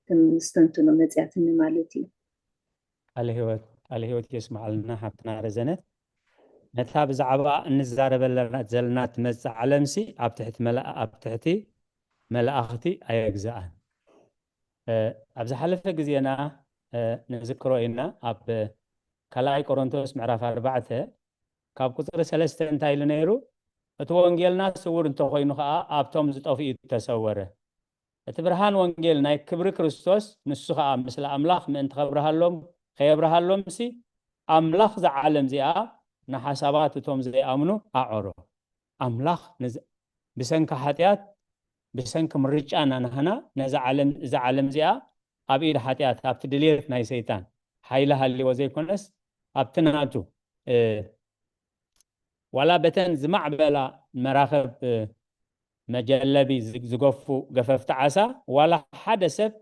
ከም ስተንትኖ መፅያትኒ ማለት እዩ። ቃለ ህይወት ቃለ ህይወት የስምዓልና ሓብትና ረዘነት። ነታ ብዛዕባ እንዛረበለና ዘለና ትመፅእ ዓለምሲ ኣብ ትሕቲ መላ- ኣብ ትሕቲ መላእኽቲ ኣየግዛኣን። ኣብ ዝሓለፈ ግዜና ንዝክሮ ኢና። ኣብ ካልኣይ ቆሮንቶስ ምዕራፍ ኣርባዕተ ካብ ቁፅሪ ሰለስተ እንታይ ኢሉ ነይሩ? እቲ ወንጌልና ስውር እንተኮይኑ ከዓ ኣብቶም ዝጠፍኡ እዩ ተሰወረ። እቲ ብርሃን ወንጌል ናይ ክብሪ ክርስቶስ ንሱ ከዓ ምስለ ኣምላኽ ምእንቲ ከብርሃሎም ከየብርሃሎምሲ ኣምላኽ እዛ ዓለም እዚኣ ንሓሳባት እቶም ዘይኣምኑ ኣዖሮ። ኣምላኽ ብሰንኪ ሓጢኣት ብሰንኪ ምርጫና ናህና ነዛ ዓለም እዛ ዓለም እዚኣ ኣብ ኢድ ሓጢኣት ኣብቲ ድልየት ናይ ሰይጣን ሓይሊ ሃልዎ ዘይኮነስ ኣብቲ ናቱ ዋላ በተን ዝማዕበላ መራኸብ መጀለቢ ዝገፉ ገፈፍቲ ዓሳ ዋላ ሓደ ሰብ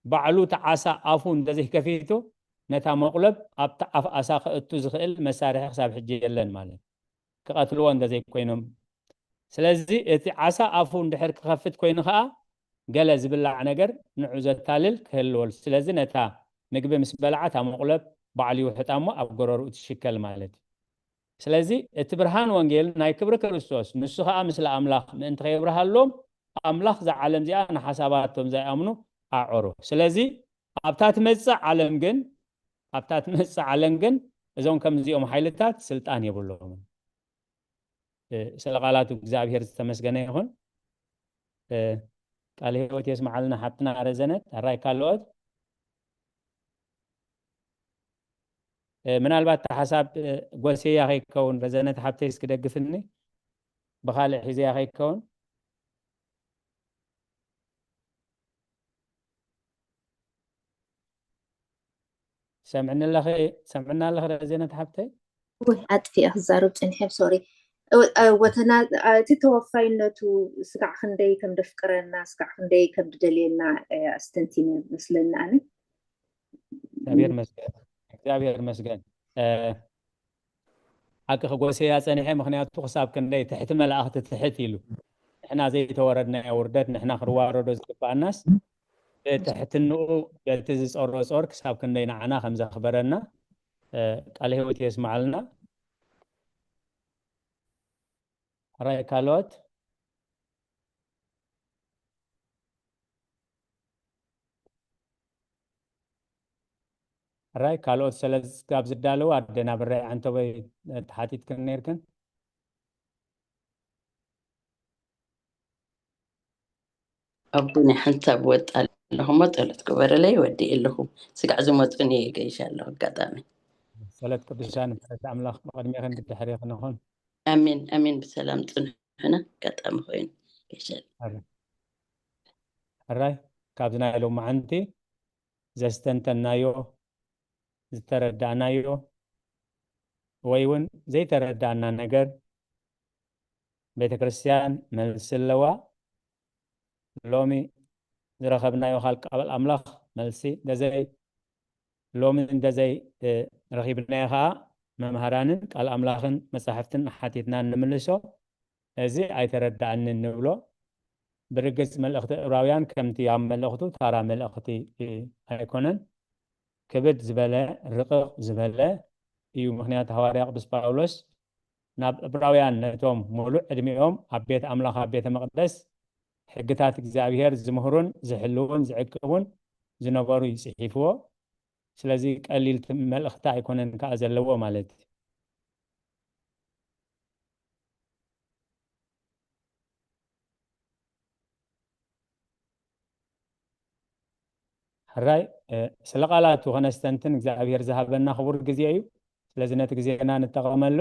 ባዕሉ እቲ ዓሳ ኣፉ እንተዘይከፊቱ ነታ መቑለብ ኣብቲ ኣፍ ዓሳ ከእቱ ዝኽእል መሳርሒ ክሳብ ሕጂ የለን ማለት ክቐትልዎ እንተዘይኮይኖም። ስለዚ እቲ ዓሳ ኣፉ እንድሕር ክኸፍት ኮይኑ ከዓ ገለ ዝብላዕ ነገር ንዑ ዘታልል ክህልወሉ። ስለዚ ነታ ምግቢ ምስ በልዓ እታ መቑለብ ባዕሉ ይውሕጣ እሞ ኣብ ጎረርኡ ትሽከል ማለት እዩ። ስለዚ እቲ ብርሃን ወንጌል ናይ ክብሪ ክርስቶስ ንሱ ከዓ ምስለ ኣምላኽ ምእንቲ ከየብርሃሎም ኣምላኽ እዛ ዓለም እዚኣ ንሓሳባቶም ዘይኣምኑ ኣዖሮ። ስለዚ ኣብታ ትመፅእ ዓለም ግን ኣብታ ትመፅእ ዓለም ግን እዞም ከምዚኦም ሓይልታት ስልጣን የብሎምን። ስለ ቃላቱ እግዚኣብሔር ዝተመስገነ ይኹን። ቃል ህይወት የስምዓልና ሓብትና ረዘነት ኣራይ ካልኦት ምናልባት ሓሳብ ጎሴያ ከይከውን ረዘነት ሓብተይ እስኪ ደግፍኒ ብካልእ ሒዘያ ከይከውን ሰምዕኒ ኣለኺ ሰምዕና ኣለኺ ረዘነት ሓብተይ ወይ ኣጥፊኣ ክዛረብ ፀኒሐ ሶሪ ወተና እቲ ተወፋይነቱ ስጋዕ ክንደይ ከም ደፍቅረና ስጋዕ ክንደይ ከም ድደልየና ኣስተንቲነ መስለኒ ኣነ እግዚኣብሔር መስገን እግዚኣብሔር መስገን ሓቂ ክጎሰያ ፀኒሐ ምክንያቱ ክሳብ ክንደይ ትሕቲ መላእክቲ ትሕት ኢሉ ንሕና ዘይተወረድናዮ ውርደት ንሕና ክንዋረዶ ዝግባኣናስ ብትሕትንኡ በቲ ዝፀሮ ፆር ክሳብ ክንደይ ንዓና ከም ዘኽበረና ቃለ ህይወት የስምዓልና ሕራይ ካልኦት ሕራይ ካልኦት ስለ ካብ ዝዳለዉ ኣደና ብራይ ዓንተቦይ ተሓቲትክን ነይርክን ኣቦኒ ሓንሳብ ወጣ ኣለኹ እሞ ጸሎት ግበረለይ ወዲእ ኣለኹ ስጋዕ ዝመፁን እየ ገይሻ ኣለኹ ኣጋጣሚ ጸሎት ቅዱሳን ምሕረት ኣምላኽ ብቕድሜኽን ብድሕሬኽን ይኹን ኣሜን ኣሜን። ብሰላም ጽንሑና። ኣጋጣሚ ኮይኑ ይሸል ሕራይ፣ ካብዚ ናይ ሎማዓንቲ ዘስተንተናዮ፣ ዝተረዳእናዮ ወይ እውን ዘይተረዳእና ነገር ቤተ ክርስቲያን መልሲ ኣለዋ። ሎሚ ዝረኸብናዮ ቃል ኣምላኽ መልሲ እንተዘይ ሎሚ እንተዘይ ረኺብናዮ ከዓ መምሃራንን ቃል ኣምላኽን መጻሕፍትን ሓቲትና ንምልሶ እዚ ኣይተረዳእንን ንብሎ። ብርግጽ መልእኽቲ ዕብራውያን ከምቲ ኣብ መልእኽቱ ታራ መልእኽቲ ኣይኮነን። ክብድ ዝበለ ርቕቕ ዝበለ እዩ። ምኽንያቱ ሃዋርያ ቅዱስ ጳውሎስ ናብ ዕብራውያን ነቶም ሙሉእ ዕድሚኦም ኣብ ቤት ኣምላኽ ኣብ ቤተ መቕደስ ሕግታት እግዚኣብሔር ዝምህሩን ዝሕልውን ዝዕቅቡን ዝነበሩ እዩ ጽሒፍዎ። ስለዚ ቀሊል መልእኽቲ ኣይኮነን ከዓ ዘለዎ ማለት እዩ። ሕራይ ስለ ቃላቱ ከነስተንትን እግዚኣብሔር ዝሃበና ክቡር ግዜ እዩ። ስለዚ ነቲ ግዜና ንጠቐመሉ።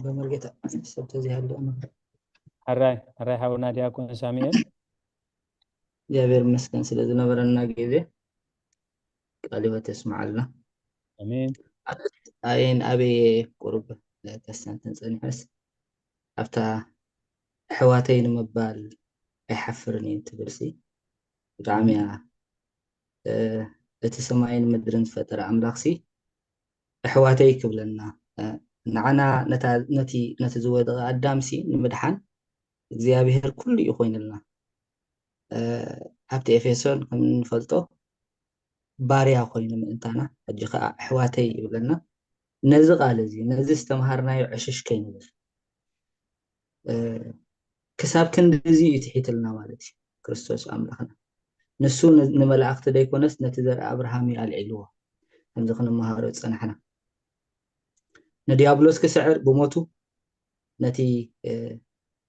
በመርጌታ ሰብ ተዚሃሉ። ሕራይ ሕራይ ሓውና ዲያቆን ሳሙኤል እግዚኣብሔር ይመስገን ስለ ዝነበረና ግዜ። ቃል ህይወት የስምዓልና። ኣሜን። ኣየን ኣበየ ቁሩብ ተስተንትን ጸኒሐስ ኣብታ ኣሕዋተይ ንምባል ኣይሓፍርን እየ ትብል ሲ ብጣዕሚ እያ። እቲ ሰማይን ምድርን ዝፈጠረ ኣምላኽ ሲ ኣሕዋተይ ክብለና ንዓና ነቲ ዝወደቐ ኣዳም ሲ ንምድሓን እግዚኣብሔር ኩሉ እዩ ኮይንልና። ኣብቲ ኤፌሶን ከም እንፈልጦ ባርያ ኮይኑ ምእንታና ሕጂ ከዓ ኣሕዋተይ ይብለና። ነዚ ቃል እዚ ነዚ ዝተምሃርናዮ ዕሽሽ ከይንብል ክሳብ ክንድዚ እዩ ትሒትልና ማለት እዩ። ክርስቶስ ኣምላኽና ንሱ ንመላእክቲ ደይኮነስ ነቲ ዘርኢ ኣብርሃም እዩ ኣልዒልዎ። ከምዚ ክንመሃሮ ዝጸናሕና ንዲያብሎስ ክስዕር ብሞቱ ነቲ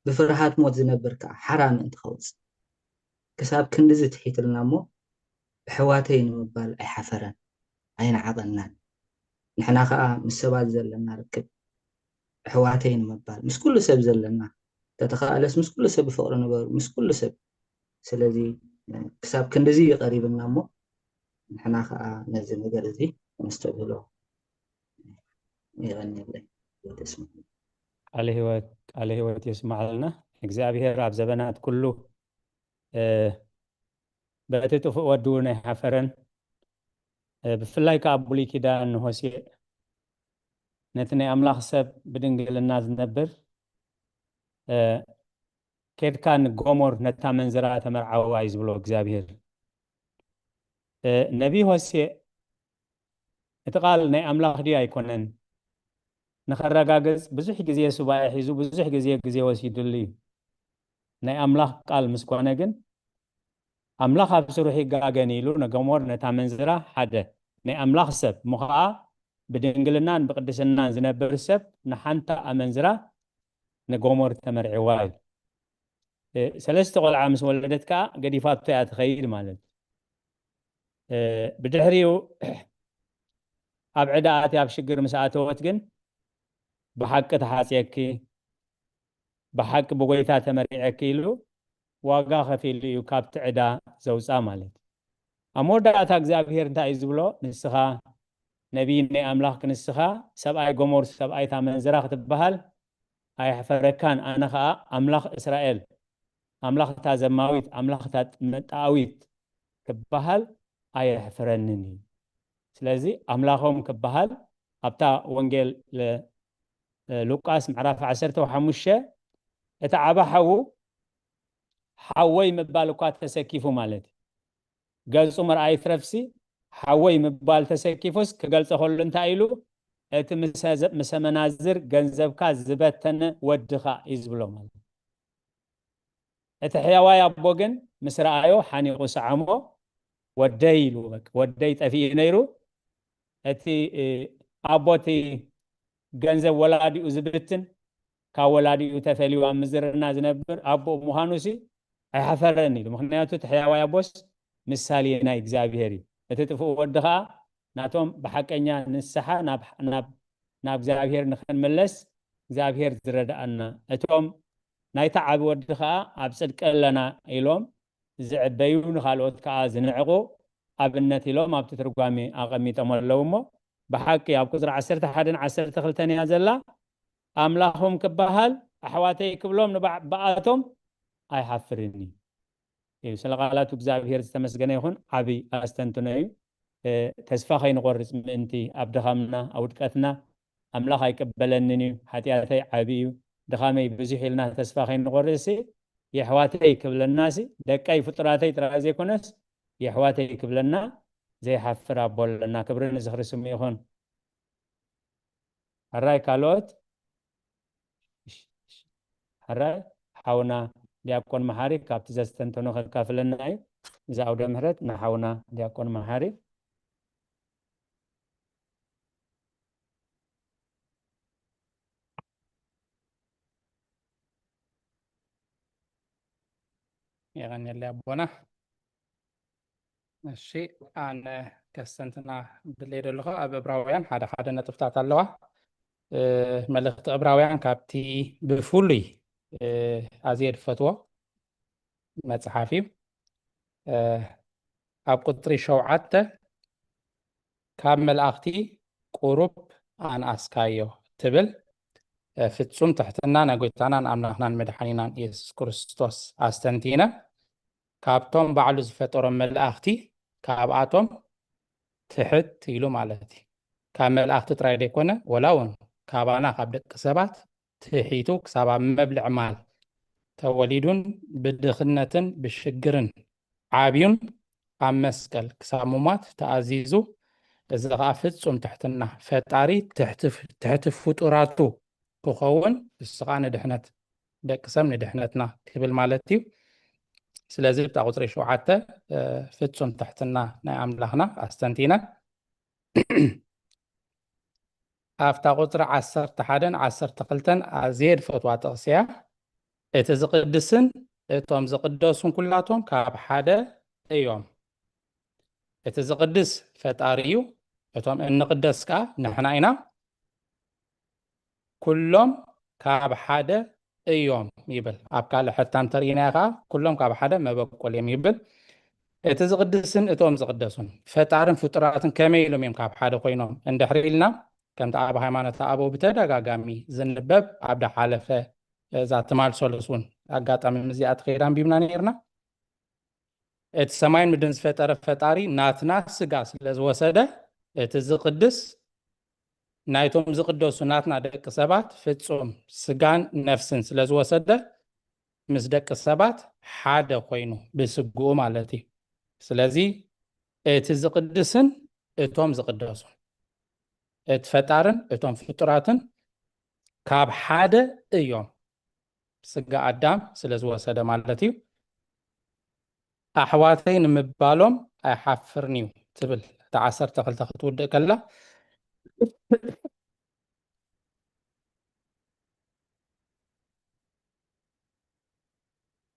ብፍርሃት ሞት ዝነብር ከዓ ሓራ ምእንቲ ከውፅእ ክሳብ ክንድዚ ትሒትልና እሞ ኣሕዋተይ ንምባል ኣይሓፈረን ኣይነዓቐናን። ንሕና ከዓ ምስ ሰባት ዘለና ርክብ ኣሕዋተይ ንምባል ምስ ኩሉ ሰብ ዘለና ተተኸኣለስ ምስ ኩሉ ሰብ ብፍቕሪ ንበሩ ምስ ኩሉ ሰብ። ስለዚ ክሳብ ክንድዚ ይቐሪብና እሞ ንሕና ከዓ ነዚ ነገር እዚ ነስተብህሎ። ይቐንየለይ። ቃለ ህይወት ቃለ ህይወት የስማዓልና እግዚኣብሔር ኣብ ዘበናት ኩሉ። በቲ ጥፉእ ወዲ እውን ኣይሓፈረን። ብፍላይ ከዓ ብሉይ ኪዳን ንሆሴዕ ነቲ ናይ ኣምላኽ ሰብ ብድንግልና ዝነብር ኬድካ ንጎሞር ነታ መንዝራ ተመርዓዋ እዩ ዝብሎ እግዚኣብሔር። ነቢ ሆሴዕ እቲ ቃል ናይ ኣምላኽ ድዩ ኣይኮነን ንኸረጋግጽ ብዙሕ ግዜ ሱባኤ ሒዙ ብዙሕ ግዜ ግዜ ወሲድሉ እዩ። ናይ ኣምላኽ ቃል ምስ ኮነ ግን ኣምላኽ ኣብ ስርሑ ይጋገን ኢሉ ንጎሞር ነታ መንዝራ ሓደ ናይ ኣምላኽ ሰብ እሞ ኸዓ ብድንግልናን ብቅድስናን ዝነብር ሰብ ንሓንታ ኣመንዝራ ንጎሞር ተመርዕዋ እዩ። ሰለስተ ቆልዓ ምስ ወለደት ከዓ ገዲፋቶ እያ ትኸይድ ማለት እዩ። ብድሕሪኡ ኣብ ዕዳ ኣትያ ኣብ ሽግር ምስ ኣተወት ግን ብሓቂ ተሓፅየኪ ብሓቂ ብጎይታ ተመሪዐኪ ኢሉ ዋጋ ከፊሉ እዩ ካብቲ ዕዳ ዘውፃ ማለት እዩ። ኣብ መወዳእታ እግዚኣብሔር እንታይ እዩ ዝብሎ? ንስኻ ነቢይ ናይ ኣምላኽ ክንስኻ ሰብኣይ ጎሞር ሰብኣይ እታ መንዝራ ክትበሃል ኣየሕፈረካን፣ ኣነ ኸዓ ኣምላኽ እስራኤል ኣምላኽ እታ ዘማዊት ኣምላኽ እታ ጥንጣዊት ክበሃል ኣየሕፍረንን እዩ። ስለዚ ኣምላኾም ክበሃል ኣብታ ወንጌል ሉቃስ ምዕራፍ ዓሰርተ ሓሙሽተ እቲ ዓባ ሓዉ ሓወይ ምባል እኳ ተሰኪፉ ማለት እዩ። ገጹ ምርኣይ ትረፍሲ ሓወይ ምባል ተሰኪፉስ ክገልጸ ከሉ እንታይ ኢሉ? እቲ ምሰመናዝር ገንዘብካ ዝበተነ ወድኻ እዩ ዝብሎ ማለት እዩ። እቲ ሕያዋይ ኣቦ ግን ምስ ረኣዮ ሓኒቑ ሰዓሞ። ወደይ ኢሉ በቃ ወደይ ጠፊኡ ነይሩ። እቲ ኣቦ እቲ ገንዘብ ወላዲኡ ዝብትን ካብ ወላዲኡ ተፈልዩ ኣብ ምዝርና ዝነብር ኣቦ ምዃኑ ሲ ኣይሓፈረን ኢሉ። ምክንያቱ እቲ ሕያዋይ ኣቦስ ምሳሌ ናይ እግዚኣብሔር እዩ። እቲ ጥፉእ ወዲ ከዓ ናቶም ብሓቀኛ ንስሓ ናብ ናብ ናብ እግዚኣብሔር ንኽንምለስ እግዚኣብሔር ዝረድኣና። እቶም ናይቲ ዓቢ ወዲ ኸኣ ኣብ ጽድቂ ኣለና ኢሎም ዝዕበዩ፣ ንኻልኦት ከኣ ዝንዕቑ ኣብነት ኢሎም ኣብቲ ትርጓሜ ኣቐሚጦም ኣለዉ። እሞ ብሓቂ ኣብ ቁጽሪ ዓሰርተ ሓደን ዓሰርተ ክልተን እያ ዘላ። ኣምላኾም ክበሃል ኣሕዋተይ ክብሎም ንባዕ-፣ ብኣቶም ኣይሓፍርን እዩ። እዩ። ስለ ቃላቱ እግዚኣብሔር ዝተመስገነ ይኹን። ዓቢ ኣስተንትኖ እዩ። እ፣ ተስፋ ከይንቆርጽ ምእንቲ ኣብ ድኻምና፣ ኣብ ውድቀትና ኣምላኽ ኣይቅበለንን እዩ፣ ሓጢኣተይ ዓቢ እዩ፣ ድኻመይ ብዙሕ ኢልና ተስፋ ከይንቆርጽ ሲ፣ የሕዋተይ ክብለና ሲ፣ ደቀይ ፍጡራተይ ጥራይ ዘይኮነስ የሕዋተይ ክብለና ዘይሓፍር ኣቦ ኣለና። ክብሪ ንዝኽሪ ስሙ ይኹን። ሕራይ ካልኦት? ሕራይ ሓውና ዲያቆን መሓሪ ካብቲ ዘስተንተኖ ከካፍለና እዩ። እዚ ኣውደ ምህረት ንሓውና ዲያቆን መሓሪ። የቐንየለይ ኣቦና። እሺ፣ ኣነ ከስተንትና ድለይ ዘለኹ ኣብ ዕብራውያን ሓደ ሓደ ነጥብታት ኣለዋ። እ፣ መልእኽቲ ዕብራውያን ካብቲ ብፍሉይ፣ እ፣ ኣዝየ ዝፈትዎ መጽሓፍ እዩ። እ፣ ኣብ ቁጽሪ ሸውዓተ ካብ መላእኽቲ ቁሩብ ኣንኣስካዮ ትብል፣ እ፣ ፍጹም ትሕትና ናይ ጎይታናን ኣምላኽናን መድሓኒናን ኢየሱስ ክርስቶስ ኣስተንቲነ። ካብቶም ባዕሉ ዝፈጠሮም መላእኽቲ ካብኣቶም ትሕት ኢሉ ማለት እዩ። ካብ መላእኽቲ ጥራይ ዘይኮነ፣ ወላ እውን ካባና ካብ ደቂ ሰባት ትሒቱ ክሳብ ኣብ መብልዕ ማል ተወሊዱን ብድኽነትን ብሽግርን ዓብዩን ኣብ መስቀል ክሳብ ምሟት ተኣዚዙ፣ እዚ ኸኣ ፍጹም ትሕትና፣ ፈጣሪ ትሕቲ፣ ትሕቲ ፍጡራቱ ክኸውን፣ እሱ ኸኣ ንድሕነት ደቂ ሰብ ንድሕነትና ክብል ማለት እዩ። ስለዚ ኣብታ ቁጽሪ ሸውዓተ፣ እ፣ ፍጹም ትሕትና ናይ ኣምላኽና ኣስተንቲነ። ኣብታ ቁጽሪ ዓሰርተ ሓደን ዓሰርተ ክልተን ኣዝየ ዝፈትዋ ጥቕሲ እያ። እቲ ዝቕድስን እቶም ዝቕደሱን ኩላቶም ካብ ሓደ እዮም። እቲ ዝቕድስ ፈጣሪ እዩ፣ እቶም እንቕደስ ከኣ ንሕና ኢና። ኩሎም ካብ ሓደ እዮም ይብል። ኣብ ካልእ ሕታም ተርእይናዮ ከኣ ኩሎም ካብ ሓደ መበቆል እዮም ይብል። እቲ ዝቕድስን እቶም ዝቕደሱን፣ ፈጣርን ፍጡራትን ከመይ ኢሎም እዮም ካብ ሓደ ኮይኖም እንድሕር ኢልና፣ ከምቲ ኣብ ሃይማኖት ኣበው ብተደጋጋሚ ዝንበብ፣ ኣብ ዝሓለፈ እዛ ትማል ሰሉስ እውን ኣጋጣሚ ምስዚኣ ተኸይዳ ኣንቢብና ነይርና። እቲ ሰማይን ምድርን ዝፈጠረ ፈጣሪ ናትና ስጋ ስለ ዝወሰደ፣ እቲ ዝቕድስ ናይቶም ዝቕደሱ ናትና ደቂ ሰባት ፍጹም ስጋን ነፍስን ስለ ዝወሰደ፣ ምስ ደቂ ሰባት ሓደ ኮይኑ ብስግኡ ማለት እዩ። ስለዚ እቲ ዝቕድስን እቶም ዝቕደሱን፣ እቲ ፈጣርን እቶም ፍጡራትን ካብ ሓደ እዮም። ስጋ ኣዳም ስለ ዝወሰደ ማለት እዩ። ኣሕዋተይ ንምባሎም ኣይሓፍርን እዩ ትብል እታ ዓሰርተ ክልተ ክትውድእ ከላ።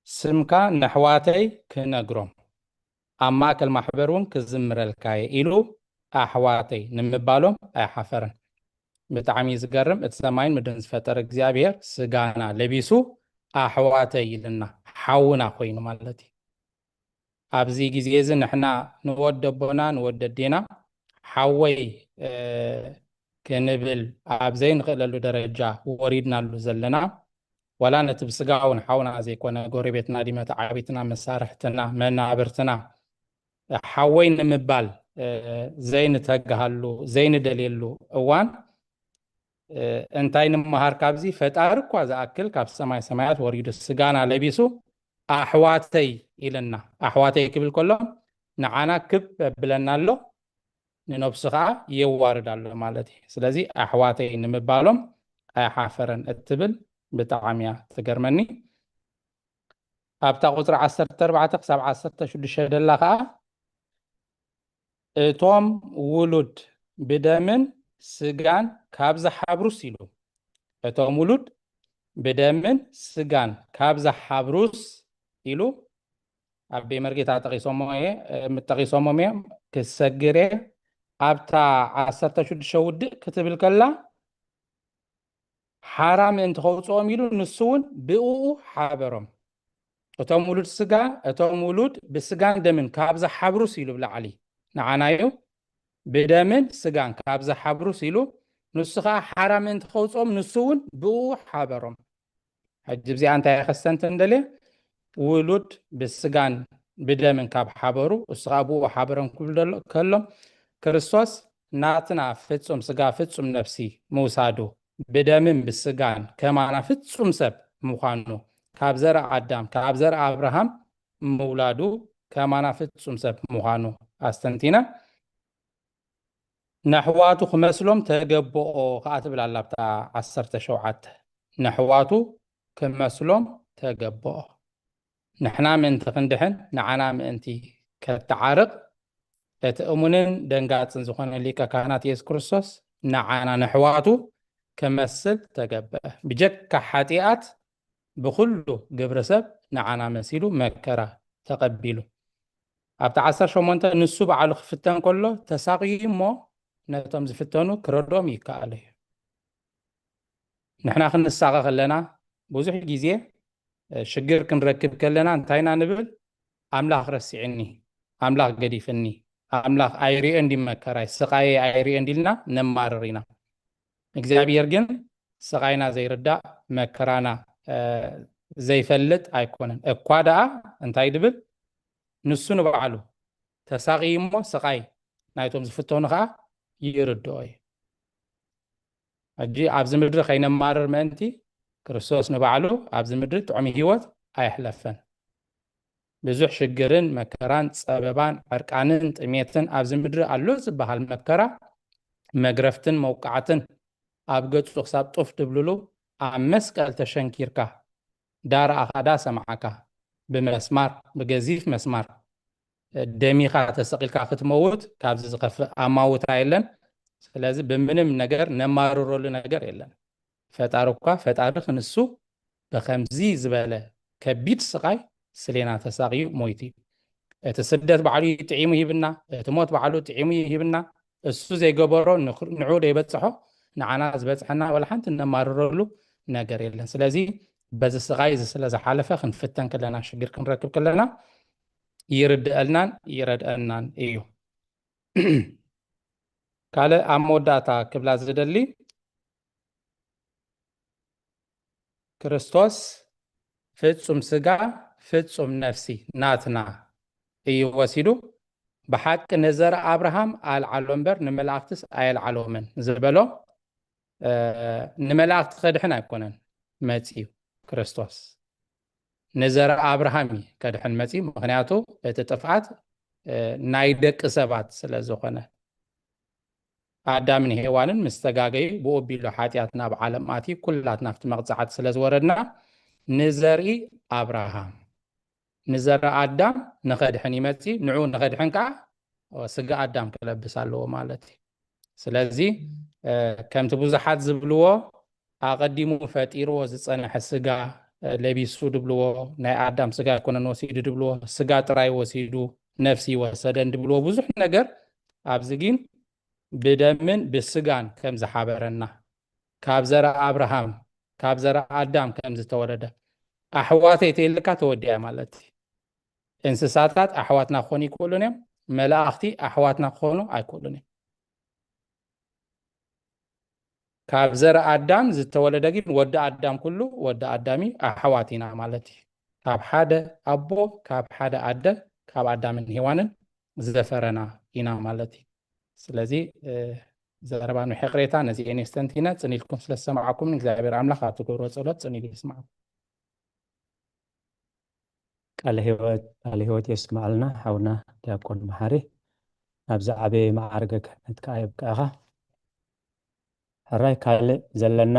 ስምካ ነሕዋተይ ክነግሮም፣ ኣብ ማእከል ማሕበር እውን ክዝምረልካ እየ ኢሉ ኣሕዋተይ ንምባሎም ኣይሓፈረን። ብጣዕሚ እዩ ዝገርም። እቲ ሰማይን ምድርን ዝፈጠረ እግዚኣብሔር ስጋና ለቢሱ ኣሕዋተይ ኢልና፣ ሓውና ኮይኑ ማለት እዩ። ኣብዚ ግዜ እዚ ንሕና ንወዲ ኣቦና፣ ንወዲ ኣዴና ሓወይ፣ እ፣ ክንብል ኣብ ዘይንኽእለሉ ደረጃ ወሪድናሉ ዘለና፣ ዋላ ነቲ ብስጋ እውን ሓውና ዘይኮነ ጎረቤትና፣ ዲመ ተዓቢትና፣ መሳርሕትና፣ መናብርትና ሓወይ ንምባል፣ እ፣ ዘይንተግሃሉ፣ ዘይንደልየሉ እዋን፣ እ፣ እንታይ ንምሃር ካብዚ? ፈጣሪ እኳ ዝኣክል ካብ ሰማይ ሰማያት ወሪዱ ስጋና ለቢሱ ኣሕዋተይ ኢለና። ኣሕዋተይ ክብል ከሎ ንዓና ክብ የብለና ኣሎ፣ ንነብሱ ኸዓ የዋርድ ኣሎ ማለት እዩ። ስለዚ ኣሕዋተይ ንምባሎም ኣይሓፈረን እትብል ብጣዕሚ እያ ትገርመኒ። ኣብታ ቁጽሪ ዓሰርተ ኣርባዕተ ክሳብ ዓሰርተ ሽዱሽተ ደላ ኸዓ፣ እቶም ውሉድ ብደምን ስጋን ካብ ዝሓብሩስ ኢሉ፣ እቶም ውሉድ ብደምን ስጋን ካብ ዝሓብሩስ ኢሉ፣ ኣቤ መርጌታ ጠቒሶሞ እየ፣ እ፣ ጠቒሶሞም እዮም። ክሰግር እየ፣ ኣብታ ዓሰርተ ሽዱሽተ ውድእ ክትብል ከላ ሓራ ምእንቲ ከውፅኦም ኢሉ ንሱ እውን ብእኡ ሓበሮም። እቶም ውሉድ ስጋ እቶም ውሉድ ብስጋን ደምን ካብ ዝሓብሩስ ኢሉ ብላዕሊ ንዓናዩ ብደምን ስጋን ካብ ዝሓብሩስ ኢሉ ንሱ ከዓ ሓራ ምእንቲ ከውፅኦም ንሱ እውን ብእኡ ሓበሮም። ሕጂ እዚኣ እንታይ ከስተንትን ደልየ? ውሉድ ብስጋን ብደምን ካብ ሓበሩ እሱ ከዓ ብኡ ሓበሮም ክብል ከሎ ክርስቶስ ናትና ፍጹም ስጋ ፍጹም ነፍሲ ምውሳዱ ብደምን ብስጋን ከማና ፍጹም ሰብ ምዃኑ ካብ ዘር ኣዳም ካብ ዘር ኣብርሃም ምውላዱ ከማና ፍጹም ሰብ ምዃኑ ኣስተንቲና ነሕዋቱ ክመስሎም ተገብኦ ከዓ ትብል ኣላ ኣብታ ዓሰርተ ሸውዓተ ነሕዋቱ ክመስሎም ተገብኦ ንሕና ምእንቲ ክንድሕን ንዓና ምእንቲ ከተዓርቕ እቲ እሙንን ደንጋጽን ዝኾነ ሊቀ ካህናት የሱስ ክርስቶስ ንዓና ነሕዋቱ ክመስል ተገብአ። ብጀካ ሓጢኣት ብኹሉ ግብረ ሰብ ንዓና መሲሉ መከራ ተቐቢሉ። ኣብቲ ዓሰርተ ሸሞንተ ንሱ ባዕሉ ክፍተን ከሎ ተሳቕዩ እሞ ነቶም ዝፍተኑ ክረድኦም ይከኣል እዩ። ንሕና ክንሳቐ ከለና ብዙሕ ግዜ ሽግር ክንረክብ ከለና እንታይ ኢና ንብል? ኣምላኽ ረሲዕኒ፣ ኣምላኽ ገዲፍኒ፣ ኣምላኽ ኣይሪኦ እንዲ መከራይ ስቓየ ኣይሪኦ እንዲልና ነማርር ኢና። እግዚኣብሔር ግን ስቓይና ዘይርዳእ መከራና ዘይፈልጥ ኣይኮነን። እኳ ደኣ እንታይ ድብል ንሱ ንባዕሉ ተሳቒዩ እሞ ስቓይ ናይቶም ዝፍተኑ ከዓ ይርድኦ እዩ። ሕጂ ኣብዚ ምድሪ ከይነማርር ምእንቲ ክርስቶስ ንባዕሉ ኣብዚ ምድሪ ጥዑም ህይወት ኣየሕለፈን። ብዙሕ ሽግርን መከራን ጸበባን ዕርቃንን ጥሜትን ኣብዚ ምድሪ ኣሎ ዝበሃል መከራ መግረፍትን መውቃዕትን ኣብ ገጹ ክሳብ ጡፍ ድብልሉ ኣብ መስቀል ተሸንኪርካ ዳ ረኣኻ ዳ ሰማዕካ ብመስማር ብገዚፍ መስማር ደሚኻ ተሰቒልካ ክትመውት ካብዚ ዝኸፍእ ኣማውታ የለን። ስለዚ ብምንም ነገር ነማርረሉ ነገር የለን። ፈጣሪ እኳ ፈጣሪ ክንሱ ብኸምዚ ዝበለ ከቢድ ስቓይ ስሌና ተሳቕዩ ሞይቱ እዩ። እቲ ስደት ባዕሉ ጥዒሙ ይህብና፣ እቲ ሞት ባዕሉ ጥዒሙ ይህብና። እሱ ዘይገበሮ ንዕ ዘይበፅሖ ንዓና ዝበፅሐና ወላ ሓንቲ እነማርረሉ ነገር የለን። ስለዚ በዚ ስቓይ እዚ ስለ ዝሓለፈ ክንፍተን ከለና ሽግር ክንረክብ ከለና ይርድአልናን ይረድአናን እዩ። ካልእ ኣብ መወዳእታ ክብላ ዝደሊ ክርስቶስ ፍጹም ስጋ ፍጹም ነፍሲ ናትና እዩ ወሲዱ። ብሓቂ ንዘር ኣብርሃም ኣልዓሎ እምበር ንመላእክትስ ኣየልዓሎምን ዝበሎ ንመላእክቲ ከድሕን ኣይኮነን መጺኡ ክርስቶስ ንዘር ኣብርሃም እዩ ከድሕን መጺኡ። ምክንያቱ እቲ ጥፍኣት ናይ ደቂ ሰባት ስለ ዝኾነ ኣዳምን ሄዋንን ምስ ተጋገዩ ብኡ ኣቢሉ ሓጢኣት ናብ ዓለም ኣትዩ ኩላትና ኣብቲ መቕጻዕቲ ስለ ዝወረድና ንዘርኢ ኣብርሃም ንዘርኢ ኣዳም ንኸድሕን ይመጺ ንዑ ንኸድሕን ከዓ ስጋ ኣዳም ክለብስ ኣለዎ ማለት እዩ። ስለዚ ከምቲ ብዙሓት ዝብልዎ ኣቐዲሙ ፈጢርዎ ዝጸንሐ ስጋ ለቢሱ ድብልዎ ናይ ኣዳም ስጋ ኣይኮነን ወሲዱ ድብልዎ ስጋ ጥራይ ወሲዱ ነፍሲ ይወሰደን ድብልዎ ብዙሕ ነገር ኣብዚ ግን ብደምን ብስጋን ከም ዝሓበረና ካብ ዘረ ኣብርሃም ካብ ዘረ ኣዳም ከም ዝተወለደ ኣሕዋተይ ተይልካ ተወዲያ ማለት እዩ። እንስሳታት ኣሕዋትና ክኾኑ ይክእሉን እዮም። መላእኽቲ ኣሕዋትና ክኾኑ ኣይክእሉን እዮም። ካብ ዘር ኣዳም ዝተወለደ ግን ወዲ ኣዳም ኩሉ ወዲ ኣዳም እዩ። ኣሕዋት ኢና ማለት እዩ። ካብ ሓደ ኣቦ ካብ ሓደ ኣደ ካብ ኣዳምን ሄዋንን ዝዘፈረና ኢና ማለት እዩ። ስለዚ ዘረባ ንውሕ ይቕሬታ ነዚ ኤኔስተንቲነ ጽኒልኩም ስለ ዝሰማዕኩም እግዚኣብሔር ኣምላኽ ኣብ ትገብሮ ጸሎት ጽኒሉ ይስማዕኩም። ቃለ ህይወት ቃለ ህይወት የስማዕልና ሓውና ዲያቆን መሓሪ ናብዚ ዓበየ መዓርገ ክህነት ከዓ የብቅዕኻ። ሕራይ ካልእ ዘለና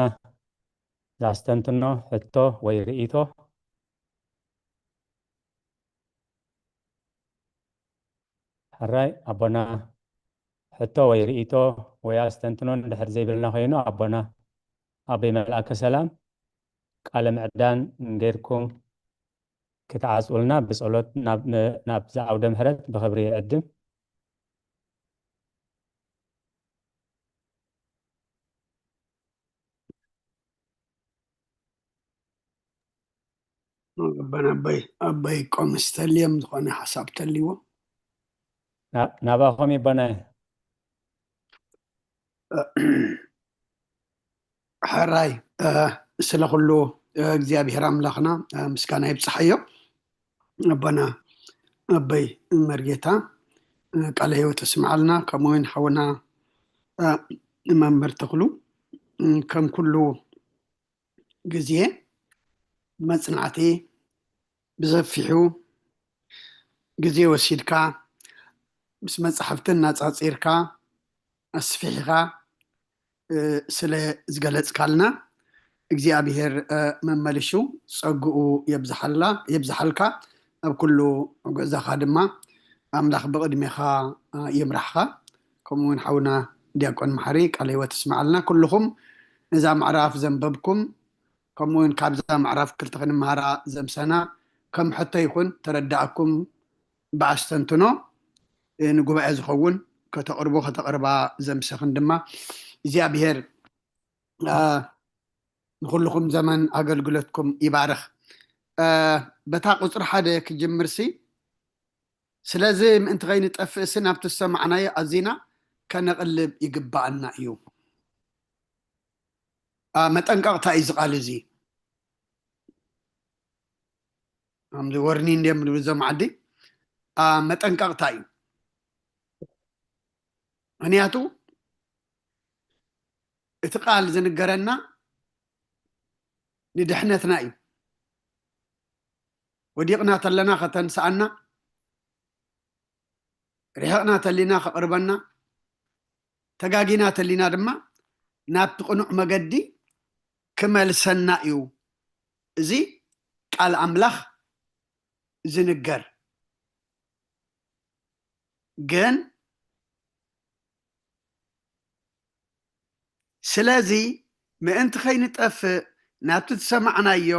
ዛስተንትኖ ሕቶ ወይ ርእይቶ? ሕራይ ኣቦና ሕቶ ወይ ርእይቶ ወይ ኣስተንትኖ እንድሕር ዘይብልና ኮይኑ ኣቦና ኣቦይ መልኣከ ሰላም ቃለ ምዕዳን ጌርኩም ክትዓጽውልና ብጸሎት ናብ ዝዓውደ ምሕረት ብኽብሪ ይዕድም። ኣቦና ኣቦይ ኣቦይ ቆምስ ተልዮም ዝኾነ ሓሳብ ተልይዎ ናባኹም ይበናይ ሕራይ ስለ ኩሉ እግዚኣብሔር ኣምላኽና ምስጋና ይብፅሓዮ። ኣቦና ኣቦይ መርጌታ ቃለ ህይወት እስምዓልና፣ ከምኡ እውን ሓውና መምህር ተኽሉ ከም ኩሉ ግዜ ብመፅናዕቲ ብሰፊሑ ግዜ ወሲድካ ምስ መፃሕፍቲ እናፃፂርካ ኣስፊሕኻ ስለ ዝገለፅካልና እግዚኣብሔር መመልሹ ፀግኡ የብዝሓልካ። ኣብ ኩሉ ጉዕዞኻ ድማ ኣምላኽ ብቕድሜኻ ይምራሕኻ። ከምኡ እውን ሓውና ዲያቆን መሓሪ ቃለ ህይወት ይስምዓልና። ኩልኹም ነዛ ምዕራፍ ዘንበብኩም ከምኡ እውን ካብዛ ምዕራፍ ክልተ ክንመሃራ ዘምሰና ከም ሕቶ ይኹን ተረዳእኩም ብኣስተንትኖ ንጉባኤ ዝኸውን ከተቕርቡ ከተቕርባ ዘምሰኽን ድማ እግዚኣብሔር ንኩልኹም ዘመን ኣገልግሎትኩም ይባርኽ። በታ ቁፅሪ ሓደ ክጅምርሲ ስለዚ ምእንቲ ከይንጠፍእሲ ናብቲ ዝሰማዕናዮ ኣዚና ከነቕልብ ይግባኣና እዩ። መጠንቀቕታ እዩ ዝቓል እዚ ከምዚ ወርኒ እንዲም ዝብሉ እዞም ዓዲ መጠንቀቕታ እዩ። ምክንያቱ እቲ ቃል ዝንገረና ንድሕነትና እዩ። ወዲቕና ተለና ከተንስኣና፣ ርሕቕና ተሊና ከቕርበና፣ ተጋጊና ተሊና ድማ ናብቲ ቅኑዕ መገዲ ክመልሰና እዩ። እዚ ቃል ኣምላኽ ዝንገር ግን ስለዚ ምእንቲ ከይንጠፍእ ናብቲ ዝሰማዕናዮ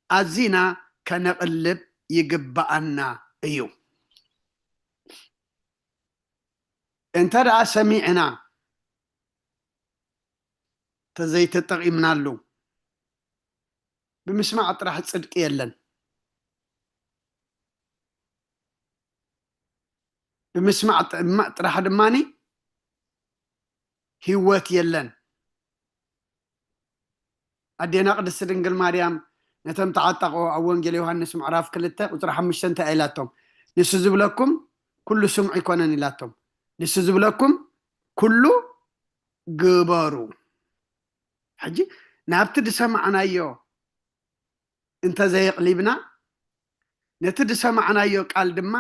ኣዚና ከነቕልብ ይግብኣና እዩ። እንተ ደኣ ሰሚዕና ተዘይተጠቒምናሉ ብምስማዕ ጥራሕ ጽድቂ የለን። ብምስማዕ ጥራሕ ድማ ህይወት የለን። ኣዴና ቅድስቲ ድንግል ማርያም ነቶም ተዓጠቑ ኣብ ወንጌል ዮሃንስ ምዕራፍ ክልተ ቁፅሪ ሓሙሽተ እንታይ ኢላቶም? ንሱ ዝብለኩም ኩሉ ስምዑ ይኮነን ኢላቶም። ንሱ ዝብለኩም ኩሉ ግበሩ። ሕጂ ናብቲ ዝሰማዕናዮ እንተዘየቕሊብና፣ ነቲ ዝሰማዕናዮ ቃል ድማ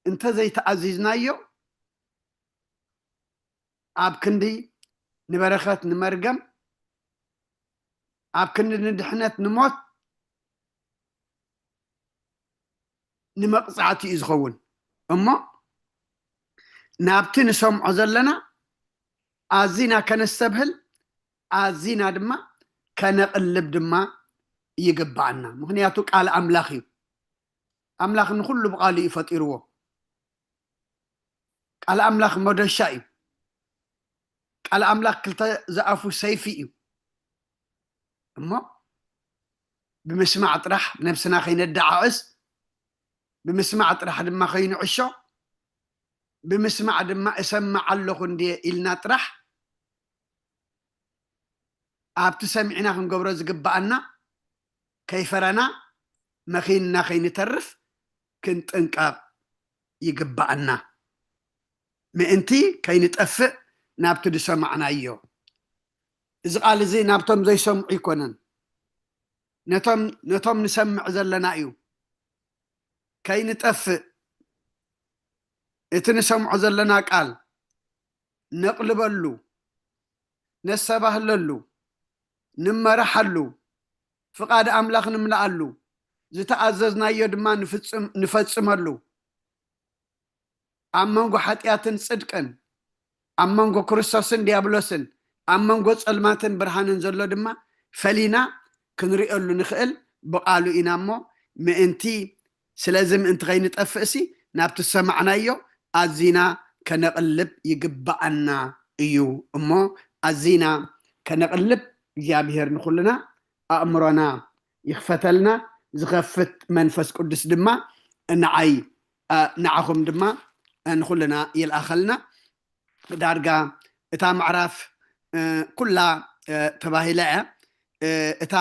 እንተዘይተኣዚዝናዮ፣ ኣብ ክንዲ ንበረኸት ንመርገም፣ ኣብ ክንዲ ንድሕነት ንሞት፣ ንመቕፃዕቲ እዩ ዝኸውን። እሞ ናብቲ ንሰምዖ ዘለና ኣዚና ከነስተብህል፣ ኣዚና ድማ ከነቕልብ ድማ ይግባኣና። ምክንያቱ ቃል ኣምላኽ እዩ። ኣምላኽ ንኹሉ ብቓሉ እዩ ፈጢርዎ። ቃል ኣምላኽ መዶሻ እዩ። ቃል ኣምላኽ ክልተ ዝኣፉ ሰይፊ እዩ። እሞ ብምስማዕ ጥራሕ ነብስና ከይነደዓዕስ፣ ብምስማዕ ጥራሕ ድማ ከይንዕሾ፣ ብምስማዕ ድማ እሰምዕ ኣለኹ እንድየ ኢልና ጥራሕ ኣብቲ ሰሚዕና ክንገብሮ ዝግብኣና ከይፈረና መኺንና ከይንተርፍ ክንጥንቀቕ ይግብኣና። ምእንቲ ከይንጠፍእ ናብቲ ዝሰማዕናዮ። እዚ ቃል እዚ ናብቶም ዘይሰምዑ ኣይኮነን፣ ነቶም ነቶም ንሰምዕ ዘለና እዩ። ከይንጠፍእ እቲ ንሰምዖ ዘለና ቃል ነቕልበሉ፣ ነስተባህለሉ፣ ንመርሓሉ፣ ፍቓድ ኣምላኽ ንምልኣሉ፣ ዝተኣዘዝናዮ ድማ ንፍጽም ንፈጽመሉ። ኣብ መንጎ ሓጢኣትን ጽድቅን፣ ኣብ መንጎ ክርስቶስን ዲያብሎስን፣ ኣብ መንጎ ጸልማትን ብርሃንን ዘሎ ድማ ፈሊና ክንርእየሉ ንኽእል ብቓሉ ኢና እሞ ምእንቲ ስለዚ ምእንቲ ከይንጠፍእሲ ናብቲ ዝሰማዕናዮ ኣዚና ከነቕልብ ይግብኣና እዩ። እሞ ኣዚና ከነቕልብ እግዚኣብሔር ንኹልና ኣእምሮና ይኽፈተልና። ዝኸፍት መንፈስ ቅዱስ ድማ ንዓይ ንዓኹም ድማ ንኹልና ይልኣኸልና። ዳርጋ እታ ምዕራፍ ኩላ ተባሂላ እያ። እታ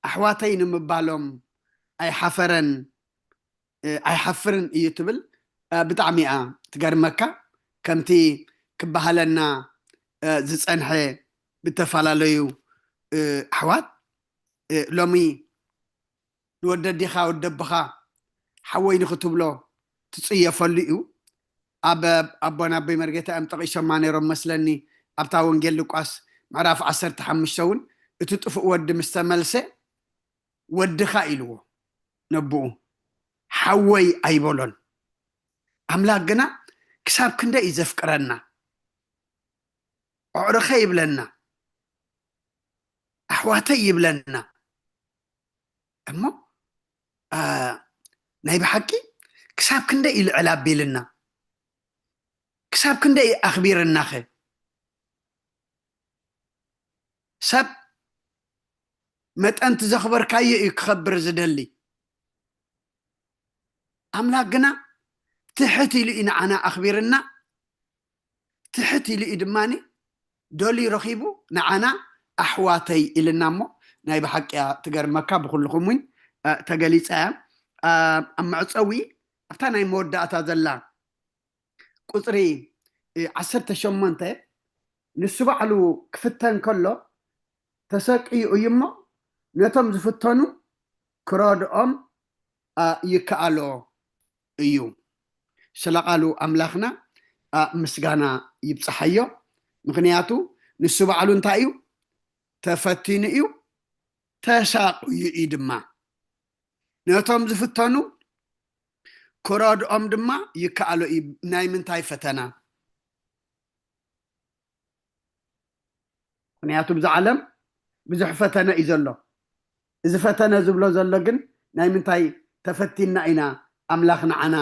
ኣሕዋተይ ንምባሎም ኣይሓፈረን ኣይሓፍርን እዩ ትብል። ብጣዕሚ እያ ትገርመካ። ከምቲ ክበሃለና ዝፀንሐ ብተፈላለዩ ኣሕዋት ሎሚ ንወደዲኻ ወደብኻ ሓወይ ንክትብሎ ትፅየፈሉ እዩ። ኣብ ኣቦና ኣቦይ መርጌታ እዮም ጠቂሶማ ነይሮም መስለኒ። ኣብታ ወንጌል ሉቃስ ምዕራፍ ዓሰርተ ሓሙሽተ እውን እቲ ጥፉእ ወዲ ምስ ተመልሰ ወድኻ ኢልዎ ነብኡ ሓወይ ኣይበሎን። ኣምላክ ግና ክሳብ ክንደይ እዩ ዘፍቅረና። ኣዕርኸ ይብለና፣ ኣሕዋተይ ይብለና። እሞ ናይ ብሓቂ ክሳብ ክንደይ እዩ ልዕል ኣቢልና፣ ክሳብ ክንደይ እዩ ኣኽቢርናኸ? ሰብ መጠንቲ ዘኽበርካዮ እዩ ክኸብር ዝደሊ። ኣምላክ ግና ትሕት ኢሉ እዩ ንዓና ኣኽቢርና። ትሕት ኢሉ እዩ ድማ ደልዩ ረኺቡ ንዓና ኣሕዋተይ ኢልና እሞ ናይ ብሓቂ እያ ትገርመካ። ብኩልኹም እውን ተገሊፃ እያ። ኣብ መዕፀዊ ኣብታ ናይ መወዳእታ ዘላ ቁፅሪ ዓሰርተ ሸሞንተ ንሱ ባዕሉ ክፍተን ከሎ ተሰቅዩ እዩ እሞ ነቶም ዝፍተኑ ክረድኦም ይከኣሎ እዩ። ስለ ቃሉ ኣምላኽና ምስጋና ይብፅሓዮ። ምክንያቱ ንሱ ባዕሉ እንታይ እዩ? ተፈቲኑ እዩ፣ ተሳቅዩ እዩ ድማ። ነቶም ዝፍተኑ ክረድኦም ድማ ይከኣሎ እዩ። ናይ ምንታይ ፈተና? ምክንያቱ ብዛ ዓለም ብዙሕ ፈተነ እዩ ዘሎ። እዚ ፈተነ ዝብሎ ዘሎ ግን ናይ ምንታይ ተፈቲና ኢና ኣምላኽ ንዓና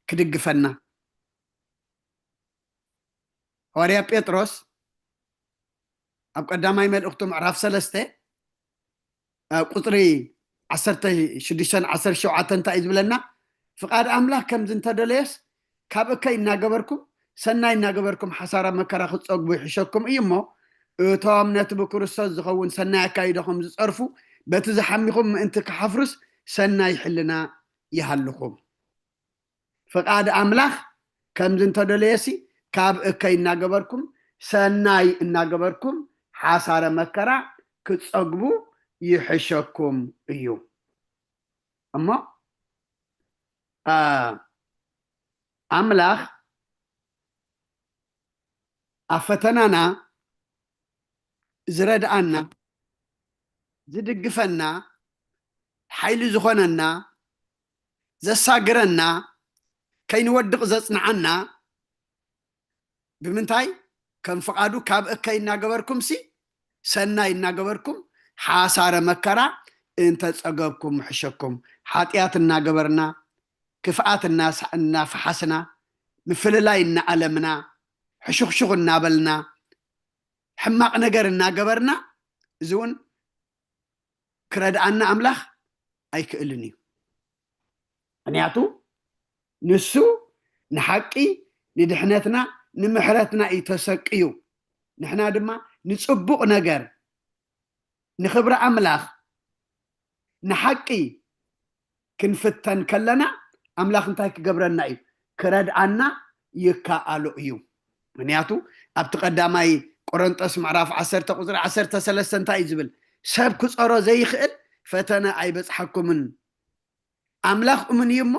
ክድግፈና? ሃዋርያ ጴጥሮስ ኣብ ቀዳማይ መልእኽቱ ምዕራፍ ሰለስተ ቁፅሪ ዓሰርተ ሽዱሽተን ዓሰርተ ሸውዓተን እንታይ እዩ ዝብለና? ፍቓድ ኣምላኽ ከምዚ እንተደለየስ ካብ እከይ እናገበርኩም ሰናይ እናገበርኩም ሓሳረ መከራ ክትፀግቡ ይሕሸኩም እዩ እሞ እቶም ነቲ ብክርስቶስ ዝኸውን ሰናይ ኣካይዶኹም ዝፀርፉ በቲ ዝሓሚኹም ምእንቲ ክሓፍሩስ ሰናይ ሕልና ይሃልኹም። ፍቓድ ኣምላኽ ከምዚ እንተደለየሲ ካብ እከይ እናገበርኩም ሰናይ እናገበርኩም ሓሳረ መከራ ክትፀግቡ ይሕሸኩም እዩ። እሞ ኣምላኽ ኣብ ፈተናና ዝረድኣና፣ ዝድግፈና፣ ሓይሊ ዝኾነና፣ ዘሳግረና፣ ከይንወድቕ ዘጽንዓና ብምንታይ? ከም ፍቓዱ ካብ እከይ እናገበርኩምሲ ሰናይ እናገበርኩም ሓሳረ መከራ እንተጸገብኩም ምሕሸኩም። ሓጢኣት እናገበርና፣ ክፍኣት እናሳ- እናፈሓስና፣ ምፍልላይ እናኣለምና፣ ሕሹኽሹኽ እናበልና፣ ሕማቕ ነገር እናገበርና፣ እዚ እውን ክረድኣና ኣምላኽ ኣይክእልን እዩ። ምክንያቱ ንሱ ንሓቂ፣ ንድሕነትና፣ ንምሕረትና እዩ ተሰቅዩ። ንሕና ድማ ንጽቡቕ ነገር፣ ንኽብሪ ኣምላኽ፣ ንሓቂ ክንፍተን ከለና ኣምላኽ እንታይ ክገብረና እዩ? ክረድኣና ይከኣሎ እዩ። ምክንያቱ ኣብቲ ቀዳማይ ቆሮንጦስ ምዕራፍ ዓሰርተ ቁፅሪ ዓሰርተ ሰለስተ እንታይ እዩ ዝብል? ሰብ ክፀሮ ዘይኽእል ፈተነ ኣይበፅሓኩምን። ኣምላኽ እሙን እዩ እሞ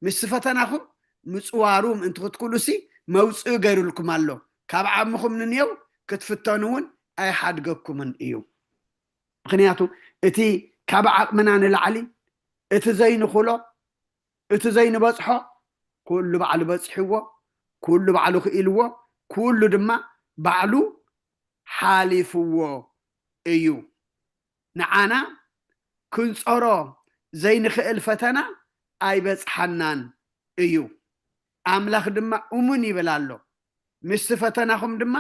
ምስቲ ፈተናኹም ምፅዋሩ ምእንቲ ክትክእሉሲ መውፅኢ ገይሩልኩም ኣሎ። ካብ ዓቕምኹም ንንየው ክትፍተኑ እውን ኣይሓድገኩምን እዩ። ምክንያቱ እቲ ካብ ዓቕምና ንላዕሊ እቲ ዘይንኽእሎ እቲ ዘይንበፅሖ ኩሉ ባዕሉ በፂሕዎ፣ ኩሉ ባዕሉ ክኢልዎ፣ ኩሉ ድማ ባዕሉ ሓሊፍዎ እዩ። ንዓና ክንፀሮ ዘይንኽእል ፈተና ኣይበፅሓናን እዩ። ኣምላኽ ድማ እሙን ይብል ኣሎ። ምስቲ ፈተናኹም ድማ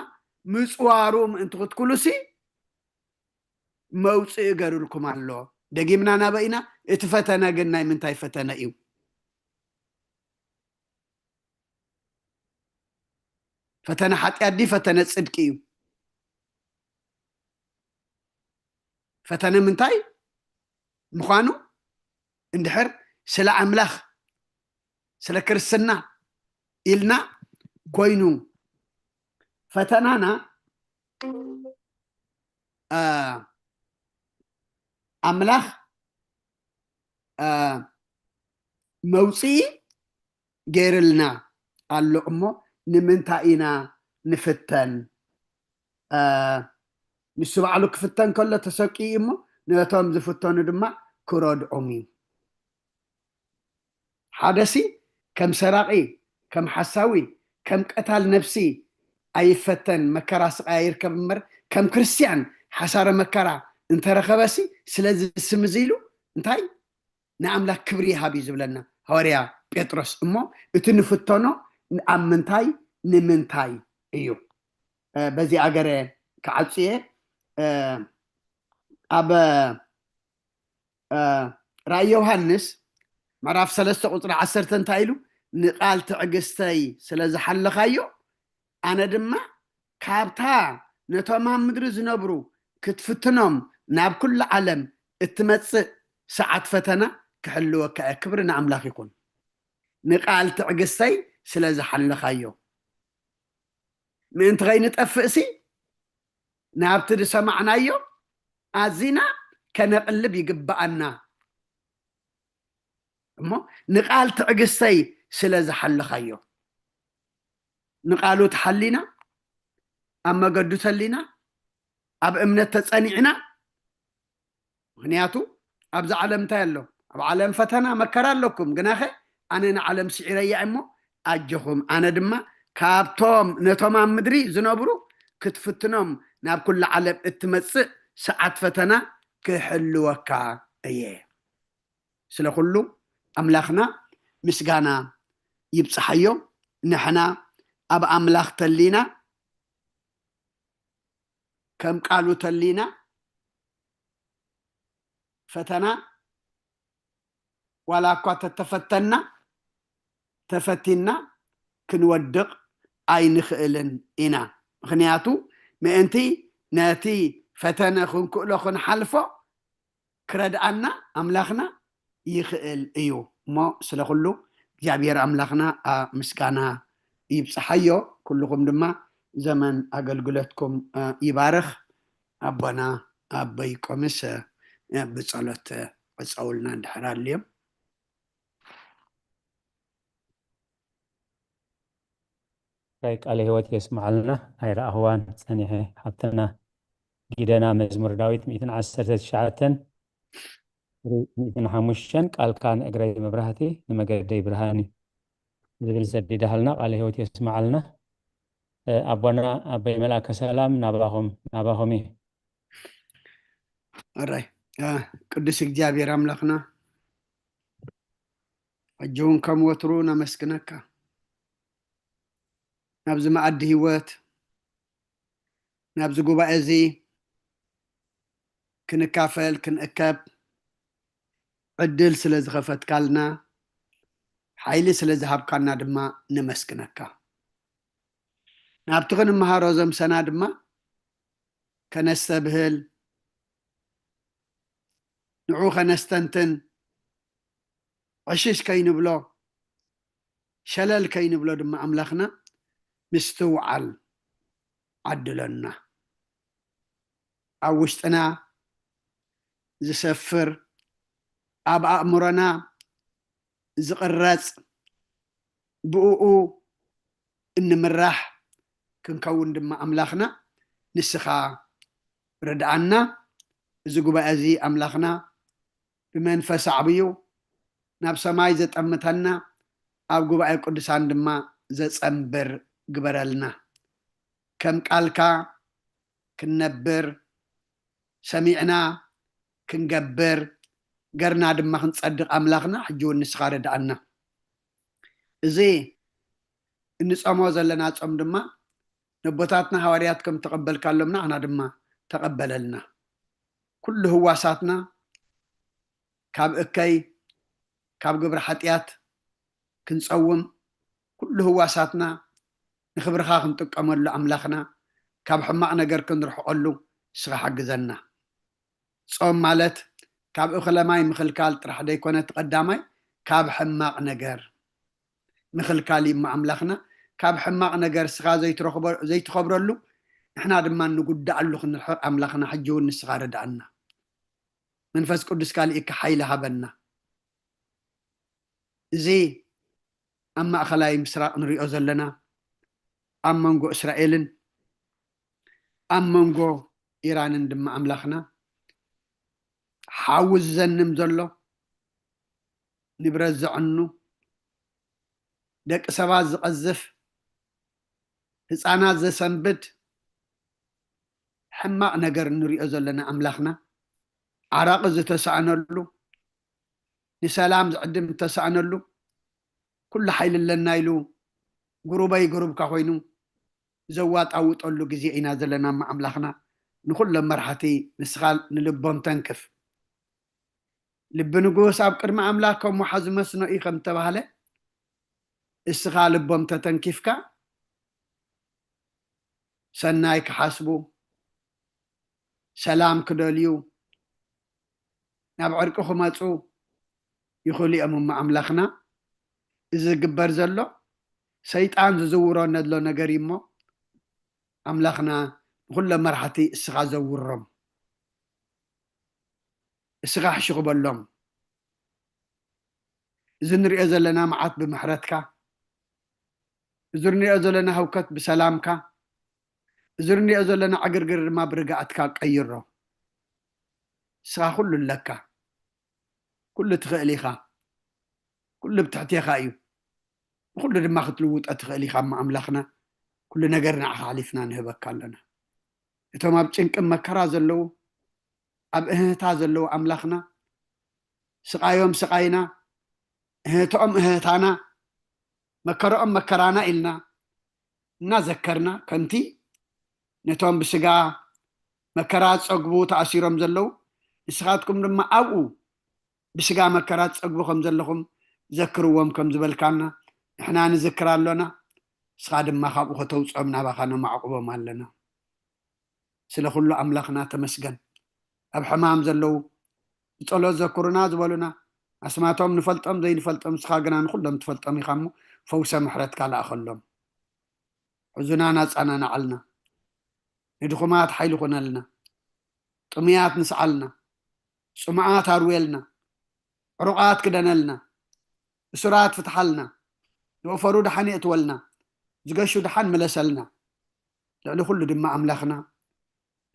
ምፅዋሩ ምእንቲ ክትክሉሲ መውፅኢ ገሩልኩም ኣሎ። ደጊምና ናበይ ኢና? እቲ ፈተነ ግን ናይ ምንታይ ፈተነ እዩ? ፈተነ ሓጢኣት ድዩ ፈተነ ጽድቂ እዩ? ፈተነ ምንታይ ምዃኑ እንድሕር ስለ ኣምላኽ፣ ስለ ክርስትና ኢልና ኮይኑ፣ ፈተናና፣ አ፣ ኣምላኽ፣ አ፣ መውፅኢ ገይርልና ኣሎ። እሞ ንምንታይ ኢና ንፍተን? አ፣ ንሱ ባዕሉ ክፍተን ከሎ ተሰቂዩ እሞ ነቶም ዝፍተኑ ድማ ክረድኦም እዩ። ሓደሲ ከም ሰራቒ፣ ከም ሓሳዊ፣ ከም ቀታል ነፍሲ ኣይፈተን፣ መከራ ስቓይ ይርከብ እምበር፣ ከም ክርስትያን ሓሳረ መከራ እንተረኸበሲ፣ ስለዚ ስም እዚ ኢሉ እንታይ ንኣምላኽ ክብሪ ይሃብ እዩ ዝብለና ሃዋርያ ጴጥሮስ። እሞ እቲ ንፍተኖ ኣብ ምንታይ ንምንታይ እዩ? እ፣ በዚ ኣገረ ክዓጹ እየ። እ፣ ኣብ፣ እ፣ ራእይ ዮሃንስ ምዕራፍ ሰለስተ ቁጽሪ ዓሰርተ እንታይ ኢሉ? "ንቓል ትዕግስተይ ስለ ዝሓለኻዮ፣ ኣነ ድማ ካብታ ነቶም ኣብ ምድሪ ዝነብሩ ክትፍትኖም ናብ ኩሉ ዓለም እትመጽእ ሰዓት ፈተና ክሕልወካ እየ።" ክብሪ ንኣምላኽ ይኹን። ንቓል ትዕግስተይ ስለ ዝሓለኻዮ፣ ምእንቲ ከይንጠፍእሲ ናብቲ ዝሰማዕናዮ ኣዚና ከነቕልብ ይግብኣና። እሞ ንቓል ትዕግስተይ ስለ ዝሓለኻዮ፣ ንቓሉ ተሓሊና፣ ኣብ መገዱ ተሊና፣ ኣብ እምነት ተጸኒዕና፣ ምኽንያቱ ኣብዚ ዓለም እንታይ ኣሎ? ኣብ ዓለም ፈተና መከራ ኣለኩም፣ ግናኸ ኣነ ንዓለም ስዒረያ እሞ ኣጆኹም፣ ኣነ ድማ ካብቶም ነቶም ኣብ ምድሪ ዝነብሩ ክትፍትኖም ናብ ኩሉ ዓለም እትመጽእ ሰዓት ፈተና ክሕልወካ እየ። ስለ ኩሉ ኣምላኽና ምስጋና ይብጽሓዮ። ንሕና ኣብ ኣምላኽ ተሊና፣ ከም ቃሉ ተሊና፣ ፈተና ዋላ እኳ ተተፈተና፣ ተፈቲና ክንወድቕ ኣይንኽእልን ኢና። ምኽንያቱ ምእንቲ ነቲ ፈተነ ክንክእሎ ክንሓልፎ ክረድኣና ኣምላኽና ይኽእል እዩ። እሞ ስለ ኩሉ እግዚኣብሔር ኣምላኽና፣ አ፣ ምስጋና ይብጽሓዮ። ኩልኹም ድማ ዘመን ኣገልግሎትኩም፣ አ፣ ይባርኽ። ኣቦና ኣቦይ ቆምስ፣ አ፣ ብጸሎት ዕጸውልና እንድሕር ኣልዮም። ናይ ቃለ ህይወት የስምዓልና። ኣይረኣኽዋን ጸኒሐ። ሓብትና ጊደና መዝሙር ዳዊት ሚእትን ዓሰርተ ትሽዓተን፣ ሚእትን ሓሙሽተን፣ "ቃልካ ንእግረይ መብራህቲ ንመገደይ ብርሃን እዩ" ዝብል ሰዲዳሃልና። ቃለ ህይወት የስምዓልና። እ፣ ኣቦና ኣቦይ መልኣከ ሰላም ናባኹም፣ ናባኹም እዩ። ኣራይ፣ አ፣ ቅዱስ እግዚኣብሔር ኣምላኽና፣ ሕጂ እውን ከም ወትሩ ነመስግነካ። ናብዚ መኣዲ ህይወት፣ ናብዚ ጉባኤ እዚ ክንካፈል፣ ክንእከብ ዕድል ስለ ዝኸፈትካልና፣ ሓይሊ ስለ ዝሃብካና ድማ ነመስግነካ። ናብቲ ክንመሃሮ ዘምሰና ድማ ከነስተብህል፣ ንዑ ከነስተንትን፣ ዕሽሽ ከይንብሎ፣ ሸለል ከይንብሎ ድማ ኣምላኽና ምስትውዓል ዓድለና። ኣብ ውሽጥና ዝሰፍር፣ ኣብ ኣእምሮና ዝቕረጽ፣ ብእኡ እንምራሕ ክንከውን ድማ ኣምላኽና ንስኻ ርድኣና። እዚ ጉባኤ እዚ ኣምላኽና ብመንፈስ ኣዕብዩ ናብ ሰማይ ዘጠምተና፣ ኣብ ጉባኤ ቅዱሳን ድማ ዘጸንብር ግበረልና። ከም ቃልካ ክንነብር፣ ሰሚዕና ክንገብር፣ ገርና ድማ ክንጸድቕ ኣምላኽና ሕጂ እውን ንስኻ ርድኣና። እዚ እንጸሞ ዘለና ጾም ድማ ነቦታትና ሃዋርያት ከም ተቐበልካሎም ንዓና ድማ ተቐበለልና። ኩሉ ህዋሳትና፣ ካብ እከይ፣ ካብ ግብሪ ሓጢኣት ክንጸውም፣ ኩሉ ህዋሳትና ንኽብርኻ ክንጥቀመሉ ኣምላኽና፣ ካብ ሕማቕ ነገር ክንርሕቐሉ ንስኻ ሓግዘና። ጾም ማለት ካብ እኽለ ማይ ምኽልካል ጥራሕ ደይኮነ እቲ ቀዳማይ፣ ካብ ሕማቕ ነገር ምኽልካል እዩ እሞ ኣምላኽና፣ ካብ ሕማቕ ነገር ንስኻ ዘይትረኽቦ-፣ ዘይትኸብረሉ፣ ንሕና ድማ እንጉዳኣሉ ክንርሕቕ ኣምላኽና ሕጂ እውን ንስኻ ርድኣና። መንፈስ ቅዱስካ ልኢካ ሓይሊ ሃበና። እዚ ኣብ ማእኸላይ ምስራቕ ንሪኦ ዘለና፣ ኣብ መንጎ እስራኤልን ኣብ መንጎ ኢራንን ድማ ኣምላኽና ሓዊ ዝዘንም ዘሎ፣ ንብረት ዘዕኑ፣ ደቂ ሰባት ዝቐዝፍ፣ ህፃናት ዘሰንብድ ሕማቕ ነገር ንሪኦ ዘለና ኣምላኽና፣ ዓራቂ ዝተሳእነሉ፣ ንሰላም ዝዕድም ዝተሳእነሉ፣ ኩሉ ሓይሊ ኣለና ኢሉ ጉሩበይ ጉሩብካ ኮይኑ ዘዋጣውጠሉ ግዜ ኢና ዘለና እሞ ኣምላኽና፣ ንኹሎም መራሕቲ ንስኻ ንልቦም ተንክፍ። ልቢ ንጉስ ኣብ ቅድሚ ኣምላኽ ከም ወሓዚ መስኖ እዩ ከም ዝተባህለ፣ እስኻ ልቦም ተተንኪፍካ ሰናይ ክሓስቡ፣ ሰላም ክደልዩ፣ ናብ ዕርቂ ክመፁ ይኽእሉ እዮም እሞ ኣምላኽና፣ እዚ ዝግበር ዘሎ ሰይጣን ዝዝውሮ ነሎ ነገር እዩ እሞ ኣምላኽና ንኹሎም መራሕቲ እስኻ ዘውሮም፣ እስኻ ሕሽኹ በሎም። እዚ ንሪኦ ዘለና መዓት ብምሕረትካ፣ እዚ ንሪኦ ዘለና ህውከት ብሰላምካ፣ እዚ ንሪኦ ዘለና ዕግርግር ድማ ብርግኣትካ ቀይሮ። ንስኻ ኩሉ ኣለካ፣ ኩሉ ትኽእል ኢኻ፣ ኩሉ ብትሕቴኻ እዩ፣ ንኩሉ ድማ ክትልውጦ ትኽእል ኢኻ እሞ ኣምላኽና፣ ኩሉ ነገር ንዓኻ ኣሕሊፍና ንህበካ ኣለና። እቶም ኣብ ጭንቅን መከራ ዘለዉ፣ ኣብ እህህታ ዘለዉ ኣምላኽና፣ ስቓዮም ስቓይና፣ እህህትኦም እህህታና፣ መከረኦም መከራና ኢልና እናዘከርና፣ ከምቲ ነቶም ብስጋ መከራ ዝጸግቡ ተኣሲሮም ዘለዉ፣ ንስኻትኩም ድማ ኣብኡ ብስጋ መከራ ትጸግቡ ከም ዘለኹም ዘክርዎም ከም ዝበልካና፣ ንሕና ንዝክር ኣሎና፣ ንስኻ ድማ ካብኡ ከተውጽኦም ናባኻ ነማዕቁቦም ኣለና። ስለ ኩሉ ኣምላኽና ተመስገን። ኣብ ሕማም ዘለዉ፣ ብጸሎት ዘክሩና ዝበሉና፣ ኣስማቶም ንፈልጦም ዘይንፈልጦም፣ ንስኻ ግና ንኹሎም ትፈልጦም ኢኻ እሞ፣ ፈውሰ ምሕረትካ ለኣኸሎም። ሕዙናት ኣጸናንዓልና፣ ንድኹማት ሓይሊ ኩነልና፣ ጥሙያት ንስዓልና፣ ጽሙኣት ኣርውየልና፣ ዕሩቓት ክደነልና፣ እሱራት ፍትሓልና፣ ዝወፈሩ ደሓን የእትወልና፣ ዝገሹ ደሓን ምለሰልና። ልዕሊ ኩሉ ድማ ኣምላኽና፣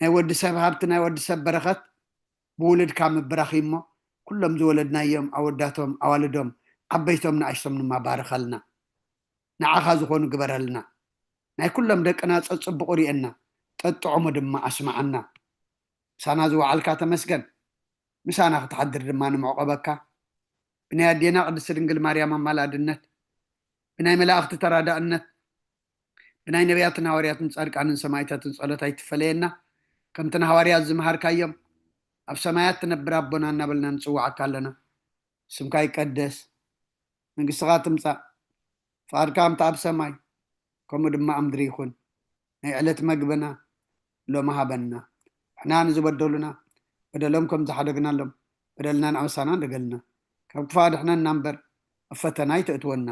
ናይ ወዲ ሰብ ሃብቲ፣ ናይ ወዲ ሰብ በረኸት ብውሉድካ ምብራኽ እዩ እሞ፣ ኩሎም ዝወለድናዮም ኣወዳቶም፣ ኣዋልዶም፣ ዓበይቶም፣ ንኣሽቶም ድማ ባርኸልና። ንዓኻ ዝኾኑ ግበረልና። ናይ ኩሎም ደቅና ጸጽቡቑ ርእየና፣ ጠጥዑሙ ድማ ኣስምዓና። ምሳና ዝወዓልካ ተመስገን። ምሳና ክትሓድር ድማ ንምዕቆበካ። ብናይ ኣዴና ቅድስቲ ድንግል ማርያም ኣማላድነት፣ ብናይ መላእኽቲ ተራዳእነት፣ ብናይ ነቢያትን ሃዋርያትን ጻድቃንን ሰማዕታትን ጸሎት ኣይትፈለየና። ከምቲ ንሃዋርያት ዝመሃርካዮም፣ ኣብ ሰማያት ትነብር ኣቦና እናበልና ንጽውዓካ ኣለና። ስምካ ይቀደስ፣ መንግስትኻ ትምጻእ፣ ፍቓድካ ከምቲ ኣብ ሰማይ ከምኡ ድማ ኣብ ምድሪ ይኹን። ናይ ዕለት መግብና ሎሚ ሃበና። ንሕና ንዝበደሉና በደሎም ከም ዝሓደግናሎም በደልናን ኣበሳናን ደገልና። ካብ ክፋ ድሕነና እምበር ኣብ ፈተና ኣይተእትወና።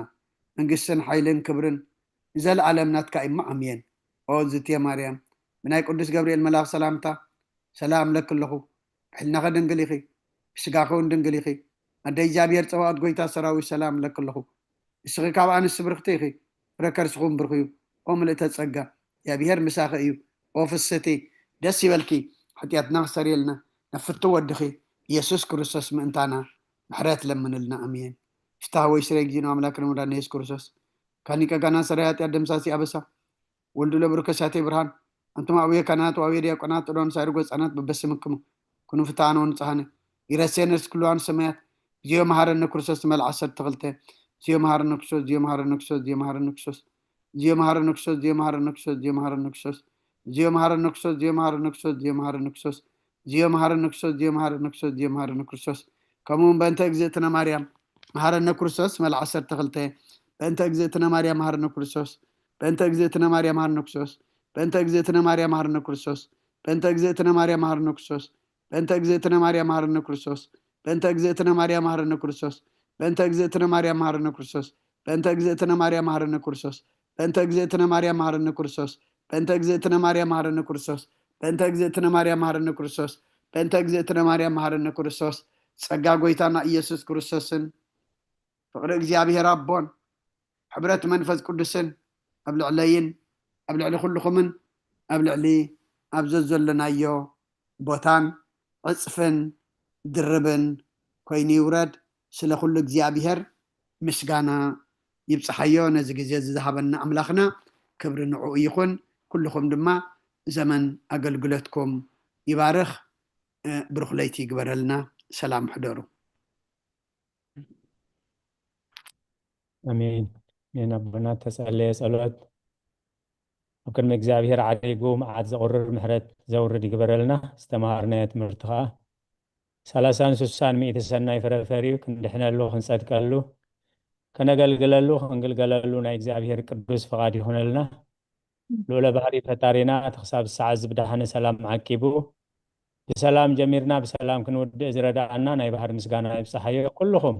መንግስትን ሓይልን ክብርን ንዘለኣለም ናትካ እሞ ኣምየን። ኦ ዝትየ ማርያም፣ ብናይ ቅዱስ ገብርኤል መልኣኽ ሰላምታ ሰላም ለኪ ኣለኹ። ብሕልናኺ ድንግል ኢኺ፣ ብስጋኺ እውን ድንግል ኢኺ። ኣደ እግዚኣብሔር ጸባኦት ጎይታ ሰራዊት ሰላም ለኪ ኣለኹ። ንስኺ ካብ ኣንስቲ ብርኽቲ ኢኺ፣ ፍረ ከርስኺ እውን ብሩኽ እዩ። ኦ ምልእተ ጸጋ፣ እግዚኣብሔር ምሳኺ እዩ። ኦ ፍስህቲ፣ ደስ ይበልኪ፣ ሓጢኣትና ክሰርየልና ናብ ፍትው ወድኺ ኢየሱስ ክርስቶስ ምእንታና ምሕረት ለምንልና። ኣሜን። ፍትሐ ወይ ስረ ጊዜና ኣምላክ ንምዳን ኢየሱስ ክርስቶስ ካኒቀ ጋና ሰራይ ሓጢኣት ደምሳሲ ኣበሳ ወልዱ ለብሩ ከሳቴ ብርሃን ኣንቱም ኣቡየ ካህናት ወአቡየ ዲያቆናት ጥዶን ሳይር ጎጻናት በበስምክሙ ኩኑ ፍትሐነ ወንጽሐነ ይረሴነ እስክልዋን ሰማያት ዚዮ መሐረነ ክርስቶስ መልዓ ዓሰርተ ክልተ ዚዮ መሐረነ ክርስቶስ ዚዮ መሐረነ ክርስቶስ ዚዮ መሐረነ ክርስቶስ ዚዮ መሐረነ ክርስቶስ ዚዮ መሐረነ ክርስቶስ ዚዮ መሐረነ ክርስቶስ ዚዮ መሐረነ ክርስቶስ ዚዮ መሐረነ ክርስቶስ ዚዮ መሐረነ ክርስቶስ ዚዮ መሐረነ ክርስቶስ ዚዮ መሐረነ ክርስቶስ ከምኡ እውን በእንተ እግዝእትነ ማርያም መሐረነ ክርስቶስ መልዓ ዓሰርተ ክልተ። በእንተ እግዝእትነ ማርያም መሐረነ ክርስቶስ። በእንተ እግዝእትነ ማርያም መሐረነ ክርስቶስ። በእንተ እግዝእትነ ማርያም መሐረነ ክርስቶስ። በእንተ እግዝእትነ ማርያም መሐረነ ክርስቶስ። በእንተ እግዝእትነ ማርያም መሐረነ ክርስቶስ። በእንተ እግዝእትነ ማርያም መሐረነ ክርስቶስ። በእንተ እግዝእትነ ማርያም መሐረነ ክርስቶስ። በእንተ እግዝእትነ ማርያም መሐረነ ክርስቶስ። በእንተ እግዝእትነ ማርያም መሐረነ ክርስቶስ። በእንተ እግዝእትነ ማርያም መሐረነ ክርስቶስ። በእንተ እግዝእትነ ማርያም መሐረነ ክርስቶስ። በእንተ እግዝእትነ ማርያም መሐረነ ክርስቶስ። ጸጋ ጎይታና ኢየሱስ ክርስቶስን ፍቕሪ እግዚኣብሔር ኣቦን ሕብረት መንፈስ ቅዱስን ኣብ ልዕለይን ኣብ ልዕሊ ኩልኹምን ኣብ ልዕሊ ኣብ ዘዘለናዮ ቦታን ዕጽፍን ድርብን ኮይኑ ይውረድ። ስለ ኩሉ እግዚኣብሔር ምስጋና ይብጽሓዮ። ነዚ ግዜ እዚ ዝሃበና ኣምላኽና ክብሪ ንዕኡ ይኹን። ኩልኹም ድማ ዘመን ኣገልግሎትኩም ይባርኽ። እ፣ ብሩኽ ለይቲ ይግበረልና። ሰላም ሕደሩ። ኣሜን። ኣሜን። ኣቦና ተጸለየ ጸሎት ኣብ ቅድሚ እግዚኣብሔር ዓሪጉ መዓት ዘቑርር ምሕረት ዘውርድ ይግበረልና። ዝተማሃርናዮ ትምህርቲ ከዓ ሰላሳን ስሳን ሚእቲ ሰናይ ፍረ ፈርዩ ክንድሕነሉ ክንጸድቀሉ ከነገልግለሉ ክንግልገለሉ ናይ እግዚኣብሔር ቅዱስ ፍቓድ ይኹነልና። ልዑለ ባህሪ ፈጣሪና እቲ ክሳብ ሰዓት እዚ ብደሓነ ሰላም ዓቂቡ ብሰላም ጀሚርና ብሰላም ክንውድእ ዝረዳኣና ናይ ባህሪ ምስጋና ይብጽሓዮ። ኩልኹም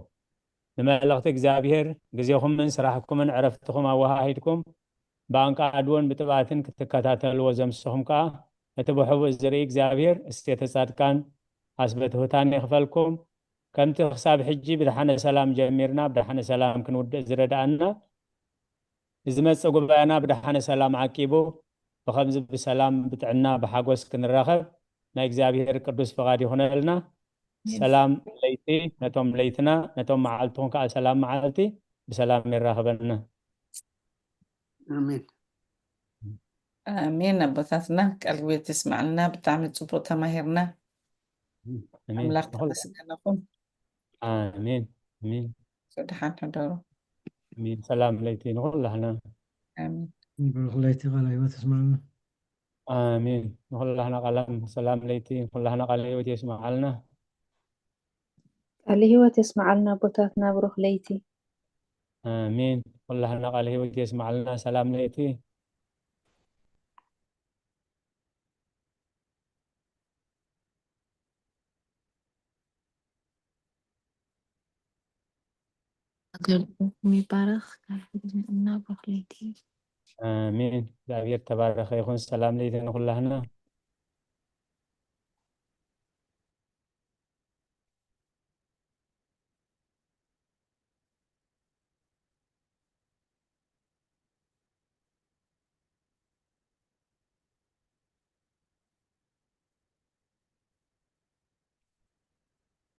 ንመልእኽቲ እግዚኣብሔር ግዜኹምን ስራሕኩምን ዕረፍትኹም ኣወሃሂድኩም ብኣንቃድዎን ብጥብኣትን ክትከታተልዎ ዘምስኹም ከኣ እቲ ብሕቡእ ዝርኢ እግዚኣብሔር እስቴተ ጻድቃን ኣስበ ትሑታን ይኽፈልኩም። ከምቲ ክሳብ ሕጂ ብደሓነ ሰላም ጀሚርና ብደሓነ ሰላም ክንውድእ ዝረዳኣና ንዝመጽእ ጉባኤና ብደሓነ ሰላም ዓቂቡ ብኸምዚ ብሰላም ብጥዕና ብሓጎስ ክንራኸብ ናይ እግዚኣብሔር ቅዱስ ፍቓድ ይኹነልና። ሰላም ለይቲ ነቶም ለይትና ነቶም መዓልትኹም ከዓ ሰላም መዓልቲ ብሰላም የራኽበና። ኣሜን። ኣሜን። ኣቦታትና ቃል ቤት ይስማዕልና። ብጣዕሚ ጽቡቅ ተማሂርና። ኣሜን። ኣምላኽ ንኹል- ተመስገነኹም። ኣሜን። ኣሜን። ደሓን ሕደሩ። ኣሜን። ሰላም ለይቲ ንኹላህና። ኣሜን። ብሩኽ ለይቲ ቃለ ህይወት ይስማዕና። ኣሜን። ንኹላህና ቃላም ሰላም ለይቲ ንኹላህና ቃለ ህይወት የስማዓልና። ቃለ ህይወት የስማዓልና ኣቦታትና ብሩኽ ለይቲ። ኣሜን። ኩላህና ቃለ ህይወት የስማዓልና። ሰላም ለይቲ። ኣገልግሎትኩም ይባረኽ። ቃል ኪዳን እና ብሩኽ ለይቲ። ኣሜን። እግዚኣብሔር ተባረኸ ይኹን። ሰላም ለይቲ ንኹላህና።